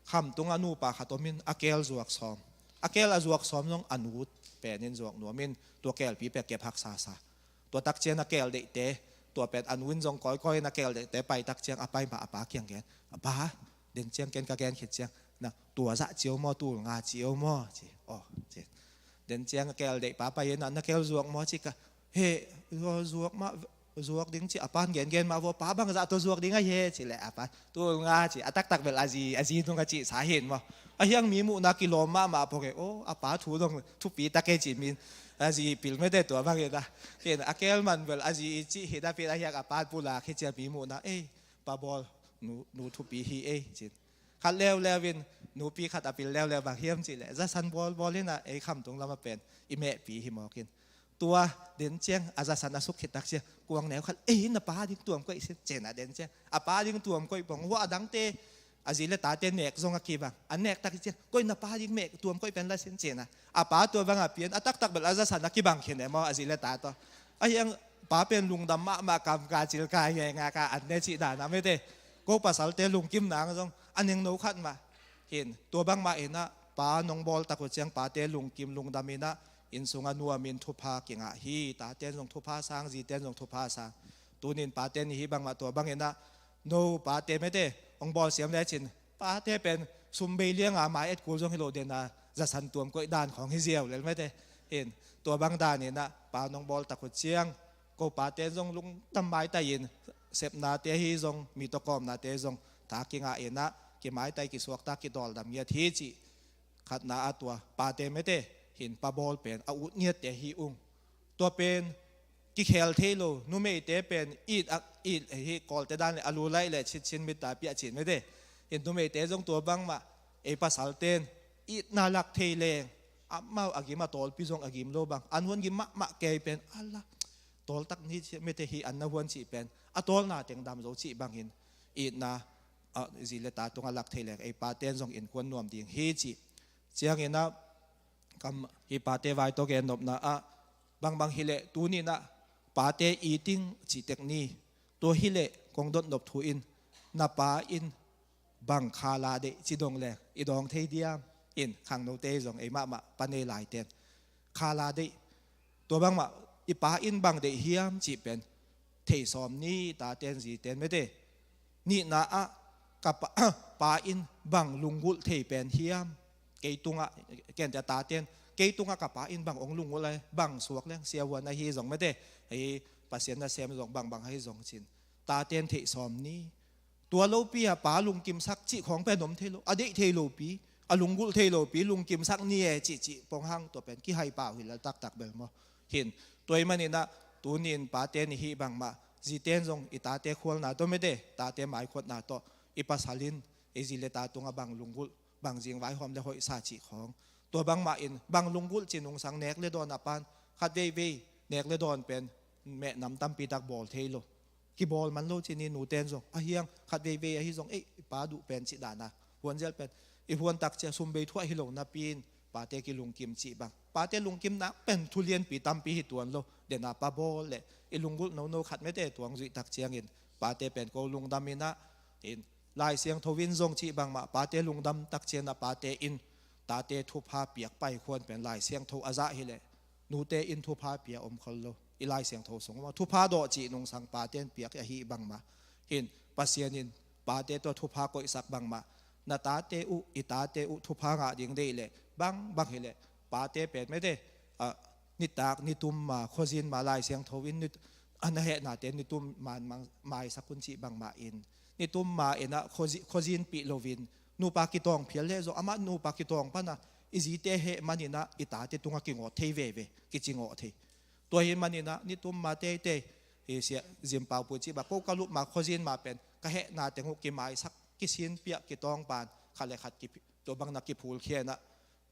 Khamtungah nupa khat omin a keel zuak sawm. A keel a zuak sawm zong a nu penin zuak nuamin tua keelpi pia kep haksa sa. Tua tak cian a keel deihte, tua pen a nu in zong kawikawi in a keel deihte pai tak ciang a pai mah a pa kiang gen. A pa, den ciang ken ka gen khit ciang, na tua zah cio maw, tul nga cio maw ci. Aw ci. Den ciang a keel deihpa pai in, na keel zuak maw ci ka, he, zuak mah, zuak ding ci a pan gengen mah vua, pa bangzah tawh zuak ding a hi he ci leh a pan, tul nga ci. A taktak bel a zi, a zi nung a cih sa hin maw. A hiang mi muhna kilawm mahmah pawh kei, aw, a pa thu dong thupi tak e ci min a zi pil mete tua bangin a. Ken a keel man bel a zi i cih hi dapin a hiang a pan pulak hi cia mi muhna, ei, pa bawl, nu, nu thupi hi ei cin. Khat leuleu in nupi khat a pil leuleu bang hiam cihleh, zasan bawlbawl inah ei khamtung lamah pen i mehpi hi mawkin. Tua den ciang a zasan a suk khit tak ciang kuang neu khat, ei, na pa ding tuam koih sin cinah den ciang a pa ding tuam koih pong. Hua a dangte a zi le tate nek zong a kibang, a nek tak ciang, koi, na pa ding meh tuam koih pen la sin cinah a pa tua banga pian. A taktak bel a zasan a kibang khin e maw, a zi le ta tawh. A hiang pa pen lungdam mahmah, kam ka cil ka nge nga ka an ne cih dana mete. Ko pasalte lungkim nang zong a nengno khat mah. Hin tua bangmah inah pa nong bawl tak uh ciang pate lungkim lungdam inah inn sungah nuamin thupha kingah hi. Taten zong thupha sang, ziten zong thupha sang. Tunin pate ni hi bangmah tua banginah no pate mete hong bawl siam lecin, pate pen sum bei lianga mai et kul zong hi lo dena, zasan tuam koih dan khawng hi ziau lel mete. Hin tua bang daninah pa nong bawl tak uh ciang ko paten zong lungdam maitai in, sepnate hi zong, mi tawh kawmnate zong, tha kingah in ah, kimaitai kisuakta kidawldam ngiat hi cih, khatna ah tua pate mete, hin pa bawl pen a ut ngiatte hi ung. Tua pen kikhel thei lo, numeite pen it a, it hi, kawlte dan le a lu laih le chitchin mit ta piah cin mete. Hin numeite zong tua bangmah, ei pasalten itna lak thei leng, amau a gim a tawlpi zong a gim lo bang, an huan gim mahmah kei pen, ala, tawltak ni mete hi an na huan cih pen, a tawlna teng dam zo cih bangin, itna, a, zi le ta tungah lak thei leng, ei paten zong innkuan nuam ding hi cih. Ciangin ah, kam, hi pate vai tawh gennopna ah, bangbang hileh tuninah pate iting cih tek ni, tua hileh kong dotnop thu in, na pa in bang kha la deih ci dong leng i dawng thei diam? In khangnote zong ei mahmah pa nei laiten, kha la deih, tua bangmah i pa in bang deih hiam cih pen thei sawm ni, taten ziten mete. Nihna ah ka pa, pa in bang lunggulh thei pen hiam? Kei tungah, kente taten, kei tungah ka pa in bang hong lunggulh a, bang suak leng siavuan ahi zong mete, hei, Pasian nasem zong bangbang ahi zong cin, taten thei sawm ni. Tua lopi a pa lungkimsak cih khawng pen om thei lo, a deih thei lopi, a lunggulh thei lopi, lungkimsak ni e cihcih pong hang, tua pen kihai pau hi lel taktak bel maw? Hin, tua ih maninah tunin pate ni hih bangmah, ziten zong i tate khualna tawh mete, tate maikhuatna tawh, i pasal in i zi le ta tungah bang lunggulh, bang zingvaihawm le hoihsa cih khawng, tua bangmah in bang lunggulh ci nungsang nek le dawn a pan, khat veivei nek le dawn pen mehnam tampitak bawl thei lo. Kibawl man lo ci ni, nuten zong a hiang khat veivei ahi zong, ei, i pa duh pen cih dana huanzial pen, i huantak cia sum bei thuah hi lo napi in pate kilungkim cih bang, pate lungkimna pen thu lianpi tampi hi tuan lo. Dena pa bawl le i lunggulh nono khat mete tuang zuihtak ciangin, pate pen ko lungdam inah, in, Lai Siangtho in zong cih bangmah pate lungdam tak cianah pate in tate thupha piak paikhuan pen Lai Siangtho a zah hileh, nute in thupha pia om khol lo. I Lai Siangtho sung mah thupha dawh cih nungsang pate in piak ahi bangmah. Hin, Pasian in pate tawh thupha koihsak bangmah, na tate uh, i tate uh thupha ngah ding deih leh, bangbang hileh pate pen mete, a, nitak nitum ma, khuazin ma, Lai Siangtho in nit-, a na hehnate nitum man mang, maisak un cih bangmah in, nitum ma inah khuazi-, khuazinpih loin, nupa kitawng phial leh zong, amah nupa kitawng pana i zite heh maninah i tate tungah kingawt thei veve, kicingawt thei. Tua hi maninah nitum ma teitei, hi sia, zimpau pui cih bang, ko ka lup ma, khuazin ma pen ka hehna teng uh kimaisak, kisinpiah, kitawng pan, khat le khat kiphi-, tua bangna kiphulkhia inah,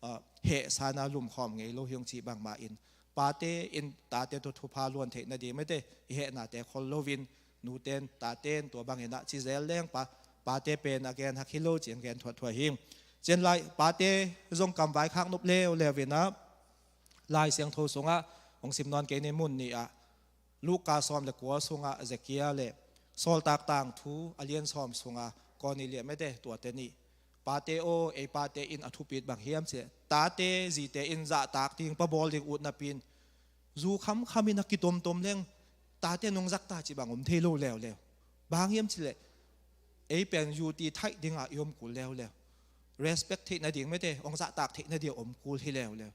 a, heh sana lumkhawm ngei lo hi ung cih bangmah in, pate in tate tawh thupha luan theih nading mete, i hehnate khol loin, nuten taten tua bang inah ci zel leng pa, pate pen a gen hak hi lo cih a gen thuahthuah hi. Cian lai pate zong kamvai khak nop leuleu inah, Lai Siangtho sungah hong sim nawn kei ni, mun nih ah, Luka sawm le kua sungah Zekia le Sawltak Tangthu a lian sawm sungah Cornelia mete, tuate nih, pate aw, ei pate in a thupit bang hiam cih leh, tate zite in zahtak ding, pa bawl ding ut napi in, zu khamkham in a kitomtom leng, tate nong zakta cih bang om thei lo leuleu. Bang hiam cih leh, ei pen zu ti thaih dingah i om kul leuleu. Respect theih nading mete, hong zahtak theih nading om kul hi leuleu.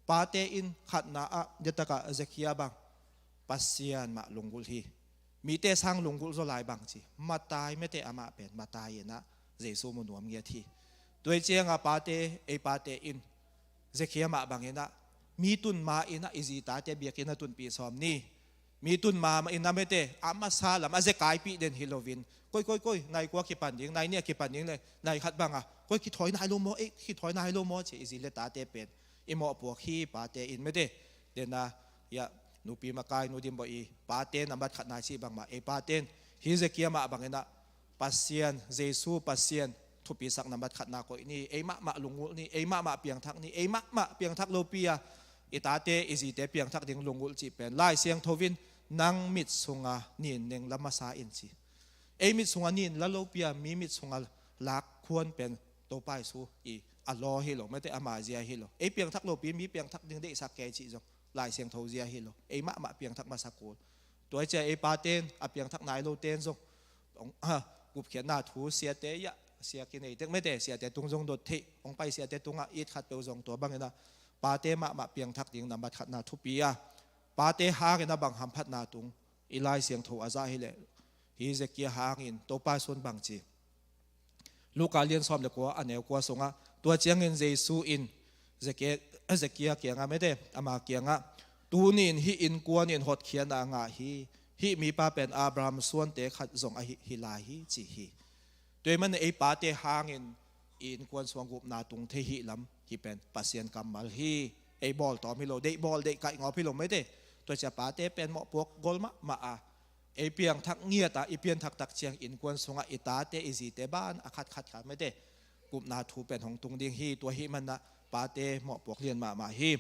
Pate in khatna ah, diatakah Zekia bang, Pasian mah lunggulh hi. Mite sang lunggulh zaw lai bang ci. Matai mete, amah pen Matai inah Jesu mu nuam ngiat hi. Tua ih ciangah pate, ei pate in Zekia mah bang inah, mi tun ma inah i zi tate biakinn a tunpih sawm ni. Mi tun ma inah mete, a masa lam a zekaipih den hi loin, koi, koi, koi, nai kua kipan ding, nai nih a kipan ding le, nai khat bangah, koi, kithawi nai lo maw, ei, kithawi nai lo maw ci, i zi le tate pen i mawhpuak hi. Pate in mete, dena, ya, nupi makai, nu Dimbawh i pate nambat khatna cih bangmah, ei paten hi Zekia mah bang inah, Pasian, Jesu Pasian thupisak nambat khatna koih ni, ei mahmah lunggulh ni, ei mahmah piangthak ni, ei mahmah piangthak lopi a i tate i zite piangthak ding lunggulh cih pen Lai Siangtho in, nang mit sunga nin neng la masa in ci. Ei mit sunga nin la lopi a mi mit sunga lak khuan pen Topa Jesu i a law hi lo mete, ama zia hi lo. Ei piangthak lopi mi piangthak ding deihsak kei cih zong Lai Siangtho zia hi lo. Ei mahmah piangthak masa kul. Tua ih ciah ei paten, a piangthak nai loten zong, hong, ha, gupkhiatna thu siate, ya, sia kinei tek mete, siate tung zong dot theih, hong pai siate tungah it khat peuh zong tua bang inah, pate mahmah piangthak ding nambat khatna thupi a, pate hang inah bang hamphatna tung, i Lai Siangtho a zah hileh, Hih Zekia hangin Topa sun bang ci? Luka lian sawm le kua, a neu kua sungah, tua ciangin Jesu in Zeke-, Zekia kiangah mete, ama kiangah, "Tuni in hih innkuan in hotkhiatna a ngah hi. Hih mipa pen Abraham suante khat zong ahi hi lai hi," ci hi. Tua ahih manin ei pate hangin i innkuan sungah gupna tung thei hi lam, hih pen Pasian kammal hi. Ei bawltawm hi lo, deih bawl, deih kaihngawp hi lo mete. Tua ciang pate pen mawhpuak gol mahmah a, ei piangthak ngiat a, i pianthak tak ciang innkuan sungah i tate, i zite ban a khatkhat kha mete, gupna thu pen hong tung ding hi. Tua ahih manin pate mawhpuak lian mahmah hi.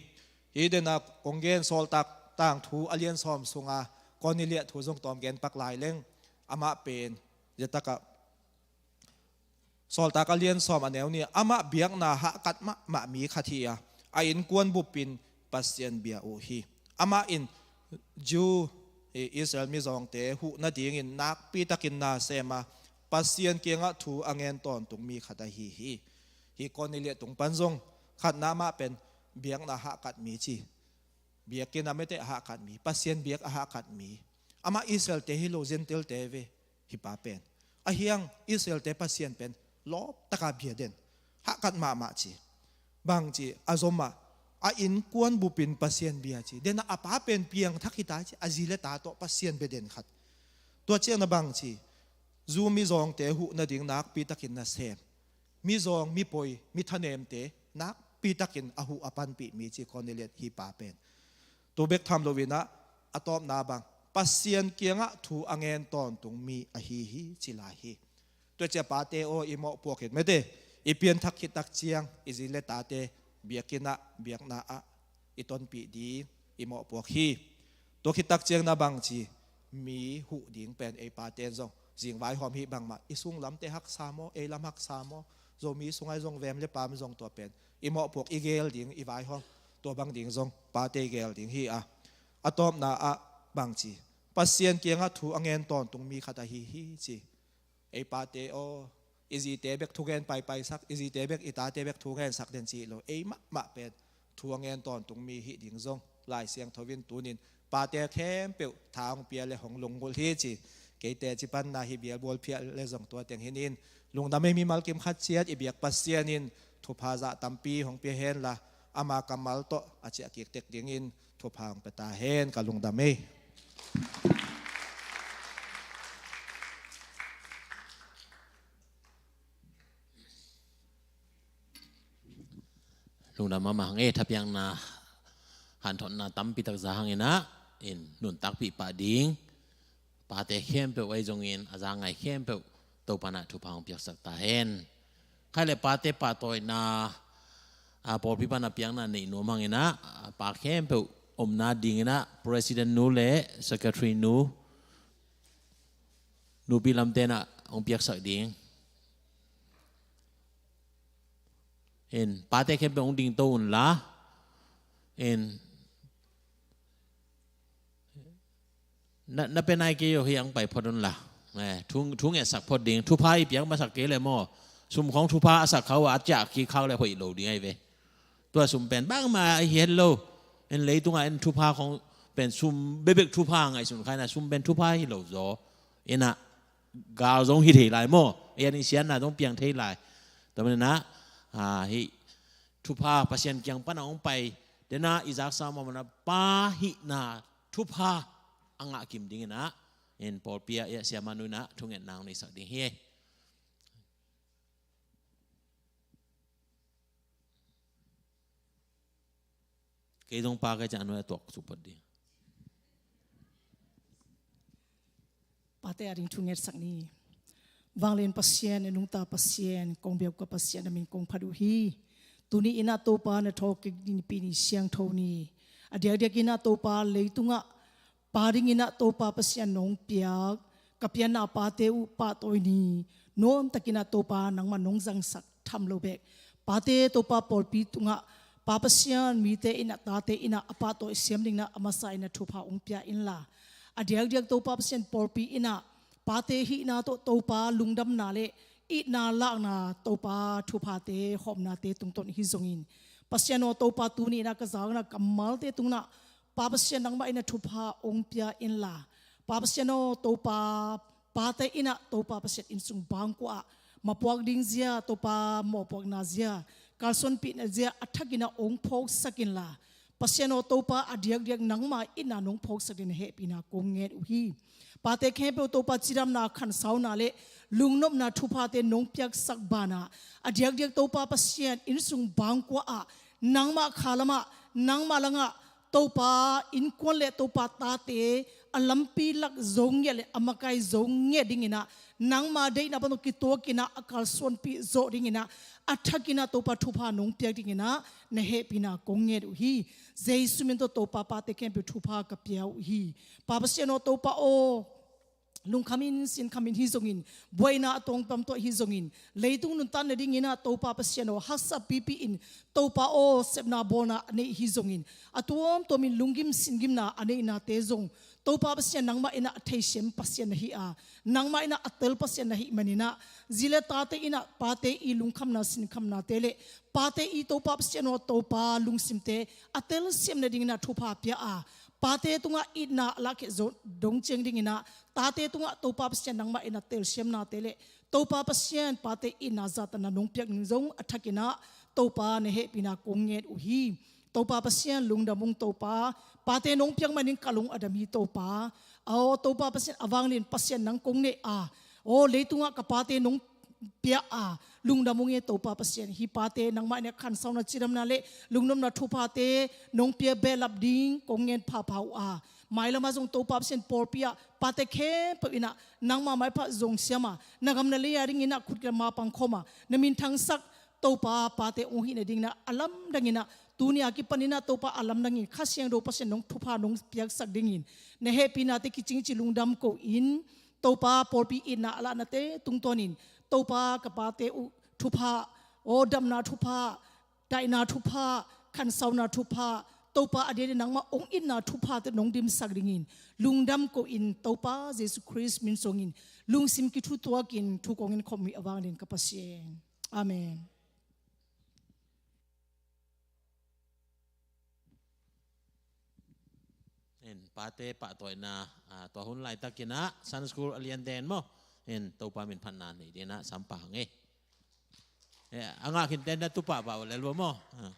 Hih denah kong gen Sawltak Tangthu a lian sawm sunga Cornelia thu zong tawm gen pak lai leng, amah pen zia takah Sawltak a lian sawm a neu nih, amah biakna hahkat mahmah mi khat hi a, a innkuan bupin Pasian bia uh hi. Amah in Jew, eh, Israel mizawngte huh nadingin nakpi takin na sem a, Pasian kiangah thu a ngen tawntung mi khat ahi hi. Hih Cornelia tung pan zong khatna, amah pen biakna hahkat mi ci, biakinn a mete a hahkat mi, Pasian biak a hahkat mi. Amah Israelte hi lo, Gentile-te ve, hih pa pen. Ahi hang Israelte Pasian pen lawp taka bia den, hahkat mahmah ci. Bang ci, a zom ah, a innkuan bupin Pasian bia ci. Denah a pa pen piangthak hi ta ci, a zi le ta tawh Pasian bia den khat. Tua ciangin bang ci, Jew mizawngte huh nading nakpi takin na sem, mizawng, mipoi, mi thanemte nakpi takin a huh a panpih mi ci, Cornelia hih pa pen. Tu bek tham loin ah, a tawpna bang, Pasian kiangah thu a ngen tawntung mi ahi hi ci lai hi. Tua ciang pate aw, i mawhpuak khit mete, i pianthak khit tak ciang i zi le tate biakinn ah, biakna ah i tonpih ding i mawhpuak hi. Tua khit tak ciangin bang ci, mi huh ding pen ei pate in zong zing vaihawm hi bangmah, i sunglamte haksa maw, ei lam haksa maw, Zomi sungah zong vem le pam zong tua pen i mawhpuak, i geel ding, i vaihawm, tua bang ding zong pate i geel ding hi a. A tawpna ah bang ci, Pasian kiangah thu a ngen tawntung mi khat ahi hi ci. Ei pate aw, i zite bek thugen paipaisak, i zite bek, i tate bek thugensak den ci lo. Ei mahmah pen thu a ngen tawntung mi hih ding zong Lai Siangtho in tunin pate khempeuh tha hong pia le hong lunggulh hi ci. Kei teci panna hih bialbual phial le zong tua teng hi ning. Lungdam ei, mimal kim khat ciat i biak Pasian in thupha zah tampi hong pia henla, ama kammal tawh a ciah kik tek dingin thupha hong pia ta hen. Ka lungdam ei. Lungdam mahmah hang e, thapiakna, hanthotna tampi tak za hangin ah, in nuntakpih pah ding pate khempeuh ahi zongin, a za ngai khempeuh Topa in ah thupha hong piaksak ta hen. Khai le pate pahtawina, a, pawlpi pan a piakna neih nuam hangin ah, a, pa khempeuh omna dingin ah President nu le Secretary nu, nupi lamte in ah hong piaksak ding. In, pate khempeuh hong dingto unla, in, na, na pe nai kei uh hi, hong pai phot unla. Eh, thu, thu ngetsak phot ding, thupha i piak masak kei le maw, sum khawng thupha a sak kha uh a, a ciah kik kha uh le hoih lo ding ahi ve. Tua sum pen bangmah ahi het lo. In, leitungah in thupha khawng pen sum bekbek thupha ngaihsun kha in ah, sum pen thupha hi lo zaw. In ah, gal zong hi thei lai maw, ei a nih siatna zong piang thei lai. Tua manin ah, a, hih thupha Pasian kiang pan a hong pai, den ah i zaksa mahmah in ah pa hihna thupha a ngah kim dingin ah, in, pawlpi ah, i, siamah nu in ah thungetna hong neisak ding hi. Kei zong pa ka hih ciang a nuai a tuak suk phot ding. Pate ading thu ngetsak ni. Vanglian Pasian, i nungta Pasian, kong biak ka Pasian, na min kong phat uh hi. Tuni in ah Topa, na thawhkik Nipi ni siangtho ni. A diakdiak in ah Topa, leitungah pa dingin ah Topa Pasian nong piak, ka pianna pate uh pahtawi ni. Nuamtakin ah Topa nangmah nong zangsak tham lo bek, pate Topa pawlpi tungah Pa Pasian mite in ah, tate in ah a pahtawi siam dingin ah a masa in ah thupha hong pia inla, a diakdiak Topa Pasian pawlpi in ah pate hihna tawh Topa lungdamna le itna lakna Topa thuphate hawmnate tungtawn hi zongin, Pasian aw, Topa tuni in ah ka zakna kammalte tungah Pa Pasian nangmah in ah thupha hong pia inla, Pa Pasian aw, Topa pate in ah Topa Pasian innsung bangkua ah mapuak ding zia, Topa mawhpuakna zia, kalsuanpihna zia a thakin ah hong phawksak inla, Pasian aw Topa, a diakdiak nangma itna nong phawksak ding na hehpihna kong nget uh hi. Pate khempeuh Topa cidamna, khansauna le lungnopna thuphate nong piaksak banah, a diakdiak Topa Pasian innsung bangkua ah, nangmah khalamah, nangmah langah Topa innkuan le Topa tate a lampi lak zo ngiat le a makai zo ngiat dingin ah, nangma deihna pan tawh kituakin ah a kalsuanpih zawh dingin ah, a thakin ah Topa thupha nong piak dingin ah na hehpihna kong nget uh hi. Jesu min tawh Topa, pate khempeuh thupha ka pia uh hi. Pa Pasian aw Topa aw, lungkham in, sinkham in hi zongin, buaina a tawngtam tawh hi zongin, leitung nuntak nadingin ah Topa Pasian aw, haksa pipi in Topa aw, sepna bawlna a neih hi zongin, a tuamtuamin lunggim singgimna a neihnate zong Topa Pasian nangmah in ah a theisiam Pasian na hi a, nangmah in ah a tel Pasian na hih manin ah, zi le tate in ah pate i lungkhamna sinkhamnate le pate i Topa Pasian aw Topa lungsimte a telsiam nadingin ah thupha pia a, pate tungah itna a lahkhia zo dong ciang dingin ah, tate tungah Topa Pasian nangmah in ah telsiamnate le Topa Pasian pate itna zahtakna nong piak ding zong a thakin ah Topa na hehpihna kong nget uh hi. Topa Pasian lungdam ung Topa, pate nong piak manin ka lung a dam hi Topa. Aw Topa Pasian, a vanglian Pasian nang kong nei a, aw leitungah ka pate nong pia a, lungdam ung e Topa Pasian. Hih pate nangmah in ah khansauna, cidamna le lungnopna thuphate nong pia behlap ding kong ngen phapha uh a, mailamah zong Topa Pasian pawlpi ah pate khempeuh in ah nangma maipha zong siam a, na gam na lei a dingin ah khut le ma pangkhawm a, na minthangsak Topa pate hong hih nadingin ah a lamdangin ah, tuni a kipanin ah Topa a lamdangin Kha Siangtho Pasian nong thupha nong piaksak dingin na hehpihnate kicing ci lungdam ko-in, Topa pawlpi itna a lahnate tungtawnin Topa ka pate uh thupha, aw damna thupha, daihna thupha, khansauna thupha, Topa a diakdiak nangmah hong itna thuphate nong dimsak dingin lungdam ko-in, Topa Jesu Khrist min suangin lungsim kithutuakin thu kong ngen khawm uh hi, a vanglian ka Pasian. Amen. In pate pahtawina, ah, tua hun laitakin ah Sunday School a lian den maw? In Topa min phatna nei den ah sam pah hang e. Eh, a ngah khin ten na tu pahpah uh lel uh maw? Ah.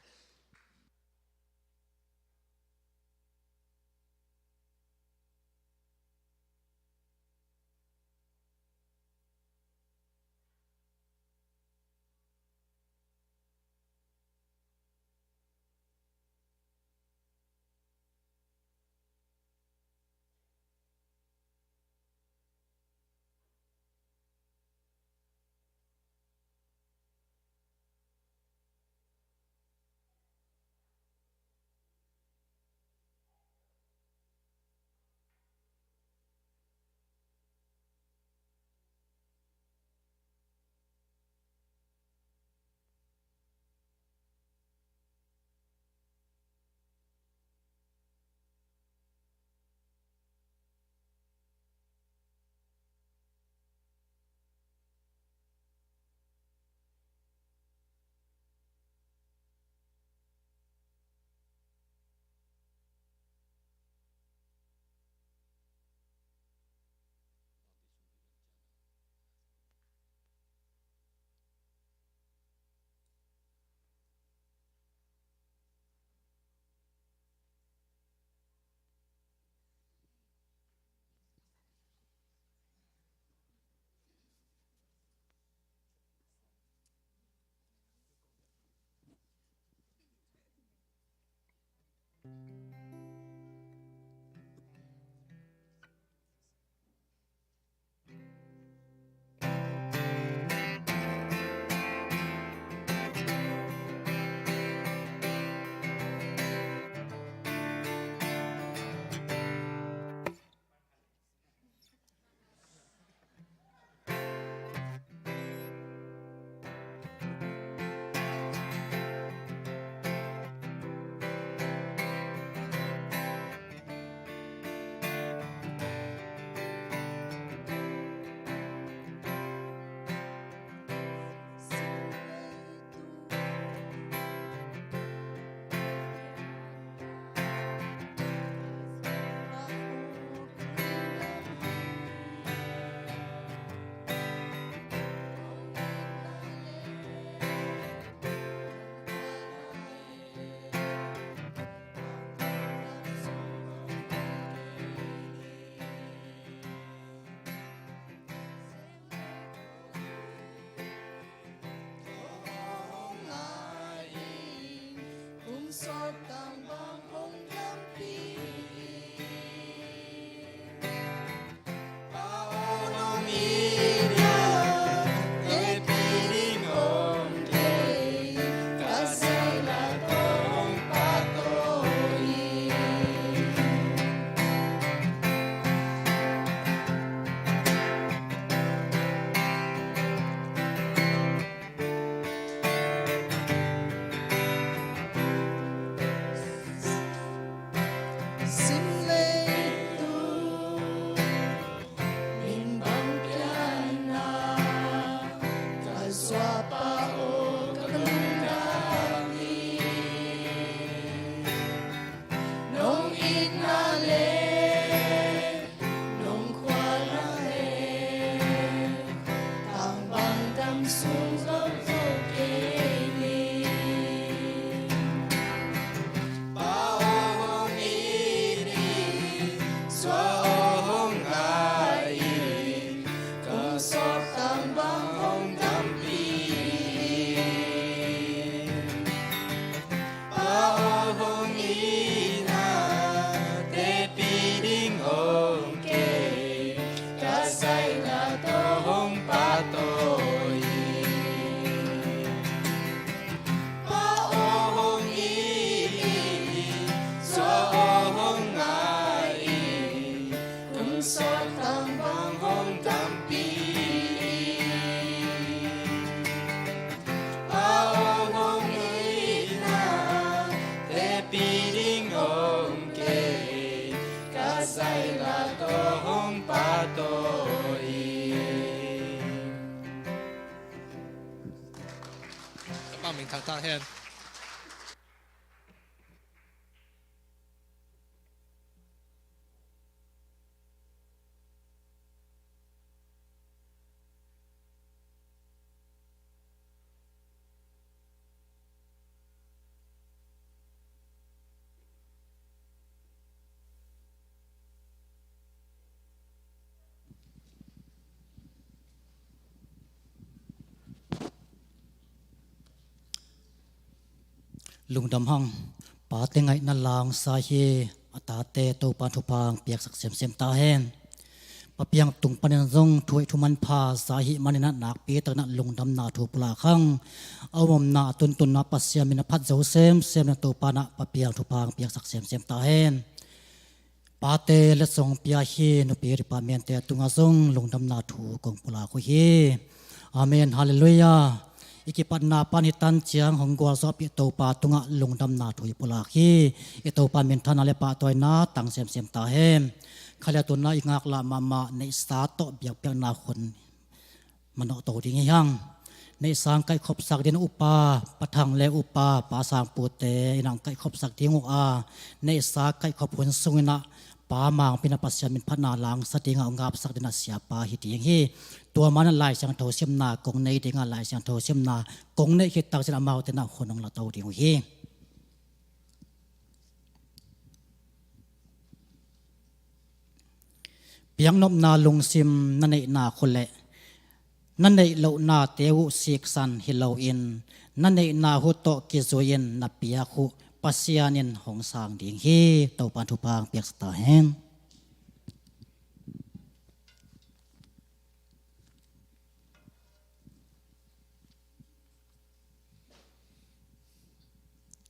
Ka pang min thangthang hen. Lungdam hang. Pate ngaihna langsa hi. A tate Topa thupha piaksak semsem ta hen. Pa Piang tung panin zong thu hoih thu manpha za ahih manin ah nakpi takin ah lungdamna thu pulak hang. A omna a tuntunna Pasian min a phat zo semsem na Topa in ah Pa Piang thupha piaksak semsem ta hen. Pate letsong pia hi. Nupi department te tungah zong lungdamna thu kong pulak uh hi. Amen. Halleluiah. I kipatna pan hi tan ciang hong gualzawhpih Topa tungah lungdamna thu i pulak hi. I Topa minthanna le pahtawina tang semsem ta hen. Khalia tuna i ngaklah mahmah neihsa tawh biakpiakna hun manawh to ding hi hang. Neihsa hong kaihkhopsak ding upa, Pa Thang le upa, Pa Sangpute in hong kaihkhopsak ding uh a, neihsa kaihkhop hun sungin ah Pa Mangpi in ah Pasian min phatna langsa dingah hong ngapsak dingin ah siapa hi ding hi. Tua man ah Lai Siangtho simna kong nei dingah Lai Siangtho simna kong neih khit takciang amaute in ah hun hong la to ding uh hi. Piaknopna lungsim na neihna khua le na neih lohnate uh siksan hi loin na neihna uh tawh kizui-in na piak uh Pasian in hong sang ding hi. Topa thupha piaksa ta hen.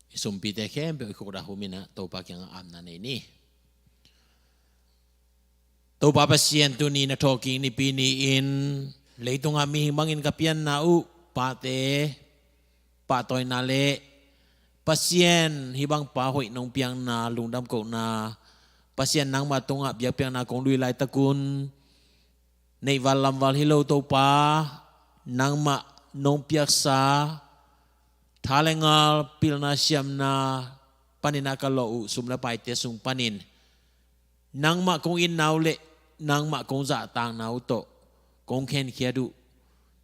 I sumpite khempeuh i khukdah humin ah Topa kiangah amna nei ni. Topa Pasian, tuni na thawhkik nipi ni-in leitungah mihing bangin ka pianna uh, pate pahtawina le Pasian hih bang pa hoih nong piakna lungdam kohna, Pasian nangmah tungah biakpiakna kong lui laitakun neihval lamval hi lo Topa, nangmah nong piaksa tha le ngal, pilna siamna panin a ka lawh uh sum le paite sung panin nangmah kong itna uh le nangmah kong zahtakna uh tawh kong khenkhiat uh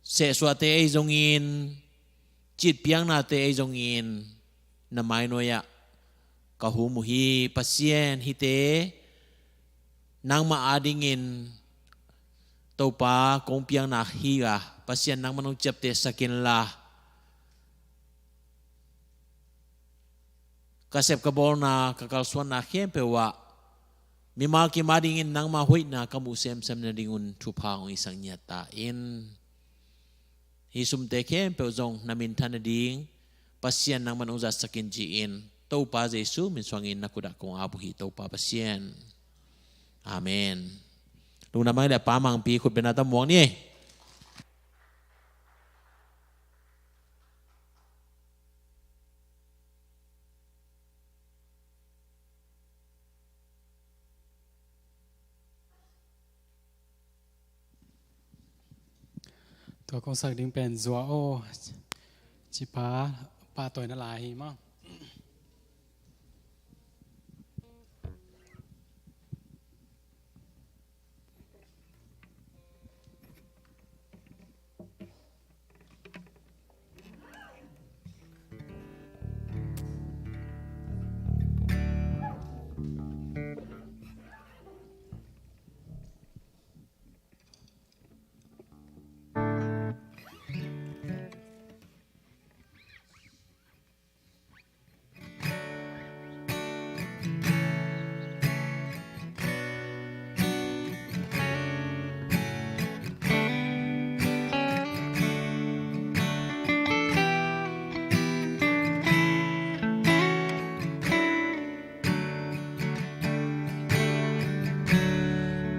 sehsuahte ei zongin, citpiaknate ei zongin na mainuai-ah ka hum uh hi. Pasian, hihte nangmah adingin Topa kong piakna hi a, Pasian nangmah nong ciaptehsak inla, ka sep ka bawlna, ka kalsuanna khempeuh ah mimal kim adingin nangma hoihna ka muh semsem nadingun thupha hong hisak ngiat ta in. Hih sumte khempeuh zong na minthan nading Pasian nangman hong zatsak in ci-in Topa Jesu min suangin na kutah kong ap uh hi, Topa Pasian. Amen. Lungdam hang, le pa mangpi khut bengna tam muang ni. Tua kong sak ding pen Zuak Aw, ci pa, pahtawi na lai hi maw.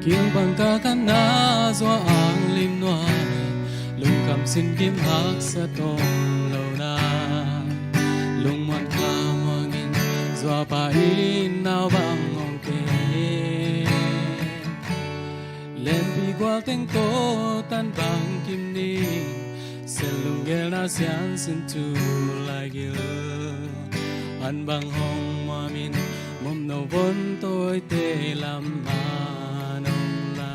Kilbang ka khanna Zuak ang lim nuai, lungkham sin kim haksa tawng lo na, lungmuan kha muangin Zuak pa in nau bang hong ke. Lenpi gual teng tawh tan bang kim ni, sen lunggel na sian sin tu lai gil. An bang hong muamin mumno von tawite lam man hong la.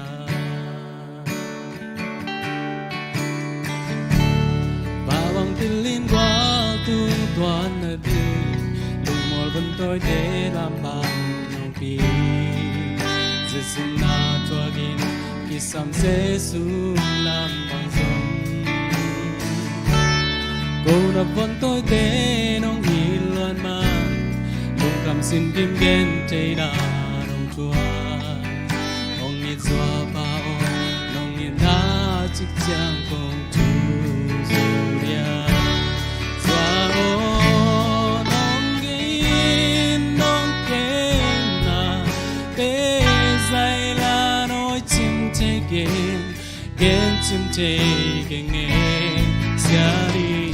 Bawang pilin gual tung tuan na ding, lungmual von tawite lam bang hong pi. Jesu na tuakin kisam Jesu lam bang zong. Ko na von tawite nong i luan man, lungkham sin kim gen thei na nong tuan. Hong it Zuak pa aw, nong itna cik ciang kong tu zu dia. Zuak aw, nong it nong kenna te zai la noi cim thei gen, gen cim thei gen nge sia di.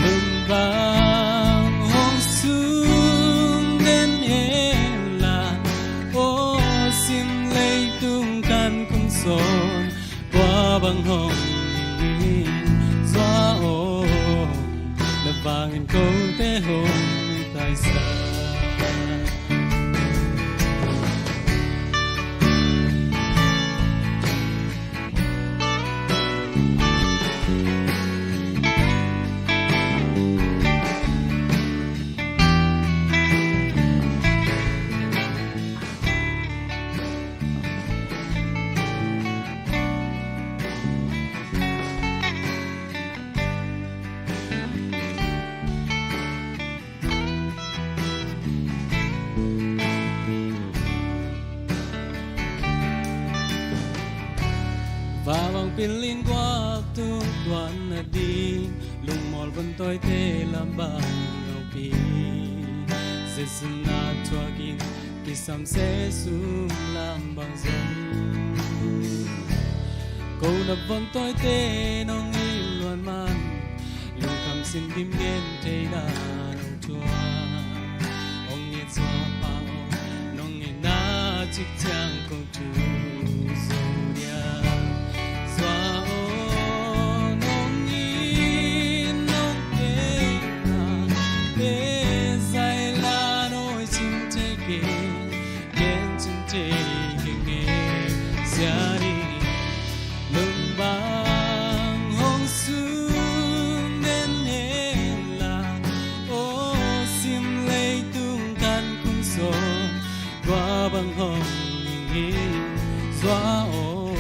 Lum bang hong sung den e la, aw sim leitung kan kum sawn, kua bang hong ing Zuak aw, na bangin kote hong taisa. Vavang pilin guak tung tuan na ding, lungmual von tawite lam bang ngawpi. Zesun na tuakin kisam Zesun lam bang zong. Ko na von tawite nong i luan man, lungkham sin kim gen thei na nong tuan. Ong it Zuak pa aw, nong itna cik ciang kong tu zo dia. Zuak aw, nong it nong kenna te zai la noi cim thei gen, gen cim thei gen nge sia di. Lung bang hong sung den hen la, aw sim leitung kan kum sawn, kua bang hong ing hi Zuak aw,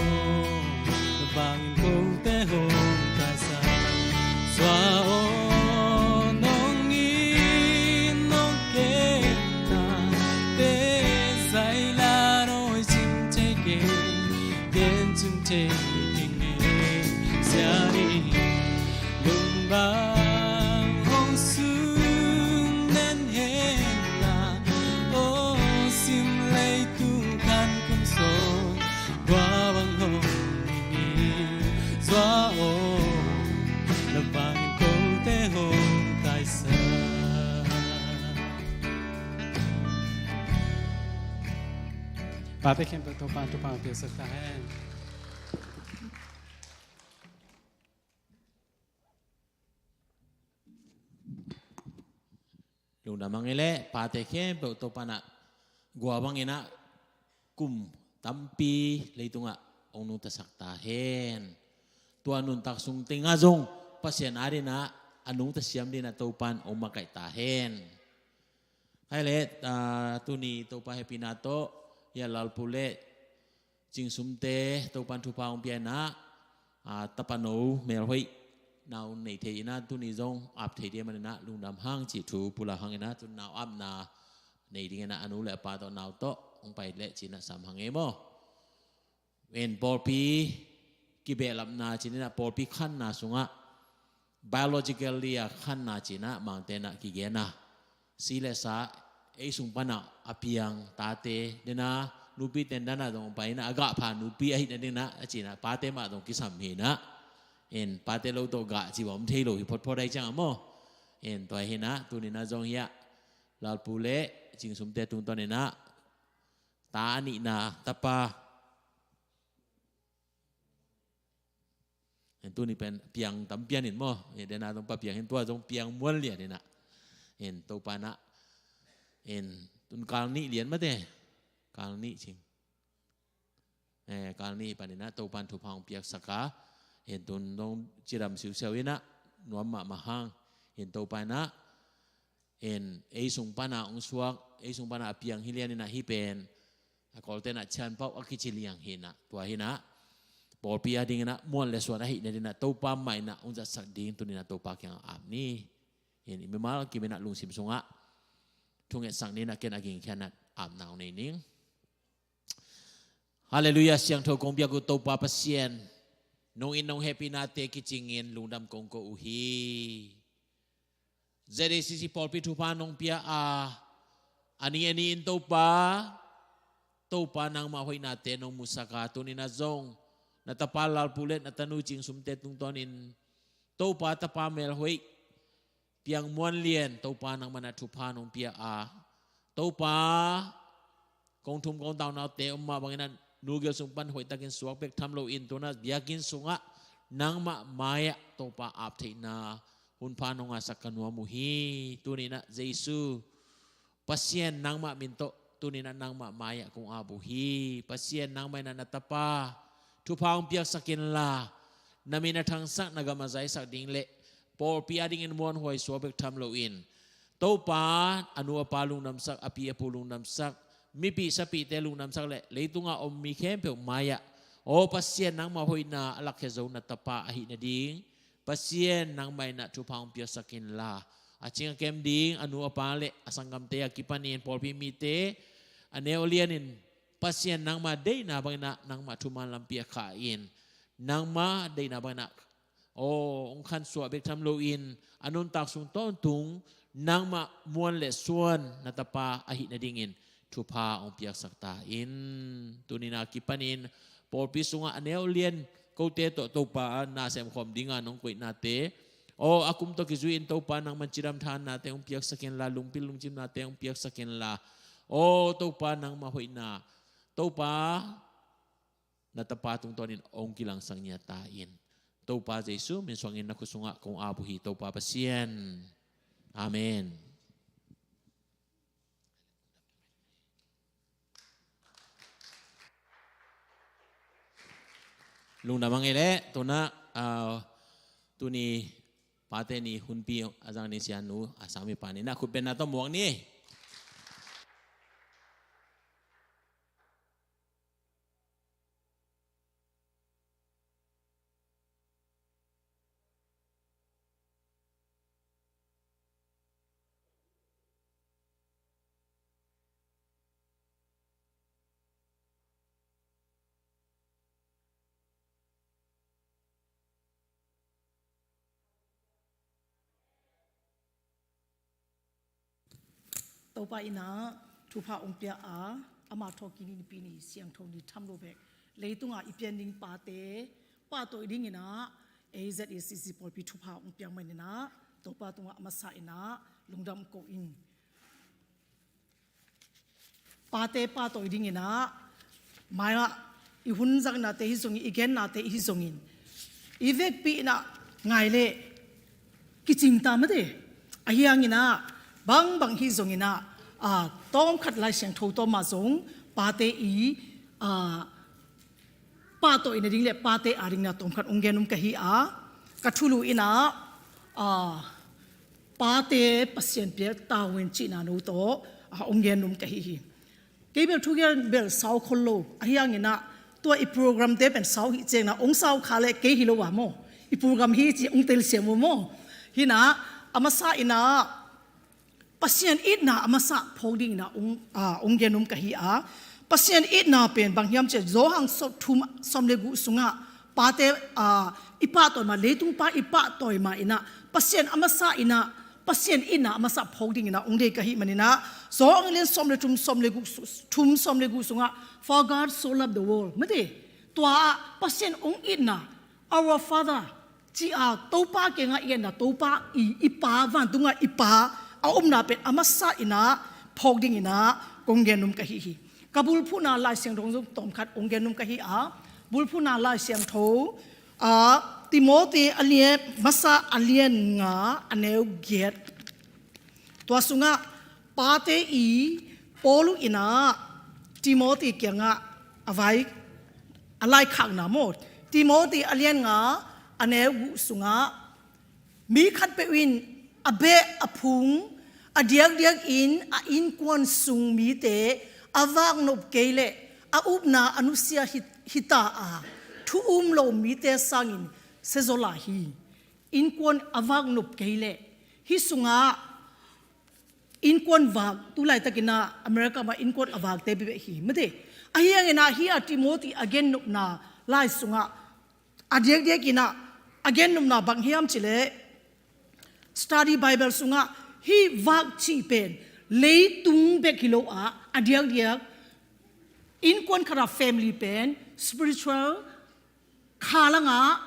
na bangin kote hong taisa. Zuak aw, nong it nong ke Cun thei ding e, sia ding lung bang hong sung nan hen la, aw sim leitung khan kum sawn, bua bang hong ning e, zua aw, la bang kote hong taisa. Pate khempeuh Topa thupha piaksak ta hen. Lungdam hang e leh, pate khempeuh Topa in ah gua bangin ah kum tampi leitungah hong nungtasak ta hen. Tua nuntak sung tengah zong Pasian adingin ah a nungta siam dingin ah Topa in hong makaih ta hen. Hai leh, ah, tuni Topa hehpihna tawh, hia Lalpu leh Cingsumte Topa in thupha hong pia in ah, ah, tapano melhoih nau nei thei in ah, tuni zong ap thei ding manin ah lungdam hang cih thu pulak hang in ah, tun nau apna nei dingin ah a nu leh a pa tawh nau tawh hong pai leh ci-in ah sam hang e maw. En pawlpi kibehlapna ci-in ah pawlpi khanna sungah biologically a khanna ci-in ah Mangte in ah kigen a, si leh sa, ei sung pan ah a piang tate dingin ah, nupi ten dan ah zong pai in ah a gah pha nupi ahih nadingin ah a ci-in ah pate mah zong kisam hi in ah, en pate lo tawh gah ci bang om thei lo hi photphot ahih ciangin maw. En tua hi in ah tuni in ah zong hia Lalpu leh Cingsumte tungtawn in ah ta a nihna tapa, en tuni pen piang tam pian in maw, en dena zong pa piang in, tua zong piang muan lian in ah, en Topa in ah, en tun kal nih lian mate, kal nih cing, eh, kal nih panin ah Topa in thupha hong piaksak a, en tun zong cidam siusiau in ah nuam mahmah hang, en Topa in ah, en ei sung pan ah hong suak, ei sung pan ah a piang hi lian in ah hih pen a Kawlte in ah cianpauh a kici liang hi in ah, tua hi in ah pawlpi adingin ah muan leh suan ahih nadingin ah Topa mah in ah hong zatsak ding tuni in ah Topa kiangah ap ni. En i mimal kim in ah lungsim sungah thungetsak ni in ah, ken a gingkhia in ah apna hong nei ning. Halleluiah, siangtho kong biak uh Topa Pasian, nong it nong hehpihnate kicingin lungdam kong ko uh hi. Z A C C pawlpi thupha nong pia a, a ni a ni in Topa, Topa nangmah hoihnate nong musak a, tuni in ah zong na tapa Lalpu leh na tanu Cingsumte tungtawnin Topa tapa melhoih, piang muan lian Topa nangmah in ah thupha nong pia a, Topa, kong thum kong tau naute om mah bangin ah nu gil sung pan hoihtakin suak bek tham loin tun ah biakinn sungah nangmah mai-ah Topa ap theihna hunpha nong ngahsak ka nuam uh hi. Tuni in ah Jesu Pasian nangmah min tawh tuni in ah nangmah mai-ah kong ap uh hi. Pasian nangmah in ah na tapa thupha hong piaksak inla, na min a thangsak, na gam a zaisak ding leh pawlpi adingin muanhuai suak bek tham loin Topa a nu a pa lungdamsak, a pi a pu lungdamsak, mipih sapihte lungdamsak leh leitungah om mi khempeuh mai-ah, aw Pasian nangmah hoihna a lakkhia zo na tapa ahih nading Pasian nangmah in ah thupha hong piaksak inla, a cing a kem ding a nu a pa leh a sanggamte a kipanin pawlpi mite a neu a lianin Pasian nangmah deihna bangin ah nangmah thuman lampi a khah in, nangmah deihna bangin ah aw hong khansuah bek tham loin a nuntak sung tawntung nangmah muan leh suan na tapa ahih nadingin thupha hong piaksak ta in. Tuni in ah kipanin pawlpi sungah a neu lian kote tawh Topa na semkhawm dinga nong koihnate, aw a kum tawh kizui-in Topa nangman cidam thannate hong piaksak inla, lungpil lungcimnate hong piaksak inla, aw Topa nangmah hoihna, Topa na tapa tungtawnin hong kilangsak ngiat ta in. Topa Jesu min suangin na khut sungah kong ap uh hi Topa Pasian. Amen. Lungdam hang e leh, tuna, ah, tuni pate ni hunpi a zang ni sianu a sami pani na khut benna tawh muak ni. Topa in ah thupha hong pia a, ama thawhkik ni, nipi ni, siangtho ni tham lo bek, leitungah i pian ding pate pahtawi dingin ah A Z E C C pawlpi thupha hong piak manin ah Topa tungah a masa in ah lungdam ko ing. Pate pahtawi dingin ah, mai-ah i hun zaknate hi zongin, i gennate hi zongin, i vekpi in ah ngai leh kicing ta mate. Ahi hangin ah bangbang hi zongin ah, a, tawmkhat Lai Siangtho tawh mah zong pate i, a, pahtawi nading le pate adingin ah tawmkhat hong gen nuam ka hi a, ka thulu in ah, a, pate Pasian piak tavuan cihna no tawh, a, hong gen nuam ka hi hi. Kei bel thugen bel sau khol lo, ahi hangin ah tua i programte pen sau hi ciangin ah, hong sau kha leh kei hi lo a maw, i program hi ci hong telsiam uh maw. Hi in ah, a masa in ah Pasian itna a masa phawk dingin ah hong, a, hong gen nuam ka hi a. Pasian itna pen bang hiam cih leh Johan sawm, thum, sawm le guk sungah pate, a, i pahtawi mah, leitung pa i pahtawi mah in ah Pasian a masa in ah, Pasian itna a masa phawk dingin ah hong deih ka hih manin ah, Johan a lian sawm le thum, sawm le guk su-, thum sawm le guk sungah, "For God so loved the world," mate. Tua ah Pasian hong itna, "Our Father," ci a, Topa kiangah i genna, Topa i, i Pa, vantungah i Pa a omna pen a masa in ah phawk dingin ah kong gen nuam ka hi hi. Ka bulphuhna Lai Siangtho zong tawmkhat kong gen nuam ka hi a, bulphuhna Lai Siangtho, a, Timoti a lian, masa a lian nga, a neu giat. Tua sungah pate i Paul in ah Timoti kiangah a vai, a laikhakna maw. Timoti a lian nga, a neu guk sungah, "Mi khatpeuh in a beh a phung, a diakdiak in a innkuan sung mite a vaknop kei leh a upna a nusia hi, hi ta a, thu um lo mite sangin siazaw lai hi." Innkuan a vaknop kei leh, hih sungah innkuan vak, tu laitakin ah America mah innkuan a vakte bekbek hi mate. Ahi hangin ah hih a Timoti a gennopna lai sungah a diakdiakin ah a gennopna bang hiam cih leh, study Bible sungah hih vak cih pen leitung bek hi lo a, a diakdiak innkuan khat a family pen spiritual, kha langah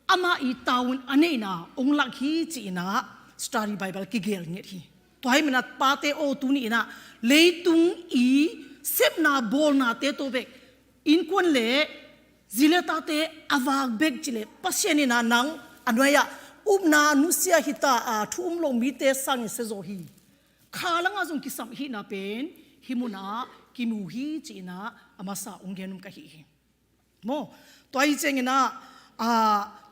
amah i tavuan a neihna hong lak hi ci-in ah study Bible kigel ngiat hi. Tua ahih manin ah pate aw, tuni in ah leitung i sepna bawlnate tawh bek, innkuan le zi le tate a vak bek cih leh, Pasian in ah nang a nuai-ah upna nusia hi ta a, thu um lo mite sangin siazaw hi. Kha langah zong kisam hihna pen hih munah kimu hi ci-in ah a masa hong gen nuam ka hi hi. Maw, tua hi ciangin ah, a,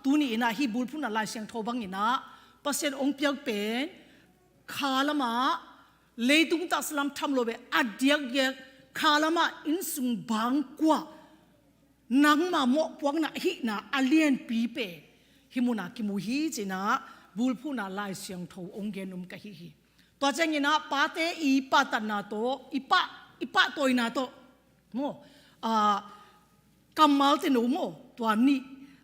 tuni in ah hih bulphuhna Lai Siangtho bangin ah Pasian hong piak pen kha lamah, leitung taksa lam tham lo bek, a diakdiak kha lamah innsung bangkua, nangma mawhpuakna hihna a lianpi pen hih munah kimu hi ci-in ah bulphuhna Lai Siangtho hong gen nuam ka hi hi. Tua ciangin ah pate i pahtatna tawh, i pah, i pahtawina tawh, maw, a, kammalte no maw, tua nih,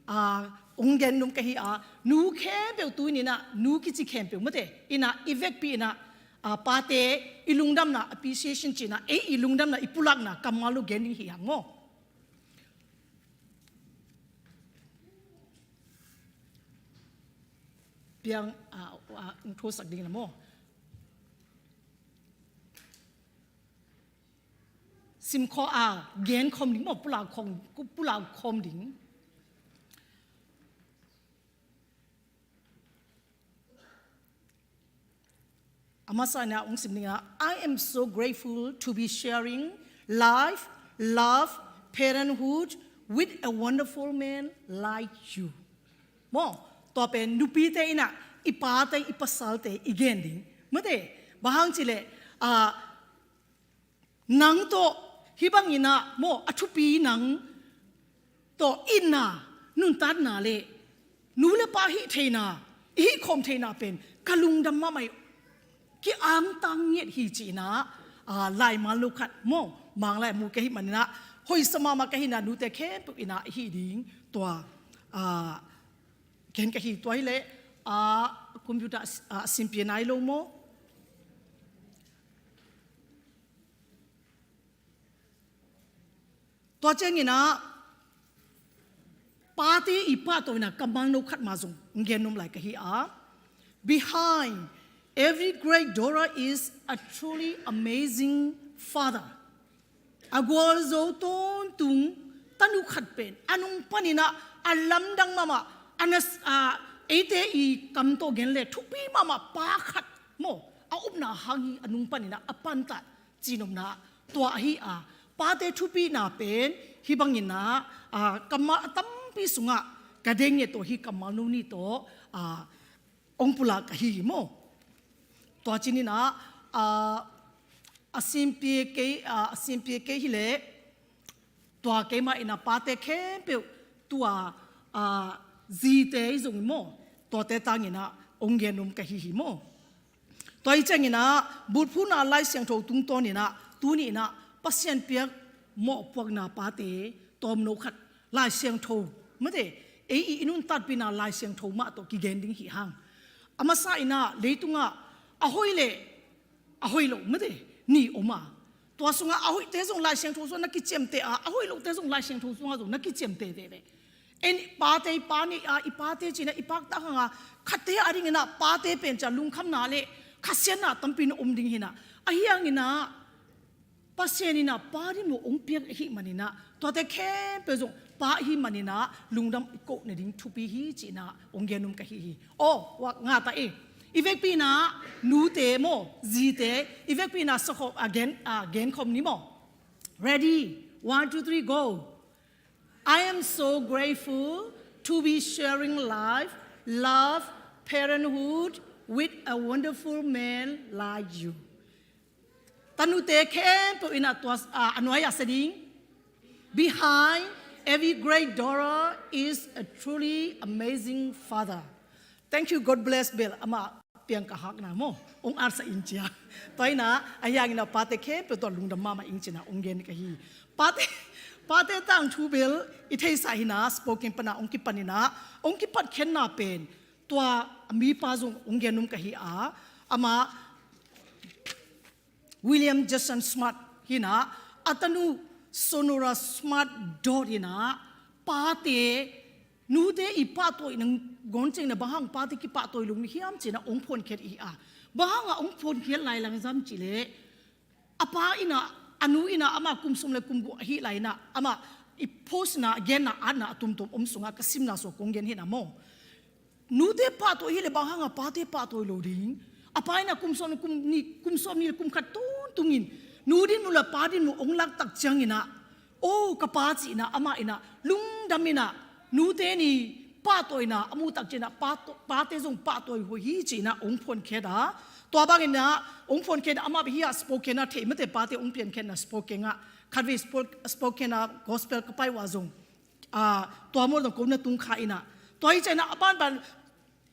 a, hong gen nuam ka hi a, nu khempeuh, tu in ah nu kici khempeuh mate in ah, i vekpi in ah, a, pate i lungdamna, appreciation cihna, ei i lungdamna, i pulakna kammal lo gen ding hi hang maw. Piang, a, a, hong thosak ding in ah maw. Sim khawm, a, gen khawm ding maw, pulak khawm, pulak khawm ding. A masa in ah hong sim ding ah, "I am so grateful to be sharing life, love, parenthood with a wonderful man like you." Maw, tua pen nupite in ah i pate, i pasalte i gen ding mate. Bang hang cih leh, a, nang tawh hih bangin ah maw, a thupi nang tawh itna, nuntakna le nu le pa hih theihna, i hih khawm theihna pen ka lungdam mahmah hi, ki-angtang ngiat hi ci-in ah, a, laimal lo khat maw, Mang Lai mu ka hih manin ah, hoihsa mahmah ka hihna, nute khempeuh in ah i hih ding tua, a, gen ka hi. Tua hi leh, a, computer, a, a simpia nai lo maw. Tua ciangin ah pate i pahtawina kammal no khat mah zong hong gen nuam lai ka hi a, behind every great daughter is a truly amazing father. A gualzo tawntung tanu khat pen a nung panin ah a lamdang mahmah, a nas-, a, eite i kam tawh gen leh thupi mahmah pa khat maw, a upna hang hi a nung panin ah a pantah cihnopna tua ahi a, pate thupina pen hih bangin ah, a, kammal a tampi sungah ka deng nge tawh hih kammal no nih tawh, a, hong pulak ka hi hi maw. Tua ciangin ah, a, a simpia kei, a, a simpia kei hileh tua keimah in ah pate khempeuh tua, a, zite hi zongin maw, tuate tangin ah hong gen nuam ka hi hi maw. Tua hi ciangin ah bulphuhna Lai Siangtho tungtawnin ah tuni in ah Pasian piak mawhpuakna pate tawmno khat Lai Siangtho, mate, ei i nuntakpihna Lai Siangtho mah tawh kigen ding hi hang. A masa in ah leitungah a hoih leh a hoih loh, mate, nih om a, tua sungah a hoihte zong Lai Siangtho sungah na kiciamteh a, a hoih lohte zong Lai Siangtho sungah zong na kiciamteh veve. En pate, i pa nei a, i pate ci-in ah i paktak hang a, khatte a dingin ah pate pen ca lungkhamna leh khasiatna tampi na om ding hi in ah. Ahi hangin ah Pasian in ah pa dinmun hong piak ahih manin ah tuate khempeuh zong pa ahih manin ah lungdam i koh nading thupi hi ci-in ah hong gen nuam ka hi hi. Aw, wa nga ta e. I vekpi in ah nute maw, zite, i vekpi in ah sakhawm, a, gen, a, genkhawm ni maw. Ready? One, two, three, go. I am so grateful to be sharing life, love, parenthood with a wonderful man like you. Tanute khempeuh in ah tua, a, a nuai-ah sia ding. Behind every great daughter is a truly amazing father. Thank you, God bless bel amah piang ka hakna maw, hong atsak in cia. Tua in ah, ahi hangin ah pate khempeuh tawh lungdam mahmah ing ci-in ah hong gen ka hi. Pate, pate tangthu bel i theisah hi in ah, Spokane pan ah hong kipan in ah, hong kipatkhiatna pen tua a mipa zong hong gen nuam ka hi a, amah William Judson Smart hi in ah, a tanu Sonora Smart Dodd in ah, pate, nute i pahtawi nangawn ciangin ah bang hang pate kipahtawi lo na hiam ci-in ah hong phawnkhiat hi a. Bang hang a hong phawnkhiat lai lang zam cih leh, a pa in ah, a nu in ah amah kum sawm leh kum guk ahih lai in ah, amah i post-na, genna, atna a tuamtuam om sungah ka simna sungah kong gen hi in ah maw. Nute pahtawi hi leh bang hang a pate pahtawi lo ding. A pa in ah kum sawm, kum nih, kum sawm nih leh kum khat tawntungin nu dinmun leh pa dinmun hong lak tak ciangin ah, aw ka pa ci-in ah, amah in ah lungdam in ah, nute ni pahtawina a muh tak ciangin ah pa-, pate zong pahtawi huai hi ci-in ah hong phawnkhiat a. Tua bangin ah hong phawnkhiat a, amah bel hi a Spokane ah, thei mate, pate hong piankhiatna Spokane ah, khatvei Spo-, Spokane ah gospel ka pai uh a zong, a, tua mawk zong ko na tung kha in ah. Tua hi ciangin ah a banban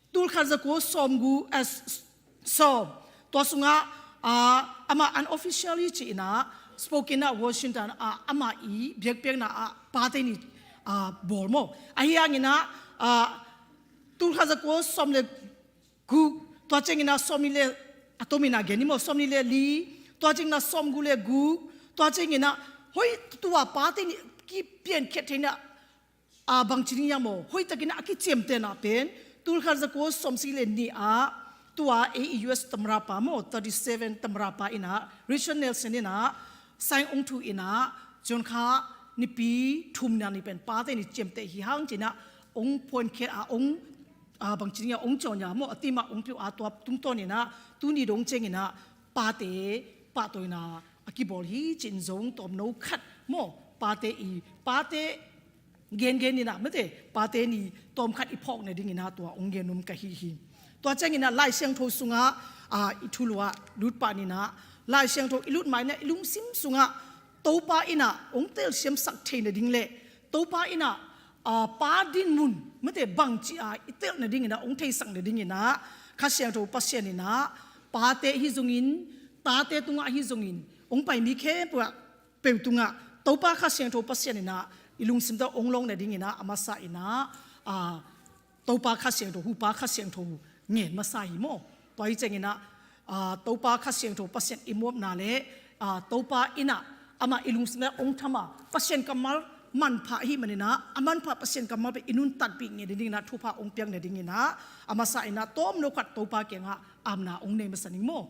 tulkhat zakua sawmguk, eh, s-, s-, sawm. Tua sungah, ah, amah unofficially ci-in ah, Spokane ah, Washington ah, amah i biakpiakna ah pate ni, ah, bawl maw. Ahi hangin ah, ah, tulkhat zakua sawm leh guk, tua ciangin ah sawmnih leh, a tomin ah gen ni maw, sawmnih leh li, tua ciangin ah sawmguk leh guk, tua ciangin ah, hoih, tua pate ni kipiankhiat theihna, a, bangci ding hiam aw, hoihtakin a kiciamtehna pen, tulkhat zakua sawmsagih leh nih ah, tua ei i U S tamrapa maw, thirty-seven tamrapa in ah, Richard Nelson in ah, sign hong thuh in ah, June kha nipi thumna ni pen pate ni ciamteh hi hang ci-in ah, hong phawnkhiat a, hong, a, bangci ding hiam, hong cawn a maw, a tim ah hong pia a, tua tungtawnin ah, tuni dong ciangin ah, pate pahtawina a kibawl hi ci-in zong tawmno khat maw, pate i, pate gengen in ah mate, pate ni tawmkhat i phawk nadingin ah tua hong gen nuam ka hi hi. Tua ciangin ah Lai Siangtho sungah, a, i thulu ah lut pah ni in ah, Lai Siangtho i lut ma-in ah i lungsim sungah Topa in ah hong telsiamsak thei nading leh Topa in ah, a, pa dinmun mate bangci a i telh nadingin ah, hong theisak nadingin ah, Kha Siangtho Pasian in ah pate hi zongin, tate tungah hi zongin, hong pai mi khempeuh ah, peuh tungah Topa Kha Siangtho Pasian in ah i lungsim tawh hong lawng nadingin ah, a masa in ah, a, Topa Kha Siangtho, Hupa Kha Siangtho ngen masa hi maw. Tua hi ciangin ah, a, Topa Kha Siangtho Pasian i muapna leh, a, Topa in ah Amah i lungsim ah hong tham a, Pasian kammal manpha ahih manin ah, a manpha Pasian kammal pen i nuntakpih nget dingin ah, thupha hong piak nadingin ah, a masa in ah tawmno khat Topa kiangah apna hong nei masa ning maw.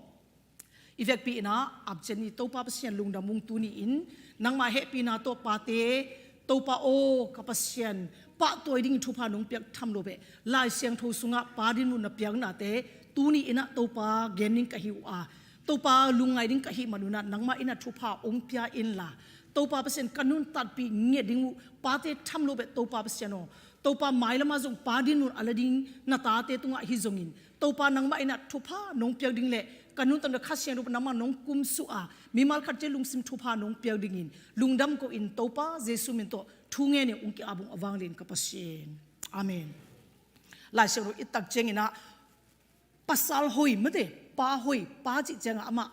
I vekpi in ah, apcen ni Topa Pasian lungdam ung. Tuni-in nangmah hehpihna tawh pate, Topa aw, ka Pasian, pahtawi dingin thupha nong piak tham lo beh, Lai Siangtho sungah Pa dinmun na piaknate tuni in ah Topa gen ding ka hi uh a, Topa lungngai ding ka hih manun ah, nangmah in ah thupha hong pia inla, Topa Pasian, ka nuntakpih nget ding uh, pate tham lo beh Topa Pasian aw, Topa mailamah zong Pa dinmun a la ding na tate tungah hi zongin, Topa nangmah in ah thupha nong piak ding le ka nuntakna Kha Siangtho nangmah nong kumsuh a, mimal khat ciat lungsim thupha nong piak dingin lungdam ko-in, Topa Jesu min tawh thu ngen ing. Hong ki-ap ung, a vanglian ka Pasian. Amen. Lai Siangtho i et tak ciangin ah, pasal hoih mate, pa hoih, pa cih ciangah amah,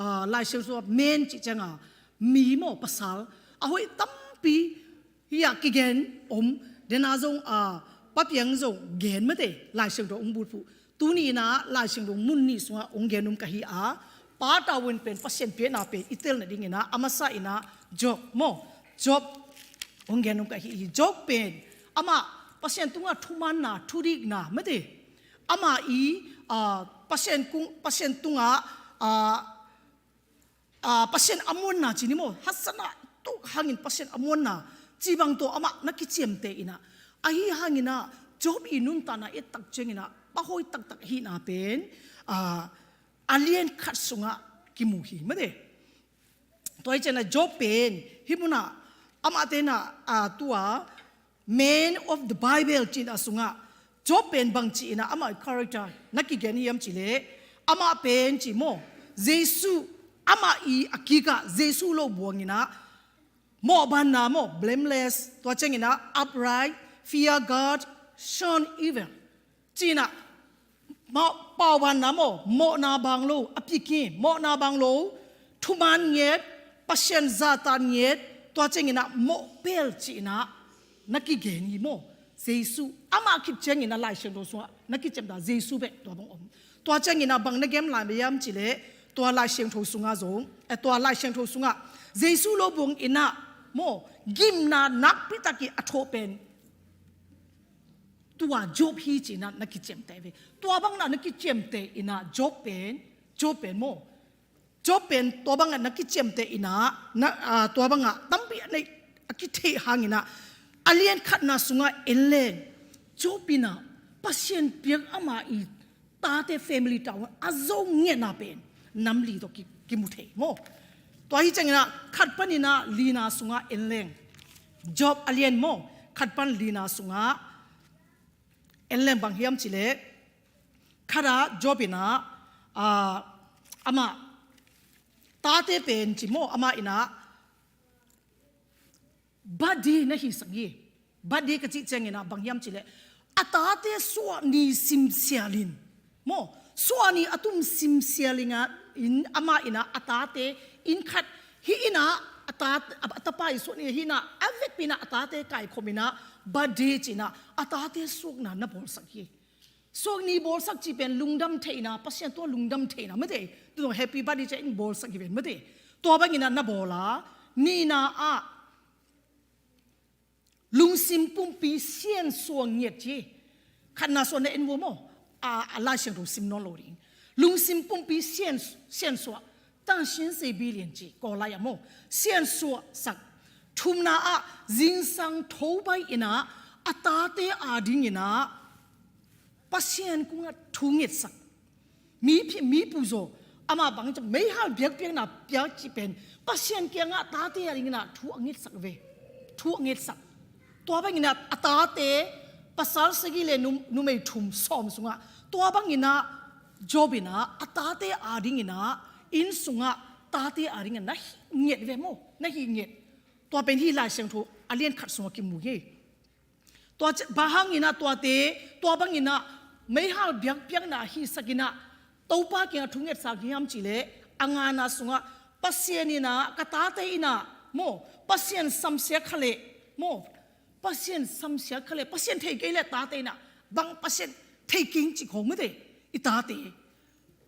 ah, Lai Siangtho ah men cih ciangah mi maw, pasal a hoih tampi hi-ah kigen om. Dena zong, ah, Pa Piang zong gen mate, Lai Siangtho hong bulphuh. Tuni in ah Lai Siangtho mun nih sungah hong gen om ka hi a, Pa Darwin pen Pasian piakna pen i tel nadingin ah, a masa in ah Job maw, Job hong gen om ka hi hi. Job pen amah Pasian tungah thumanna, thudikna mate, amah i, ah, Pasian kung, Pasian tungah, ah, ah, Pasian a muanna ci ni maw, haksatna tuk hangin Pasian a muanna cih bang tawh amah na kiciamteh in ah, ahi hangin ah Job i nuntakna i et tak ciangin ah, pa hoih taktak ahihna pen, ah, a lian khat sungah kimu hi mate. Tua hi ciangin ah Job pen hih munah amah te in ah, ah, tua Man of the Bible cihna sungah Job pen bangci in ah amah character na kigen hiam cih leh, amah pen ci maw, Jesu, amah i a kikah Jesu lo buang in ah, mawhbanna maw, blameless, tua ciangin ah upright, fear God, shun evil. Ci in ah, mawh, paubanna maw, mawhna bang lo, a piki, mawhna bang lo, thuman ngiat, Pasian zahtak ngiat, tua ciangin ah mawhpel ci in ah na kigen hi maw. Jesu, amah khit ciangin ah Lai Siangtho sungah na kiciamteh Jesu beh tua bang om. Tua ciangin ah bang na gen lai mah hiam cih leh, tua Lai Siangtho sungah zong, eh, tua Lai Siangtho sungah Jesu lo buang in ah maw, gimna nakpi tak i a thawh pen tua Job hi ci in ah na kiciamteh ve. Tua bang in ah na kiciamteh in ah Job pen, Job pen maw, Job pen tua bang in ah na kiciamteh in ah, na, ah, tua bang ah tampi a nei, a kitheih hangin ah, a lian khatna sungah en leng, Job in ah Pasian piak amah i tate family tawh a zo ngiatna pen nam li tawh ki, kimu thei maw. Tua hi ciangin ah khat panin ah lina sungah en leng, Job a lian maw, khat pan lina sungah en leng bang hiam cih leh, khat ah Job in ah, ah, amah tate pen ci maw, amah in ah birthday na hisak hi. Birthday ka cih ciangin ah bang hiam cih leh, a tate suahni simsial in maw, suahni a tum simsial in ah, in amah in ah a tate inn khat hih in ah, a ta, a tapa i suahni hih in ah, a vekpi in ah a tate kaikhawm in ah birthday ci in ah a tate suahna na bawlsak hi. Suahni bawlsak cih pen lungdam theihna, Pasian tungah lungdam theihna mate. Tua happy birthday ci in bawlsak hi ven mate. Tua bangin ah na bawl a, nihna ah lungsim pumpi siansuah ngiat ci. Khatna sungah na en vua maw, a, a Lai Siangtho sim nawn lo ding. Lungsim pumpi sian, siansuah, ตั้ง心 sei bilian ci, Kawl lai ah maw, siansuahsak. Thumna ah zingsang tho bai in ah a tate adingin ah Pasian kungah thu ngetsak. Mi phi, mi puzaw, amah bang ci, meihal biakpiakna piak cih pen Pasian kiangah tate adingin ah thu a ngetsak ve. Thu a ngetsak. Tua bangin ah a tate, pasal sagih le num, numei thum sawm sungah, tua bangin ah Job in ah a tate adingin ah, inn sungah tate adingin ah na hi nget ve maw, na hi nget. Tua pen hih Lai Siangtho a lian khat sungah kimu hi. Tua ci, bang hangin ah tuate, tua bangin ah meihal biakpiakna hisak in ah Topa kiangah thu ngetsak hiam cih leh, a ngana sungah, Pasian in ah, ka tate in ah maw, Pasian samsia kha leh maw, Pasian samsia kha leh, Pasian thei kei leh tate in ah bang Pasian thei keng ci khawng mate, i tate.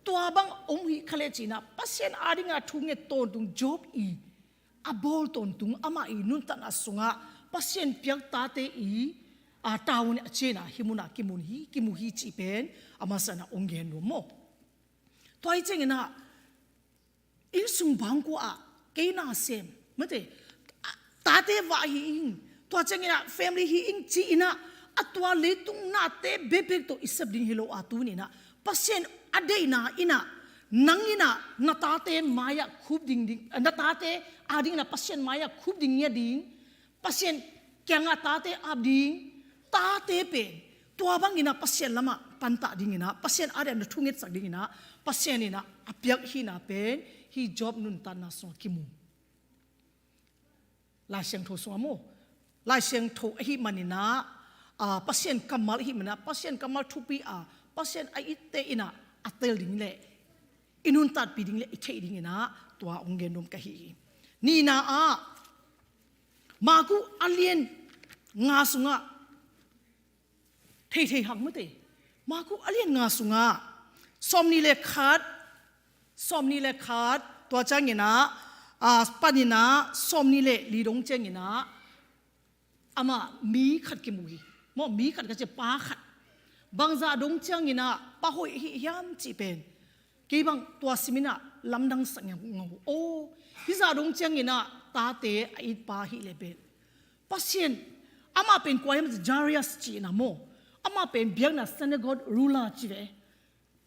Tua bang om hi kha leh ci in ah Pasian adingin ah thu nget tawntung Job i a bawl tawntung amah i nuntakna sungah Pasian piak tate i a taun a cianah hih munah kimun hi, kimu hi cih pen a masa inah ong gen nuam maw? Tua hi cianginah innsung bangkua ah kei nasem mate, tate vah hi ing, tua cianginah family hi ing ci-inah a tua leitung nate bekbek tawh i sep ding hi lo a, tuninah Pasian a deihna inah nang inah na tate mai-ah khup ding ding, na tate adinginah Pasian mai-ah khup ding ngiat ding, Pasian kiangah tate ap ding, tate pen tua banginah Pasian lamah pantah dinginah, Pasian adeh na thungetsak dinginah Pasian inah a piak hihna pen hih Job nuntakna sungah kimu. Lai Siangtho sungah maw, Lai Siangtho ahih maninah, a, Pasian kammal ahih maninah, Pasian kammal thupi a, Pasian a itte inah a tel ding le i nuntakpih ding le i theih dinginah tua ong gen nuam ka hi hi. Nihna ah Marku a lian nga sungah theithei hak mate. Marku a lian nga sungah sawmnih le khat, sawmnih le khat, tua cianginah, a, paninah sawmnih le li dong cianginah amah mi khat kimu hi. Maw, mi khat ka ci, pa khat. Bangzah dong cianginah pa hoih hi hiam cih pen kei bang tua siminah lamdang sak ngiau ngau. Aw, hih zah dong cianginah tate a it pa hi le pen Pasian, amah pen kua hiam, Jairus ci-inah maw, amah pen biakna synagogue ruler ci ve.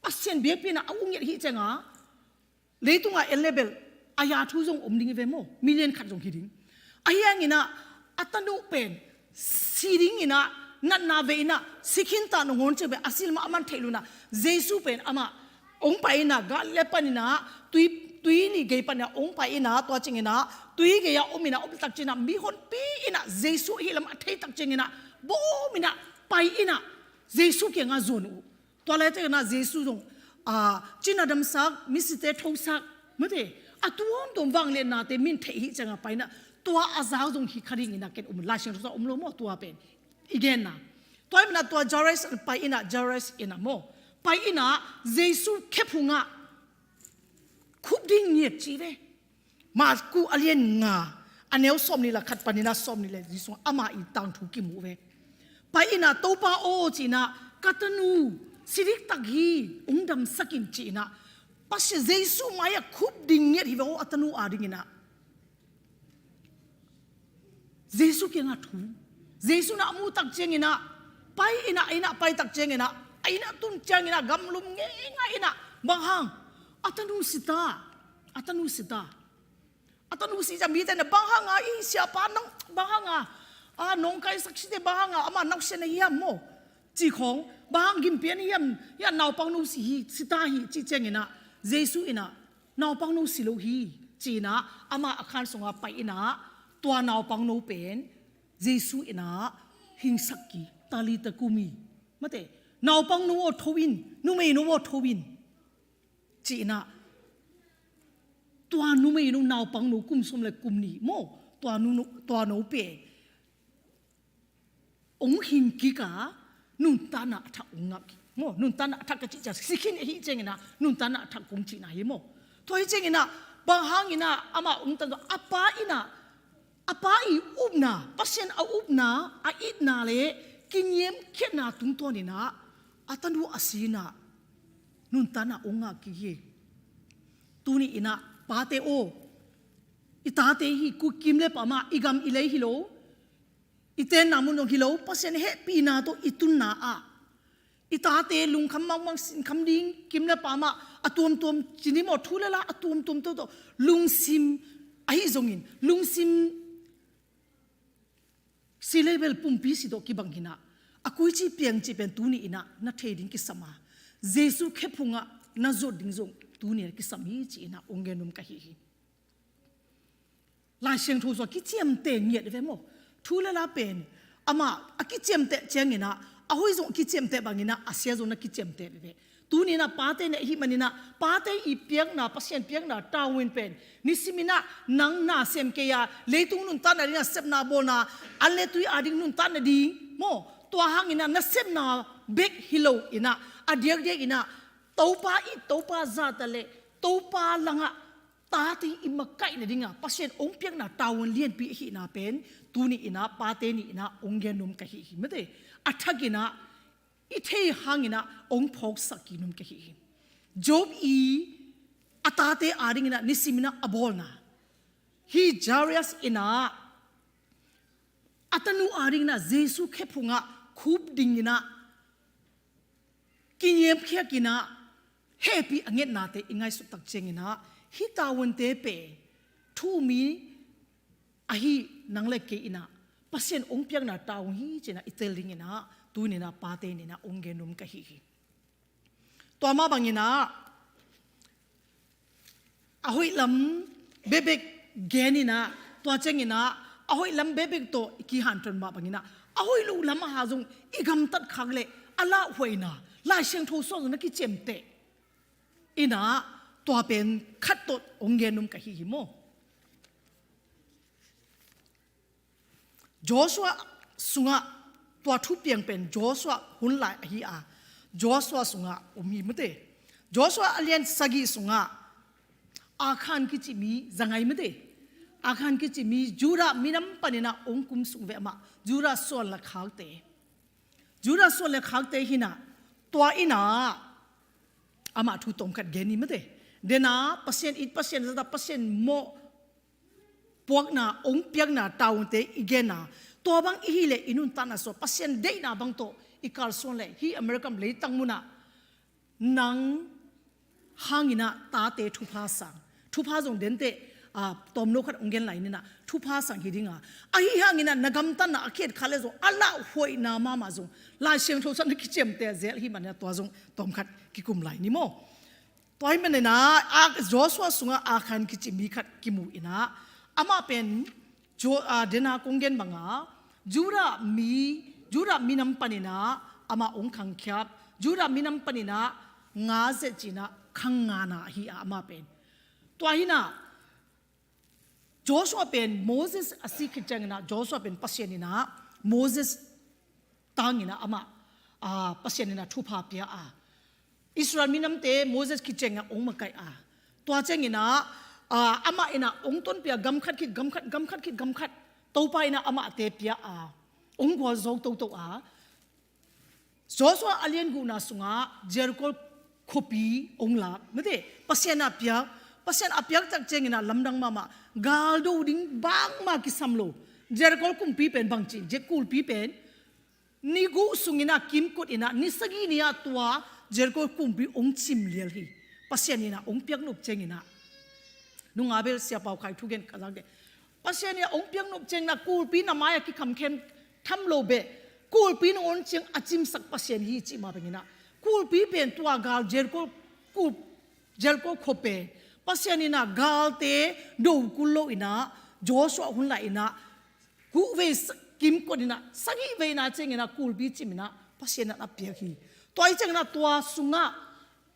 Pasian biakpiakna a uk ngiat hi cianga leitungah en le bel a ya thu zong om ding hi ve maw, mi lian khat zong hi ding. Ahi hanginah a tanu pen si dinginah natna vei inah si khinta nangawn ciang pen a si lamah a man theih lunah Jesu pen amah ong pai inah Galilee paninah tui, tui nih gei paninah ong pai inah tua cianginah tui gei-ah om inah om tak cianginah mi honpi inah Jesu ahi lamah a thei tak cianginah bawm inah pai inah Jesu kiangah zuan uh. Tua lai cianginah Jesu zong, a, cina damsak, misite thosak mate, a tuamtuam vangliatnate min theih hi ciangah pai inah tua a zau zong hi kha dinginah ken um, Lai Siangtho sungah om lo maw tua pen i genna. Tua hi manah tua Jairus pai inah, Jairus inah maw, pai inah Jesu khephungah khup ding ngiat ci ve. Marku a lian nga a neu sawmnih le khat paninah sawmnih le li sungah amah i tangthu kimu ve. Pai inah Topa aw ci-inah ka tanu si diktak hi, ong damsak in ci-inah Pasian Jesu mai-ah khup ding ngiat hi ve aw a tanu adinginah. Jesu kiangah thu. Jesu na a muh tak cianginah pai inah, a innah pai tak cianginah a innah tun cianginah gamlum ngeingai inah bang hang a tanu sita, a tanu sita. A tanu si ciang mite na bang hanga i siapa nang bang hanga a nawngkaisak site bang hanga ama nausiatna hiam maw? Ci khawng bang hang gimpian hiam, hiam naupangno si hi, sita hi ci cianginah Jesu inah naupangno si lo hi ci-inah amah a khan sunga pai inah tua naupangno pen Jesu inah hingsak ki, Talitha kumi. Mate, naupangno aw tho in, numeino aw tho in ci-inah tua numeino naupangno kum sawm le kum nih maw, tua nu, tua no pen ong hing kik a nuntakna a thak ong ngah kik maw, nuntakna a thak ka cih ciang si khin ahi cianginah nuntakna a thak kong cihna hi maw. Tua hi cianginah bang hanginah amah ong tan a pa inah a pa i upna, Pasian a upna, a itna le kiniamkhiatna tungtawninah a tanu a si inah nuntakna ong ngah kik hi. Tuni inah pate aw, i tate hi, kua kim le pamah i gam i lei hi lo, i tenna mun zong hi lo, Pasian hehpihna tawh i tunna ah i tate lungkham mangmang, sinkham ding, kim le pamah a tuamtuam cini maw, thu le la a tuamtuam tawh tawh lungsim ahi zongin lungsim si le bel pumpi si tawh kibang hinah a kuici piang cih pen tuni inah na thei ding kisam a, Jesu khephungah na zuat ding zong tuni inah kisam hi ci-inah ong gen nuam ka hi hi. Lai Siangtho sungah kiciamteh ngiat ve maw? Thu le la pen amah a kiciamteh cianginah a hoih zong a kiciamteh banginah a sia zong na kiciamteh veve. Tuninah pate na ihih maninah pate i piakna, Pasian piakna tavuan pen nisiminah nang na sem kei a, leitung nuntakna dingah sepna bawlna, an le tui ading nuntakna ding maw? Tua hanginah na sepna bek hi lo inah a diakdiak inah Topa it, Topa zahta le Topa langah tate i makaihna dingah Pasian hong piakna tavuan lianpi ahihna pen tuni inah pate ni inah hong gen nuam ka hi hi mate. A thak inah i thei hang inah hong phawksak kik nuam ka hi hi. Job i a tate ading inah nisim inah a bawlna hi. Jairus inah a tanu ading inah Jesu khephungah khup ding inah kiniamkhiak inah hehpih a ngetnate i ngaihsut tak ciang inah hih tavuante pen thu-um mi ahi nang le kei inah Pasian hong piakna tavuan hi ci inah i tel ding inah tuni inah pate ni inah hong gen nuam ka hi hi. Tua mah bang inah a hoih lam bekbek gen inah tua ciang inah a hoih lam bekbek tawh i kihanthawn mah bang inah a hoih loh lam a ha zong i gamtat khak leh a lauhuaina Lai Siangtho sung zong na kiciamteh inah tua pen khat tawh hong gen nuam ka hi hi maw. Joshua sungah tua thupiang pen Joshua hun lai ahi a, Joshua sungah om hi mate. Joshua a lian sagih sungah Akhan kici mi za ngai mate. Akhan kici mi Judah minam pan inah hong kum sung ve amah Judah suan le khakte. Judah suan le khakte hi inah tua inah amah thu tawmkhat gen hi mate. Dena Pasian it, Pasian zat a, Pasian mawh puakna hong piakna tavuante i genna, tua bang i hih leh i nuntakna sungah Pasian deihna bang tawh i kalsuan leh hih America leitang munah nang hang inah tate thupha sang, thupha zong denteh, a, tawmno khat hong gen lai ni inah thupha sang hi ding a, ahi hang inah na gamtatna a khiat khat leh zong a lauhuaina mahmah zong Lai Siangtho sung na kiciamteh zel hi man inah tua zong tawmkhat kikum lai ni maw. Tua hi man inah Joshua sungah Akhan kici mi khat kimu inah amah pen Jo-, a, dena kong gen banga Judah mi, Judah minam pan inah amah hong khangkhiap, Judah minam pan inah nga zet ci inah khang ngana ahi a amah pen. Tua hi inah Joshua pen Moses a si khit ciang inah Joshua pen Pasian inah Moses tang inah amah, a, Pasian inah thupha pia a, Israel minamte Moses khit ciang inah hong makaih a, tua ciang inah, a, amah inah hong tonpih a, gam khat khit gam khat, gam khat khit gam khat Topa inah amahte pia a, hong gualzo toto a. Joshua a lian guhna sungah Jericho khuapi hong lak mate. Pasian a piak, Pasian a piak tak ciang inah lamdang mahmah, gal do ding bangmah kisam lo. Jericho kumpi pen bangci, Jericho kulpi pen ni guh sung inah kimkot inah ni sagih ni-ah tua Jericho kumpi hong cim lial hi. Pasian inah hong piak nop ciang inah. Nungabel Sia Pau Khai thugen ka zak deh. Pasian inah hong piak nop ciang inah kulpi na mai-ah kikhamkhem tham lo beh, kulpi nangawn ciang a cimsak Pasian hi cih mah bang inah kulpi pen tua gal Jericho kul, Jericho khua pen Pasian inah galte do kul lo inah Joshua hun lai inah guh vei sa-, kimkot inah sagih veina ciang inah kulpi cim inah Pasian inah a piak hi. Tua hi ciang inah tua sungah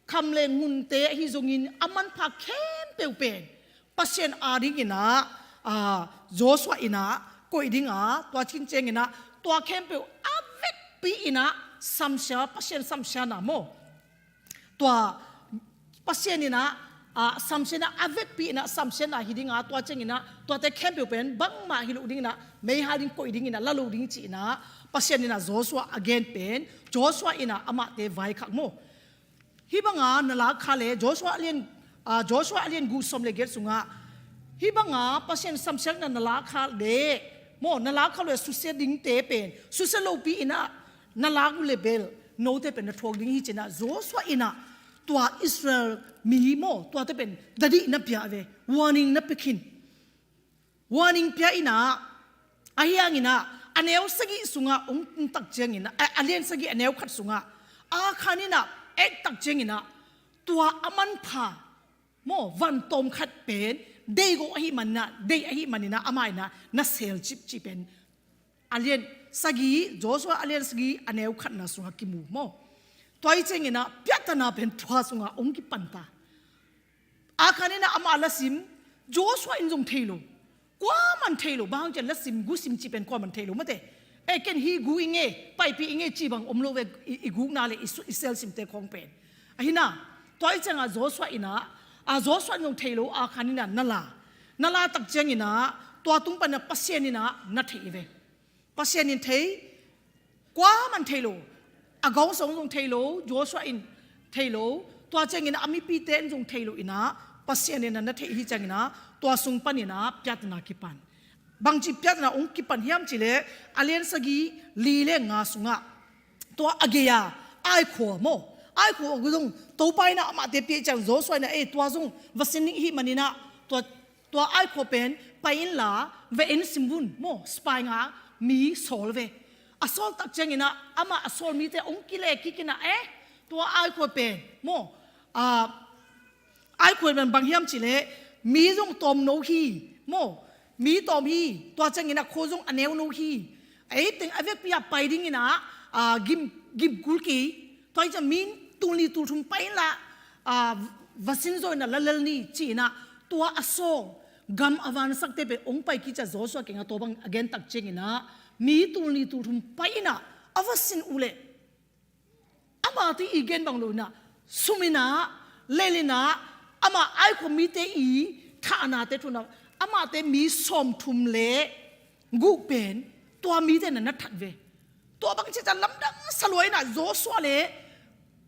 kham le ngunte ahi zongin a manpha khempeuh pen Pasian ading inah, a, Joshua inah koih ding a, tua cin ciang inah tua khempeuh a vekpi inah samsia, Pasian samsiatna maw. Tua Pasian inah, a, samsiatna a vekpi inah samsiatna hi ding a, tua ciang inah tuate khempeuh pen bangmah hi loh ding inah meihal ding koih ding inah la lo ding ci inah Pasian inah Joshua a gen pen, Joshua inah amahte vaikhak maw. Hih banga na lak kha leh Joshua a lian, a, Joshua a lian guh sawm le giat sungah hih banga Pasian samsiatna na lak kha leh maw, na lak kha leh susia dingte pen susia lopi inah na lak uh leh bel note pen na thuak ding hi ci inah Joshua inah tua Israel mi maw, tuate pen dadih na pia ve, warning na pia khin. Warning pia inah, ahi hang inah a neu sagih sungah hong tung tak ciang inah, a, a lian sagih a neu khat sungah Akhan inah et tak ciang inah tua a manpha maw, van tawmkhat pen deih go ahih man inah, deih ahih man inah amah inah na sel cipcip pen a lian sagih, Joshua a lian sagih a neu khatna sungah kimu maw. Tua hi ciang inah piattana pen tua sungah hong kipanta. Akhan inah amah la sim, Joshua in zong thei lo. Kuaman thei lo, bang hang ciah la sim, gu sim cih pen kuaman thei lo mate. E, ken hih gu i nge, paipih i nge cih bang om lo ve, i, i gukna le i su-, i sel simte khawng pen. Ahi inah, tua hi ciangah Joshua inah, A Joshua in zong thei lo, Achan in ah na la. Na la tak ciangin ah tua tung pan ah Pasian in ah na thei ve. Pasian in thei, kuaman thei lo. A gawng sawng zong thei lo, Joshua in thei lo. Tua ciangin ah a mipite in zong thei lo in ah Pasian in ah na thei hi ciangin ah tua sung panin ah piatna kipan. Bangci piatna hong kipan hiam cih leh, a lian sagih li le nga sungah tua a gei-a Ai khua maw, Ai khua zong Topa in ah amahte pia ciang Joshua in ah, "Ei, tua zong va sin ning hi manin ah tua, tua Ai khua pen pai inla va en sim vun maw," spy nga mi sawl ve. A sawl tak ciangin ah amah a sawl mite hong kile kik in ah, "Eh, tua Ai khua pen maw, ah, Ai khua pen bang hiam cih leh mi zong tawm no hi maw, mi tawm hi, tua ciangin ah khua zong a neu no hi. Ei teng a vekpi ah pai dingin ah, ah, gim, gim kul kei. Tua hi ciang mi tulnih tulthum pai inla, ah, va sin zaw in ah la lel ni," ci-in ah tua a sawl gam a vansakte pen hong pai kik ciang Joshua kiangah tua bang a gen tak ciangin ah mi tulnih tulthum pai in ah a va sin uh leh, amahte i gen bang lo in ah, sum in ah, lel in ah, amah Ai khua mite i thahnate thu in ah, amahte mi sawmthum le guk pen tua mite in ah na that ve. Tua bang ci ciang lamdang sa lua in ah Joshua le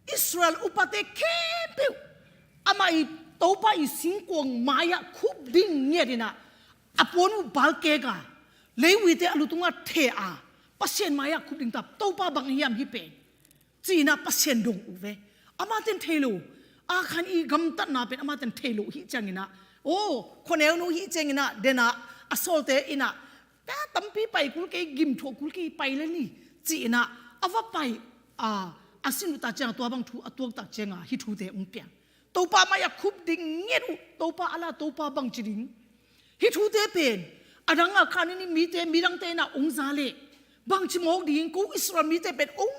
Israel upate khempeuh, amah i Topa i singkuang mai-ah khup ding ngiat in ah, a puan uh balkek a, leivui-te a lu tungah theh a, Pasian mai-ah khup ding ta, Topa bang hiam hih pen, ci-in ah Pasian dong uh ve. Amahte in thei lo, Achan i gamtatna pen amahte in thei lo hi ciangin ah, aw, khua neu no hi ciangin ah, den ah a sawlte in ah, "Tua tampi pai kul kei, gim thuah kul kei, pai lel ni," ci-in ah a va pai a, a sin uh tak ciang tua bang thu a tuak tak ciangah hih thute hong piang. Topa mai-ah khup ding ngiat uh, Topa a la, Topa bang ci ding. Hih thute pen a dang a khan in mite, midangte in ah hong za leh bang ci mawk ding, ko Israel mite pen hong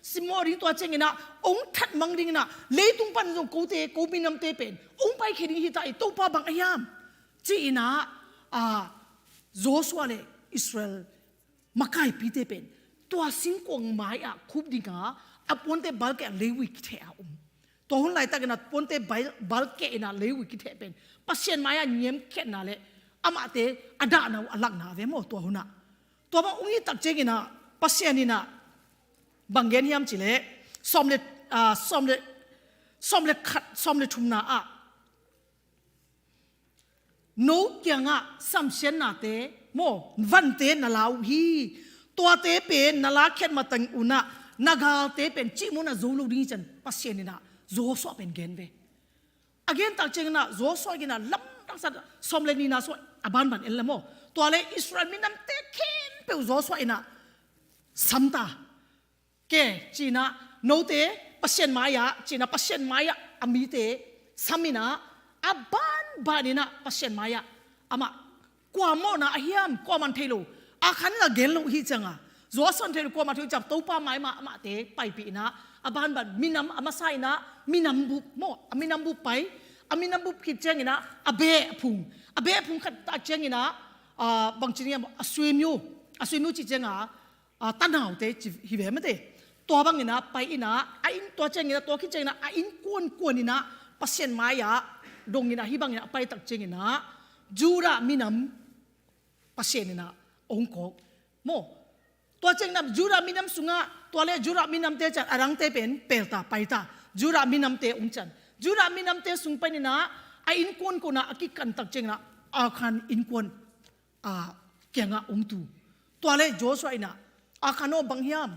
simmawh ding, tua ciangin ah hong that mang ding in ah, leitung pan zong kote, ko minamte pen hong paikhia ding hi ta hi, Topa bang a hiam, ci-in ah, ah, Joshua le Israel makaipite pen tua singkuang mai-ah khup ding a, a puante balkeh a, leivui kitheh a om. Tua hun laitakin ah puante bal-, balkeh in ah leivui kitheh pen Pasian mai-ah niamkhiatna le amahte a dahna uh a lakna ve maw tua hun ah. Tua bang hong hi tak ciangin ah Pasian in ah bang gen hiam cih leh, sawm le, ah, sawm le, sawm le khat, sawm le thumna ah, "No kiangah samsiatnate maw, vante na la uh hi. Tuate pen na lakhiat mateng un ah na galte pen cihmun ah zo lo ding hi," ci-in Pasian in ah Joshua pen gen ve. A gen tak ciangin ah Joshua in ah lamdang sa, sawm le nihna sung a banban en le maw, tua le Israel minamte khempeuh Joshua in ah sam ta. Ke, ci-in ah, note Pasian mai-ah, ci-in ah Pasian mai-ah a mite sam in ah, a banban in ah Pasian mai-ah amah, kua mawhna a hiam, kuaman thei lo, Achan in ah gen lo hi ciangah, Joshua in thei lo, kuaman thei lo ciang Topa mai mah amahte paipih in ah, a banban minam a masa in ah minam bup maw, a minam bup pai, a minam bup khit ciangin ah a beh a phung, a beh a phung khat tak ciangin ah, ah, bang ci ding hiam, a suimiu, a suimiu cih ciangah, ah, tanaute ci hi ve mate. Tua bangin ah pai in ah, a inn, tua ciangin ah, tua khit ciangin ah a innkuan kuan in ah Pasian mai-ah dong in ah, hih bangin ah a pai tak ciangin ah Judah minam Pasian in ah hong kawk maw. Tua ciangin ah Judah minam sungah, tua le Judah minamte ciang a dangte pen pel ta, pai ta. Judah minamte hong ciang, Judah minamte sung panin ah a innkuan kuan ah a kikan tak ciangin ah Achan innkuan, ah, kiangah hong tu. Tua le Joshua in ah, "Achan aw, bang hiam,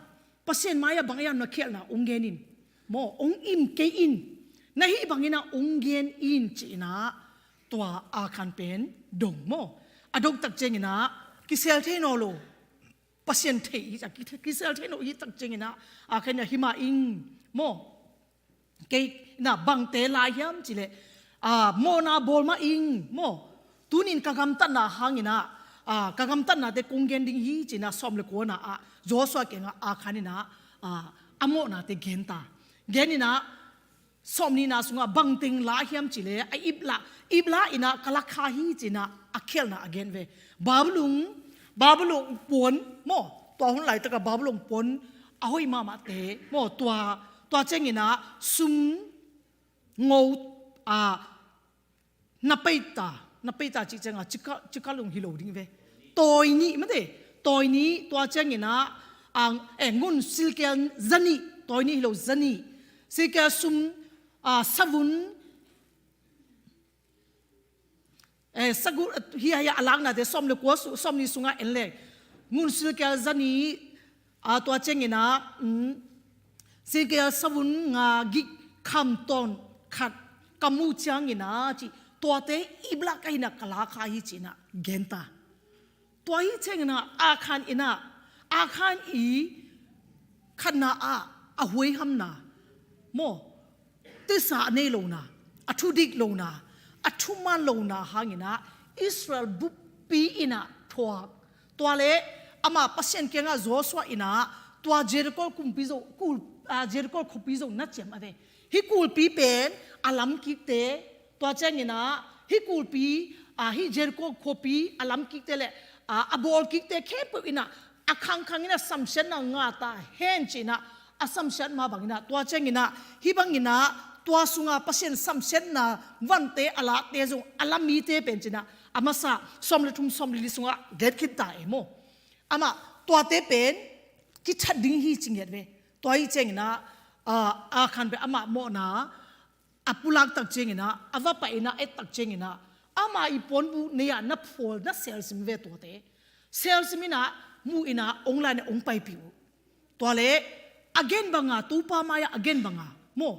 Pasian mai-ah bang hiam na khialhna hong gen in maw, hong im kei in, na hih bangin ah hong gen in," ci-in ah tua Achan pen dong maw. A dong tak ciangin ah kisel thei nawn lo, Pasian thei hi, a ki-, kisel thei nawn lo hi tak ciangin ah Achan in ah, "Hi mah ing maw, kei in ah bangte la hiam cih leh, ah, mawhna bawl mah ing maw. Tuni-in ka gamtatna hangin ah, ah, ka gamtatnate kong gen ding hi," ci-in ah sawm le kuana ah Joshua kiangah Achan in ah, ah, a mawhnate gen ta. Gen in ah sawm nihna sungah bangteng la hiam cih leh, "A ip la, ip la in ah ka la kha hi," ci-in ah a khialhna a gen ve. Babulon, Babulon puan maw, tua hun laitakah Babulon puan a hoih mahmahte maw, tua, tua ciangin ah sum ngo, ah, na peita, na peita cih ciangah cika, cika lung hi lo ding ve. Tawi nih mate, tawi nih tua ciangin ah, ang, eh, ngun silkel za nih, tawi nih hi lo za nih. Silkel sum, ah, savun, eh, sagu, hi, hi a laknate sawm le kua su-, sawm nih sungah en le. Ngun silkel za nih, ah, tua ciangin ah, mm, silkel savun nga gik kham tawn khat ka muh ciangin ah, ci, tuate i blak ka hi na ka la kha hi ci-in ah gen ta. Tua hi ciangin ah, Akhan in ah, Akhan i khatna ah, a huaihamna maw, tisa a nei lona, a thudik lona, a thuman lona hangin ah, Israel buppi in ah thuak. Tua le amah Pasian kiangah Joshua in ah, tua Jericho kumpi zo, kul, ah, Jericho khuapi zo na ciam a ve. Hih kulpi pen a lamkikte, tua ciangin ah, hih kulpi, ah, hih Jericho khuapi a lamkikte le, ah, a bawlkikte khempeuh in ah, a khangkhang in ah samsiatna ngah ta hen ci-in ah, a samsiat mah bangin ah, tua ciangin ah, hih bangin ah, tua sungah Pasian samsiatna vante a lahte zong, a la mite pen ci-in ah, a masa sawm le thum sawm le li sungah gen khin ta e maw. Amah tuate pen kithat ding hi ci ngiat ve. Tua hi ciangin ah, ah, Akhan pen amah mawhna a pulak tak ciangin ah, a va pai in ah, et tak ciangin ah, ama i puanbuh nei-ah na phual, na selsim ve tuate. Selsim in ah, mu in ah, ong lai in ah, ong paipih uh. Tua le a gen banga, Topa mai-ah a gen banga maw,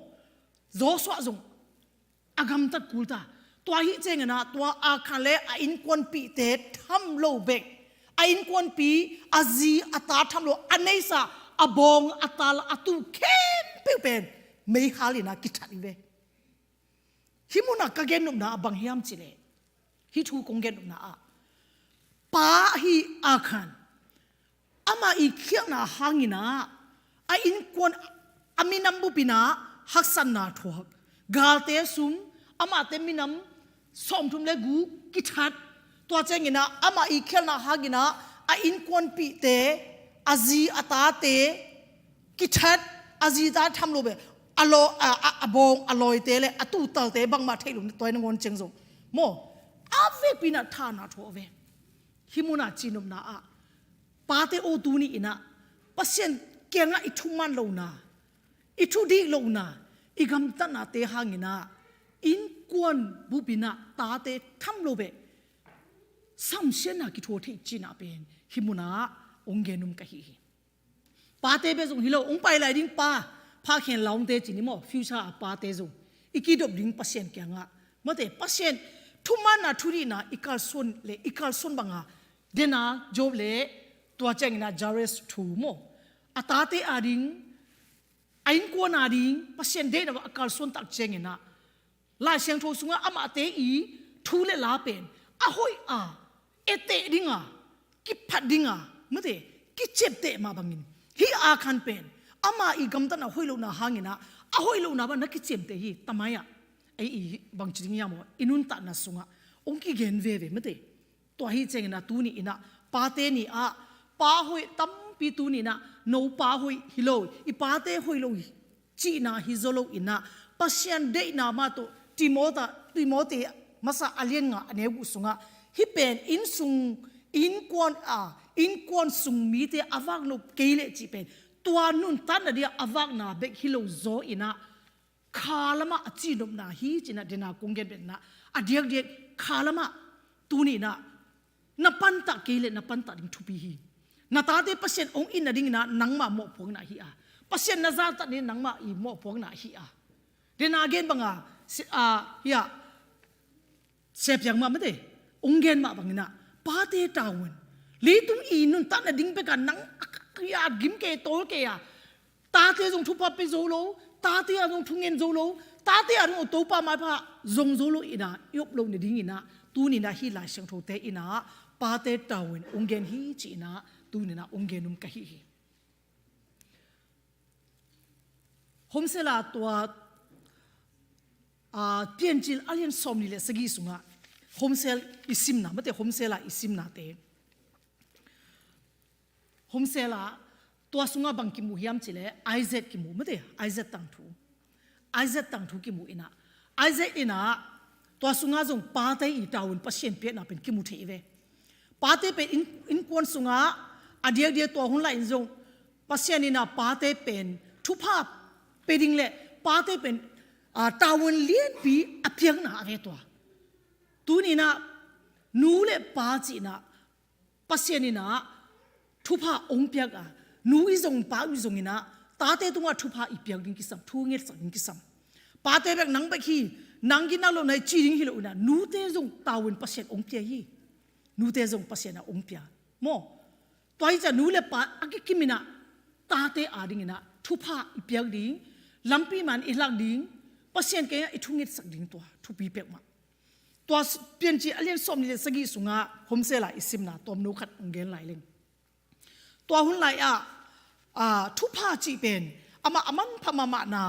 Joshua zong a gamtat kul ta. Tua hi ciangin ah, tua Akhan le a innkuanpihte tham lo bek, a innkuanpi, a zi a ta tham lo, a neisa, a bawng, a tal, a tuh khempeuh pen meihal in ah kithat hi ve. Hih munah ka gennopna ah bang hiam cih leh, hih thu kong gennopna ah, pa hi Akhan, amah i khialhna hangin ah, a innkuan, a minam bup in ah haksatna thuak. Galte sum, amahte minam sawmthum le guk kithat. Tua ciangin ah, amah i khialhna hangin ah, a innkuanpihte, a zi a tate kithat, a zi ta tham lo bek, a law, a, a, a bawng, a lawite le a tuhtalte bangmah theih lo, tua nangawn ciang zong maw, a vekpi in ah thahna thuak ve. Hih munah cihnopna ah, pate aw, tuni in ah Pasian kiangah i thuman lohna, i thudik lohna, i gamtatnate hangin ah innkuan bup in ah tate tham lo bek, samsiatna kithuah thei cihna pen hih munah ong gen nuam ka hi hi. Pate bek zong hi lo, ong pai lai ding pa, pha khen laungte ci ni maw, future a pate zong i kidop ding Pasian kiangah. Mate, Pasian thumanna, thudikna i kalsuan le, i kalsuan banga, dena Job le, tua ciangin ah Jabez thu maw, a tate ading, a innkuan ading Pasian deihna a kalsuan tak ciangin ah, Lai Siangtho sungah amahte i thu le la pen a hoih a, etteh ding a, kiphat ding a, mate, kiciamteh mah bangin, hih Akhan pen ama i gamtatna hoih lohna hangin ah, a hoih lohna bang na kiciamteh hi. Tamai ah, ei i bangci ding hiam aw, i nuntakna sungah ong kigen veve, mate. Tua hi ciangin ah, tuni in ah, pate ni ah, pa hoih tampi, tuni in ah, no pa hoih hi lo, i pate hoih lo hi cihna hi zaw lo in ah, Pasian deihna mah tawh, Timothy, Timothy masa a lian nga a neu guk sungah, hih pen innsung, innkuan a, innkuan sung mite a vak nop kei leh cih pen, tua nuntakna ding a vakna bek hi lo zaw in ah, kha lamah a cihnopna hi ci-in ah, dena kong gen bek in ah, a diakdiak kha lamah, tuni in ah, na pantah kei leh na pantah ding thupi hi. Na tate Pasian ong it nadingin ah nangmah mawhpuakna hi a, Pasian na zahtak ding nangmah i mawhpuakna hi a. Dena gen banga, si-, a, hi a, Sia Piang mah, mate, ong gen mah bangin ah, pate tavuan, leitung i nuntakna ding bek ah nang a, a, a gim kei, tawl kei a, tate zong thupha pia zo lo, tate a zong thungen zo lo, tate a zong Topa maipha zong zo lo in ah, i op loh nadingin ah, tuni in ah hih Lai Siangthote in ah pate tavuan ong gen hi ci-in ah, tuni in ah ong gen nuam ka hi hi. Home Cell a tua, a, Piancil a lian sawmnih le sagih sungah Home Cell i simna, mate, Home Cell a i simnate. Home Cell ah tua sungah bang kimu hiam cih leh, Isaac kimu, mate, Isaac tangthu. Isaac tangthu kimu in ah, Isaac in ah Tua sungah zong pate i tavuan Pasian piakna pen kimu thei ve. Pate pen inn, innkuan sungah a diakdiak tua hun lai in zong Pasian in a pate pen thupha pia ding le pate pen, a, tavuan lianpi a piakna a ve tua. Tuni in a nu le pa cihna Pasian in a thupha hong piak a, nu i zong pa i zong in a tate tungah thupha i piak ding kisam, thu ngetsak ding kisam. Pate bek nang bek hi, nang ginat lo na hi ci ding hi lo in a nute zong tavuan Pasian hong pia hi. Nute zong Pasian a hong pia. Maw? Tua hi ciang nu le pa a kikim in a tate a ding in a thupha i piak ding, lampi man i lak ding, Pasian kiangah i thu ngetsak ding tua thupi peuhmah. Tua s-, Piancil a lian sawmnih le sagih sungah homsela i simna tawmno khat hong gen lai leng. Tua hun lai ah, a, thupha cih pen amah a manpha mahmahna,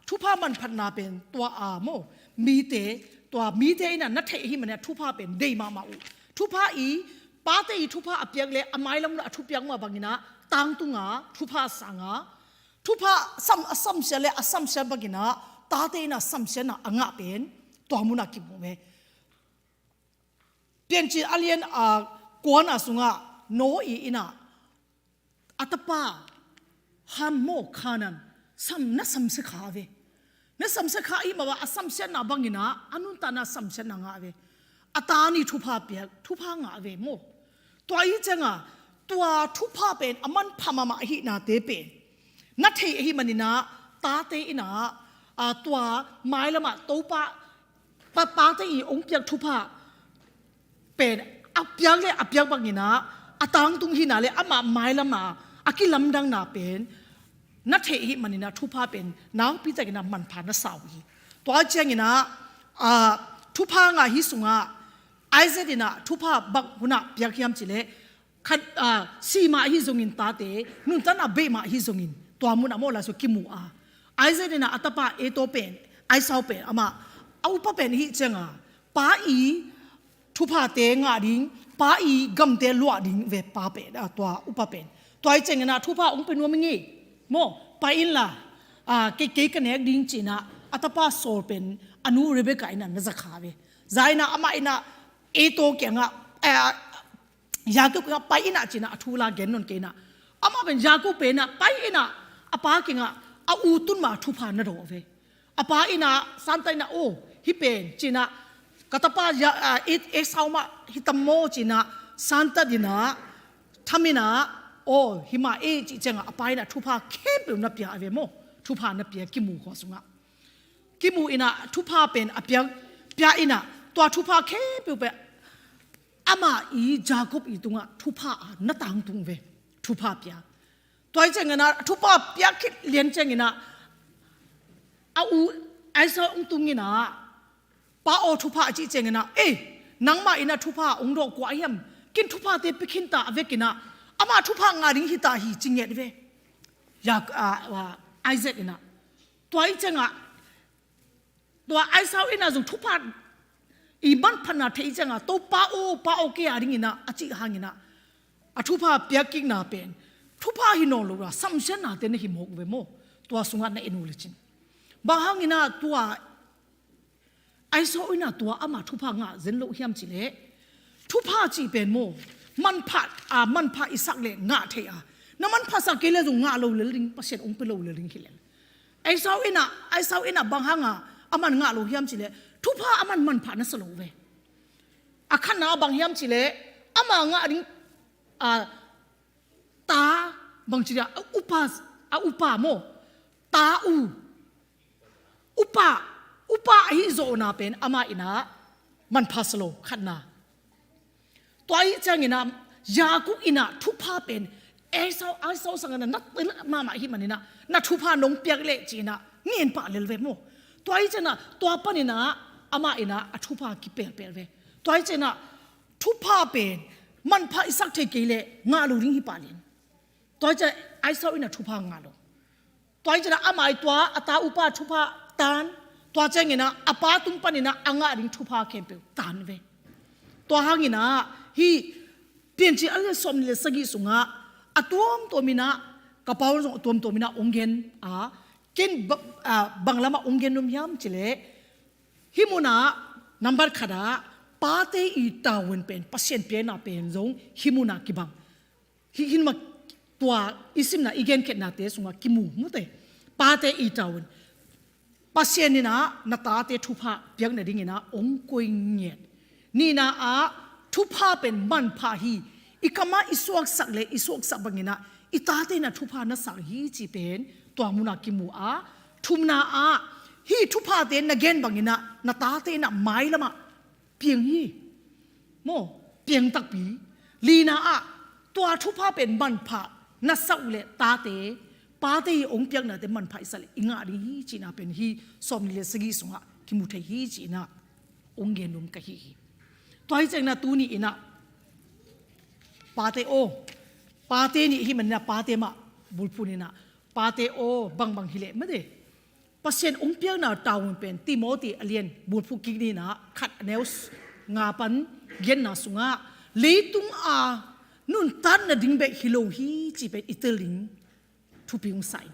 thupha manphatna pen tua a maw, mite, tua mite in a na theih ahih manin a thupha pen dei mahmah uh. Thupha i, pate i thupha a piak le a mailam a thupiak mah bangin a tangtung a, thupha sang a, thupha sam, a samsia le a samsia bangin a tate in a samsiatna a ngah pen tua mun ah kimu ve. Piancil a lian, a, kuana sungah Noah in a, a tapa Ham maw, Kanaan sam, na samsia kha ve. Na samsia kha ahih mah bang a samsiatna bangin a, a nuntakna samsiatna ngah ve. A ta nih thupha piak, thupha ngah ve maw. Tua i ciang a, tua thupha pen a manpha mahmah ahihnate pen na theih ahih manin a, tate in a, a, tua mailam ah Topa, pa, pate i hong piak thupha pen a piak le a piak bangin a, a tangtung hihna le amah mailam a, a kilamdanna pen na theih ahih manin a thupha pen nakpi takin a manpha na sa uh hi. Tua ciangin a, a, thupha ngah hi sungah Isaac in a thupha bang hun ah piak hiam cih leh, khat, a, si mah ahi zongin tate, nuntakna bei mah ahi zongin, tua mun ah maw lai sungah kimu a. Isaac in a, a tapa Esau pen, Esau pen amah a upa pen ahih ciang a, pa i thuphate ngah ding, pa i gamte luah ding ve pa pen, a, tua upa pen. Tua ahih ciangin a thupha hong pia nuam ing ei. Maw, pai inla, a, kei, kei ka nek ding ci-in a, a tapa Esau pen a nu Rebekah in a na za kha ve. Za in a amah in a Esau kiangah, a, Jakob kiangah pai in a ci-in a thu la gen nawn kei in a. Amah pen Jakob pen a pai in a, a pa kiangah a u tun ma thupha na dawh ve. A pa in a santat in a, "Aw, hih pen," ci-in a, "ka tapa, a, E-, Esau mah hi tam maw?" ci-in a santat in a, tham in a, "Aw, hi mah e," cih ciang a, a pa in a thupha khempeuh na pia a ve maw. Thupha na pia kimu khua sungah. Kimu in a thupha pen a piak, pia in a, tua thupha khempeuh pen amah i Jakob i tungah thupha a na tangtung ve. Thupha pia. Tua ahih ciangin a thupha piak khit lian ciangin a, a u Esau hong tung in a, "Pa aw, thupha," a cih ciangin a, "Ei, nangmah in a thupha hong dawh kua hiam? Ken thuphate pia khin ta," a vekin a, "Amah thupha ngah ding hi ta hi," ci ngiat ve. Ya, a, a, Isaac in a. Tua ahih ciang a, tua Esau in a zong thupha i manphatna theih ciang a, "Topa aw, pa aw, kei a ding in a," a cih hangin a, a thupha piak kikna pen thupha hi nawn lo a, samsiatnate na hi mawk ve maw. Tua sungah na en uh le cin. Bang hangin a tua Esau in a tua amah thupha ngah zen lo hiam cih leh, thupha cih pen maw, manpha, a, manpha i sak leh ngah thei a, na manpha sak kei leh zong ngah lo lel ding, Pasian hong pia lo lel ding hi lel. Esau in a, Esau in a bang hang a aman ngah lo hiam cih leh, thupha aman manpha na sa lo ve. A khatna bang hiam cih leh, ama ngah ding, a, ta, bang ci dia, a upa, a upa maw, ta u, upa, upa ahi zawhna pen amah in a manpha sa lo, khatna. Tua ahih ciangin a, Jakob in a thupha pen Esau, Esau sangin a na tel mahmah ahih manin a, "Na thupha nong piak leh," ci-in a ngen pah lel ve maw. Tua ahih ciangin a, tua panin a, amah in a, a thupha kipelpel ve. Tua ahih ciangin a, thupha pen manpha i sak thei kei leh ngah lo ding hi pah lian. Tua ahih ciangin a Esau in a thupha ngah lo. Tua ahih ciangin a amah i tua a ta upa thupha tan. Tua ciangin a a pa tung panin a a ngah ding thupha khempeuh tan ve. Tua hangin a hih Piancil a lian sawmnih le sagih sungah a tuamtuam in a, ka pau zong a tuamtuam in a hong gen a, ken ba-, a, bang lamah hong gen nuam hiam cih leh, hih munah Nambat khatah pate i tavuan pen, Pasian piakna pen zong hih munah kibang. Hih, hih mah tua i simna i genkhiatnate sungah kimu, mute. Pate i tavuan. Pasian inah na tate thupha piak nadinginah hong koih ngiat. Nihna ah thupha pen manpha hi. I kamah i suaksak le i suaksak banginah i tate inah thupha na sak hi cih pen tua munah kimu a. Thumna ah hih thuphate na gen banginah na tate inah mailamah piang hi. Maw, piang takpi. Lina ah tua thupha pen manpha na sak uh leh tate, pate i hong piaknate manpha i sak leh i ngah ding hi cihna pen hih sawmnih le sagih sungah kimu thei hi cihna hong gen nuam ka hi hi. Tua hi ciangin ah tuni inah pate aw, pate nih hi maninah pate mah bulphuh inah, pate aw, bangbang hi leh mate, Pasian hong piakna tavuan pen Timoti a lian bulphuh kik ni inah khat a neu s-, nga pan giatna sungah leitung a nuntak nading bek hi lo hi cih pen i tel ding thupi hong sa in.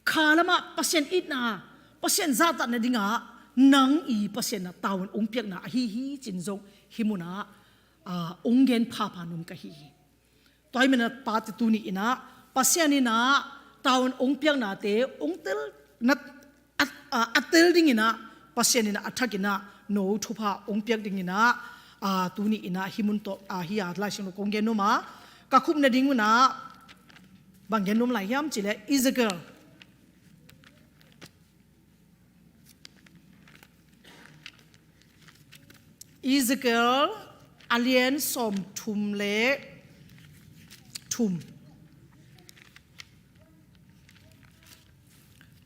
Kha lamah Pasian itna, Pasian zahtak nadingah nang i Pasian a tavuan hong piakna ahi hi cih zong hih munah, ah, hong gen phapha nuam ka hi hi. Tua hi maninah pate tuni inah Pasian inah tavuan hong piaknate hong tel na, a, a, a tel dinginah Pasian inah a thak inah no thupha hong piak dinginah, ah, tuni inah hih mun tawh, ah, hih a Lai Siangtho kong gen nuam a, ka khup nading unah bang gen nuam lai hiam cih leh Ezekiel, Ezekiel a lian sawmthum le thum.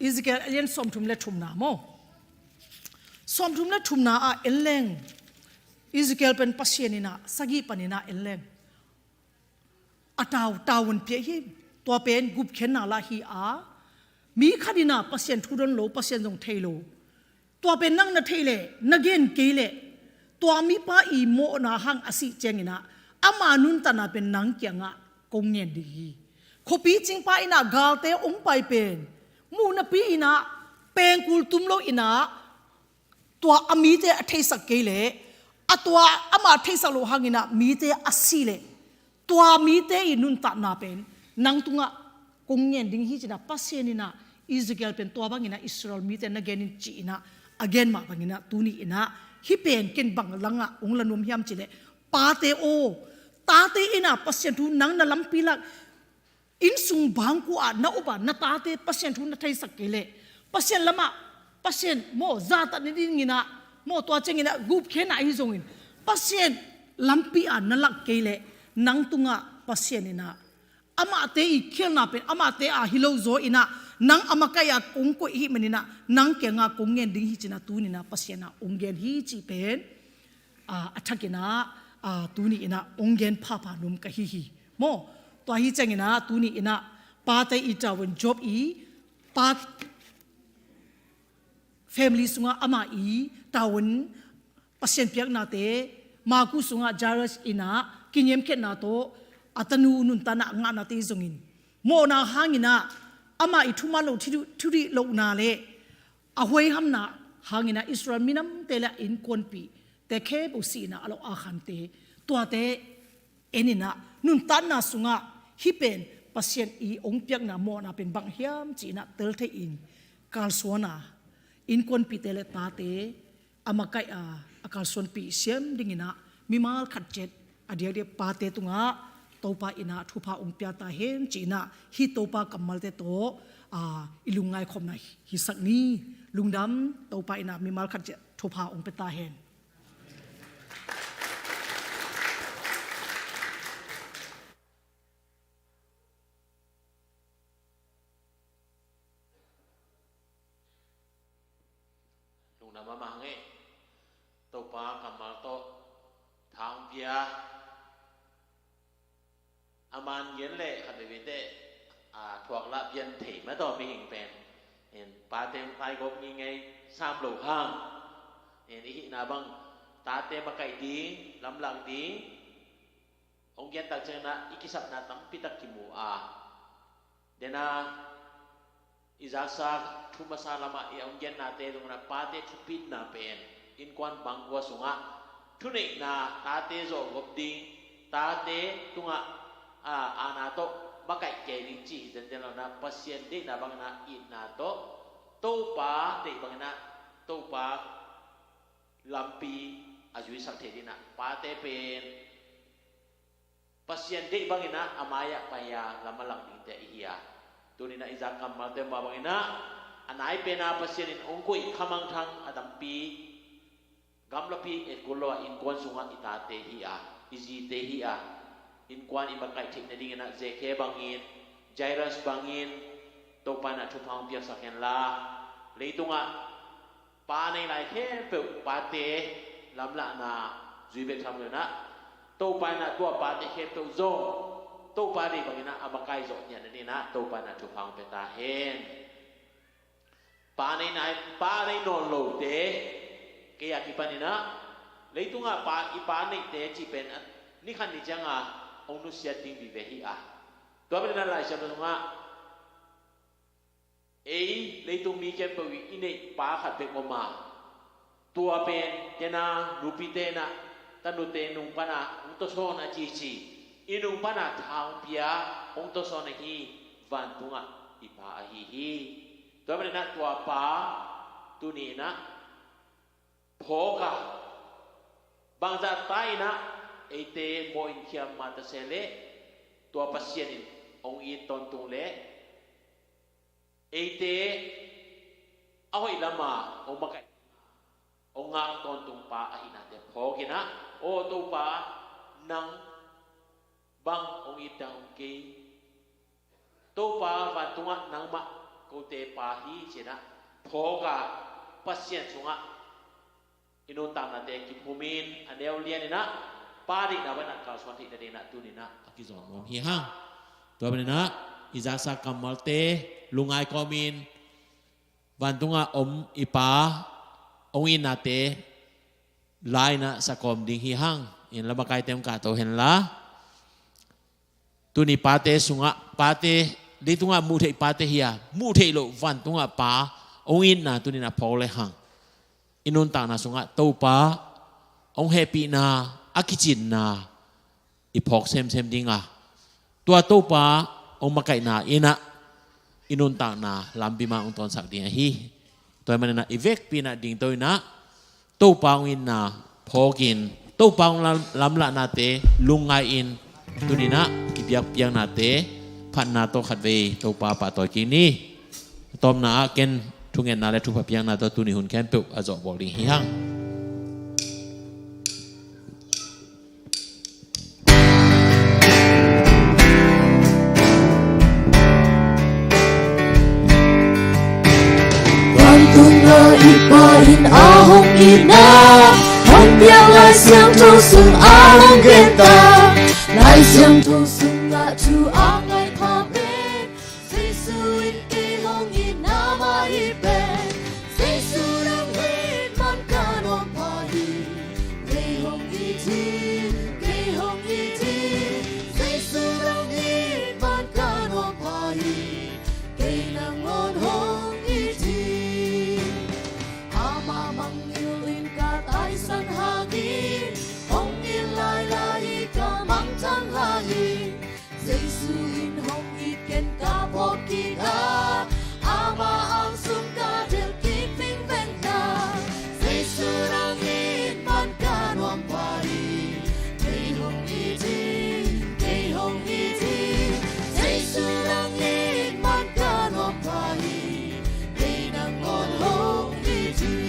Ezekiel a lian sawmthum le thumna maw. Sawmthum le thumna ah en leng, Ezekiel pen Pasian inah sagih paninah en leng, a tau, tavuan pia hi. Tua pen gupkhiatna lah hi a, mi khat inah Pasian thu don lo, Pasian zong thei lo. Tua pen nang na theih leh, na gen kei leh, tua mipa i mawhna hang a sih cianginah ama nuntakna pen nang kiangah kong ngen ding hi. Khuapi cingpa inah galte hong pai pen muh napi inah pengkul tum lo inah tua a mite a theisak kei leh, a tua amah a theisak loh hanginah mite a sih leh, tua mite i nuntakna pen nang tungah kong ngen ding hi cinah Pasian inah Ezekiel pen tua banginah Israel mite na gen in ci-inah a gen mah banginah tuni inah hih pen ken bang langah hong la nuam hiam cih leh, pate aw, tate inah Pasian thu nang na lampi lak, innsung bangkua ah na up a na tate Pasian thu na theisak kei leh, Pasian lamah, Pasian maw zahtak nadinginah, maw tua cianginah gupkhiatna ahi zongin Pasian lampi ah na lak kei leh, nang tungah Pasian inah amahte i khialhna pen amahte ah hi lo zaw inah nang a makaih ah kong koih hi maninah nang kiangah kong ngen ding hi cinah tuni inah Pasian ah hong gen hi cih pen, ah, a thak inah, ah, tuni inah hong gen phapha nuam ka hi hi. Maw, tua hi cianginah tuni inah pate i tavuan, Job i pa family sungah ama i tavuan Pasian piaknate, Maku sungah Jairus inah kiniamkhiatna tawh a tanu nuntakna a ngahnate zongin mawhna hanginah ama i thuman lo thudih, thudih lohna le a huaihamna hanginah Israel minamte le a innkuanpihte khempeuh sihna a lo a khante, tuate en inah nuntakna sungah hih pen Pasian i hong piakna mawhna pen bang hiam ci-inah tel thei-in kalsuana, innkuanpihte le tate a makaih a, a kalsuanpih siam dinginah mimal khat ciat a diakdiak pate tungah Topa inah thupha hong pia ta hen ci-inah hih Topa kammalte tawh, ah, i lungngaikhawmna hisak ni. Lungdam. Topa inah mimal khat ciat thupha hong pia ta hen. Lungdam mahmah hang e. Topa kammal tawh tha hong pia. A man gen leh khat veivei teh, a, thuak lah pian thei mah tawh mihing pen. In pate hong pai gawp ngingei sam lo hang. In i hihna bang tate makaih ding, lamlak ding hong gen tak ciangin ah i kisapna tampi tak kimu a. Dena I zaksa thu masa lamah i hong gennate zong inah pate thupitna pen innkuan bangkua sungah thuneihna, tate zawhgawp ding, tate tungah a, aana tawh makaih kei ding cih hi zenzen lo inah Pasian deihna bang inah itna tawh Topa deih bang inah Topa lampi a zuisak theih ding inah pate pen Pasian deih bang inah a mai-ah pai-a lam a lang dingte i hi a, tuni inah i zak kammalte mah bang inah a nai pena Pasian in hong koih khamangthang a tampi gamlapi etkul lo ah innkuan sungah i tate hi a, i zite hi a, innkuan i makaih theih nading inah Zekhe bangin, Jairus bangin Topa inah thupha hong piaksak henla, leitungah pa nei lai khempeuh pate lamlahna zui bek tham lo inah Topa inah tua pate khempeuh zong Topa deih bang inah a makaih zawh ngiat nading inah Topa inah thupha hong pia ta hen. Pa nei nai, pa nei nawn lote kei a kipan inah leitungah pa, i pa neihte cih pen a, ni khat ni cianga hong nusiat ding vive hi a. Tua pen inah Lai Siangtho sungah ei leitung mi khempeuh i, i neih pa khat bek om a, tua pen ken a nupite inah tanute nung pana hong tawsawn a cici, i nung pana tha hong pia hong tawsawn ahi vantungah i pa ahi hi. Tua pen inah tua pa tuni inah phawk a, bangzah ta inah eite mawh in khiam mah ta se leh tua Pasian in hong it tawntung leh eite a hoih lama hong makaih, hong ngak tawntung pa ahihnate phawk inah, aw Topa, nang bang hong it dang om kei. Topa, vantungah nangmah kote pa hi ci inah phawk a, Pasian sungah i nuntaknate kiphumin a neu lian inah pa deihna bang inah kalsuan theih nading inah tuni inah a kizom nuam hi hang. Tua bang inah i zaksa kammalte lungngai kawmin vantungah om i pa hong itnate la inah sakawm ding hi hang. In lamakaite hong kahto henla, tuni pate sungah, pate leitungah muh theih pate hi a, muh theih loh vantungah pa hong itna tuni inah phawk lehang i nuntakna sungah Topa hong hehpihna a kicinna i phawk semsem ding a, tua Topa hong makaihna inah i nuntakna lampi mah hong tawnsak ding ahi. Tua ahih man inah i vekpi inah dingto inah Topa hong itna phawkin Topa hong lam-, lamlahnate lungngai-in tuni inah i biakpiaknate phatna tawh khatvei Topa pahtawi kik ni. Tawpna ah ken thungetna le thupha piakna tawh tuni hun khempeuh a zawhbawl ding hi hang. Vantungah i Pa in a hong itna hong piak Lai Siangtho sung a hong genta. Lai Siangtho sungah thu a ngai pha pen Jesu in kei hong itna mah hi pen. Jesu nang it man ka nuam pha hi. Kei hong it hi, kei hong it hi. Jesu nang it man ka nuam pha hi. Kei nangawn hong it hi. Ama mangngilh in ka taisan hangin hong it lailai hi, ka mangthang hangin. Jesu in hong it ken ka phawk kik a, ama ang sung ka delh kik vingveng na. Jesu nang it man ka nuam pha hi. Kei hong it hi, kei hong it hi. Jesu nang it man ka nuam pha hi. Kei nangawn hong it hi.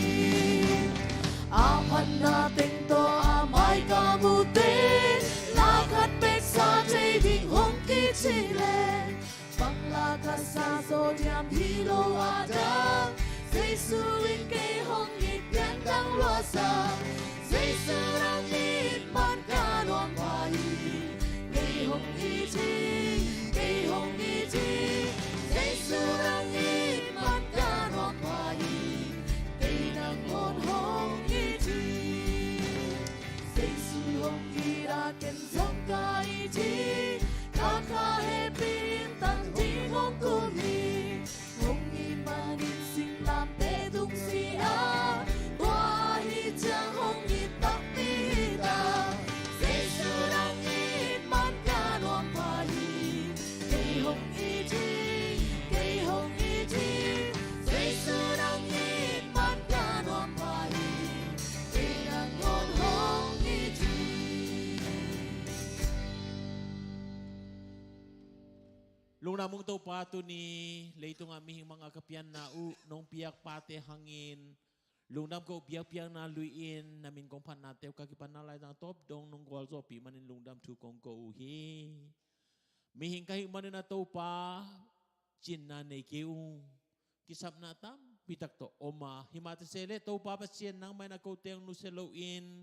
A phatna teng tawh a mai ka muh teng la khat bek sa thei ding hong kici leh, bang la khat sa zaw diam hi lo a dang. Jesu in kei hong it pian dang lua sa. Jesu nang it man ka nuam pha hi. Kei hong it hi, kei hong it hi. Jesu nang it man ka nuam pha hi. Kei nangawn hong it hi. Jesu hong it a ken zong ka it hi. Ka kha hehpih in tan ding hong kum hi. Hong it Lamung Topa, tuni leitungah mihing mangah ka pianna uh nong piak pate hangin lungdam ko uh. Biakpiakna lui-in na min kong phatnate uh ka kipatna laitang tawp dong nong gualzawhpih manin lungdam thu kong ko uh hi. Mihing ka hih manin a Topa, cinna nei kei ung. Kisapna tampi tak tawh om a, hi mah ta se leh Topa Pasian, nangmah in a kote hong nusia loin,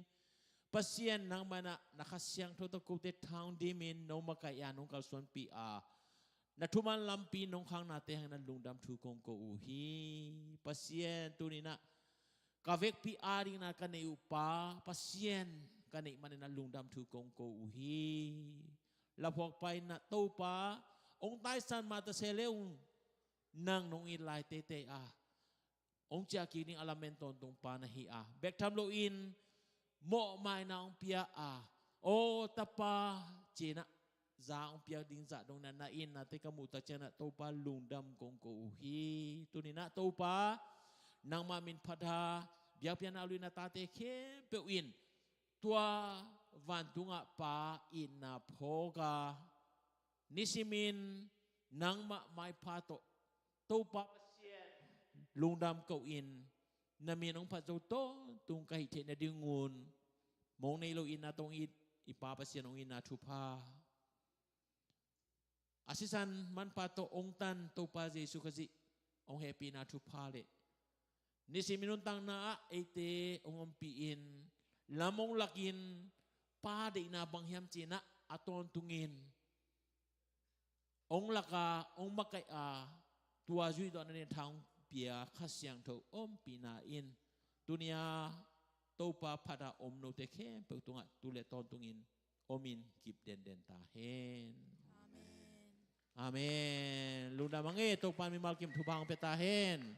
Pasian, nangmah in a na Kha Siangtho tawh kote thaung dimin no makaih a nong kalsuanpih a, na thuman lampi nong khaknate hangin a lungdam thu kong ko uh hi. Pasian, tuni-in a ka vekpi adingin a ka neih uh Pa Pasian, ka neih manin a lungdam thu kong ko uh hi. Laphuakpa in a Topa, hong taisan mah ta se leh ung, nang nong it lai teitei a, hong ciah kik ding a lamen tawntung pa na hi a, bek tham loin mawhmaina hong pia a, aw Tapa, ci-in a za hong piak ding zah dong na, na itnate ka muh tak ciangin a Topa, lungdam kong ko uh hi. Tuni-in a Topa, nangmah min phat a, biakpiakna lui-in a tate khempeuh in tua vantungah Pa itna phawk a, nisimin nangmah maipha tawh Topa Pasian, lungdam ko-in, na min hong phat zo tawntung ka hih theih nadingun, mong nei lo itna tawh hong it i Pa Pasian hong itna thupha, a sisan manpha tawh hong tan Topa Jesu Khazih hong hehpihna thupha leh nisimin nuntakna ah eite hong ompih in, lam hong lakin, Pa deihna bang hiam ci-in a, a tawntungin hong lak a, hong makaih a, tua zuih zawhna dingin tha hong pia Kha Siangtho ompihna in, tuni-a Topa phat a om note khempeuh tungah tu le tawntungin omin kip denden ta hen. Amen. Amen. Lungdam hang e, Topa in mimal kim thupha hong pia ta hen.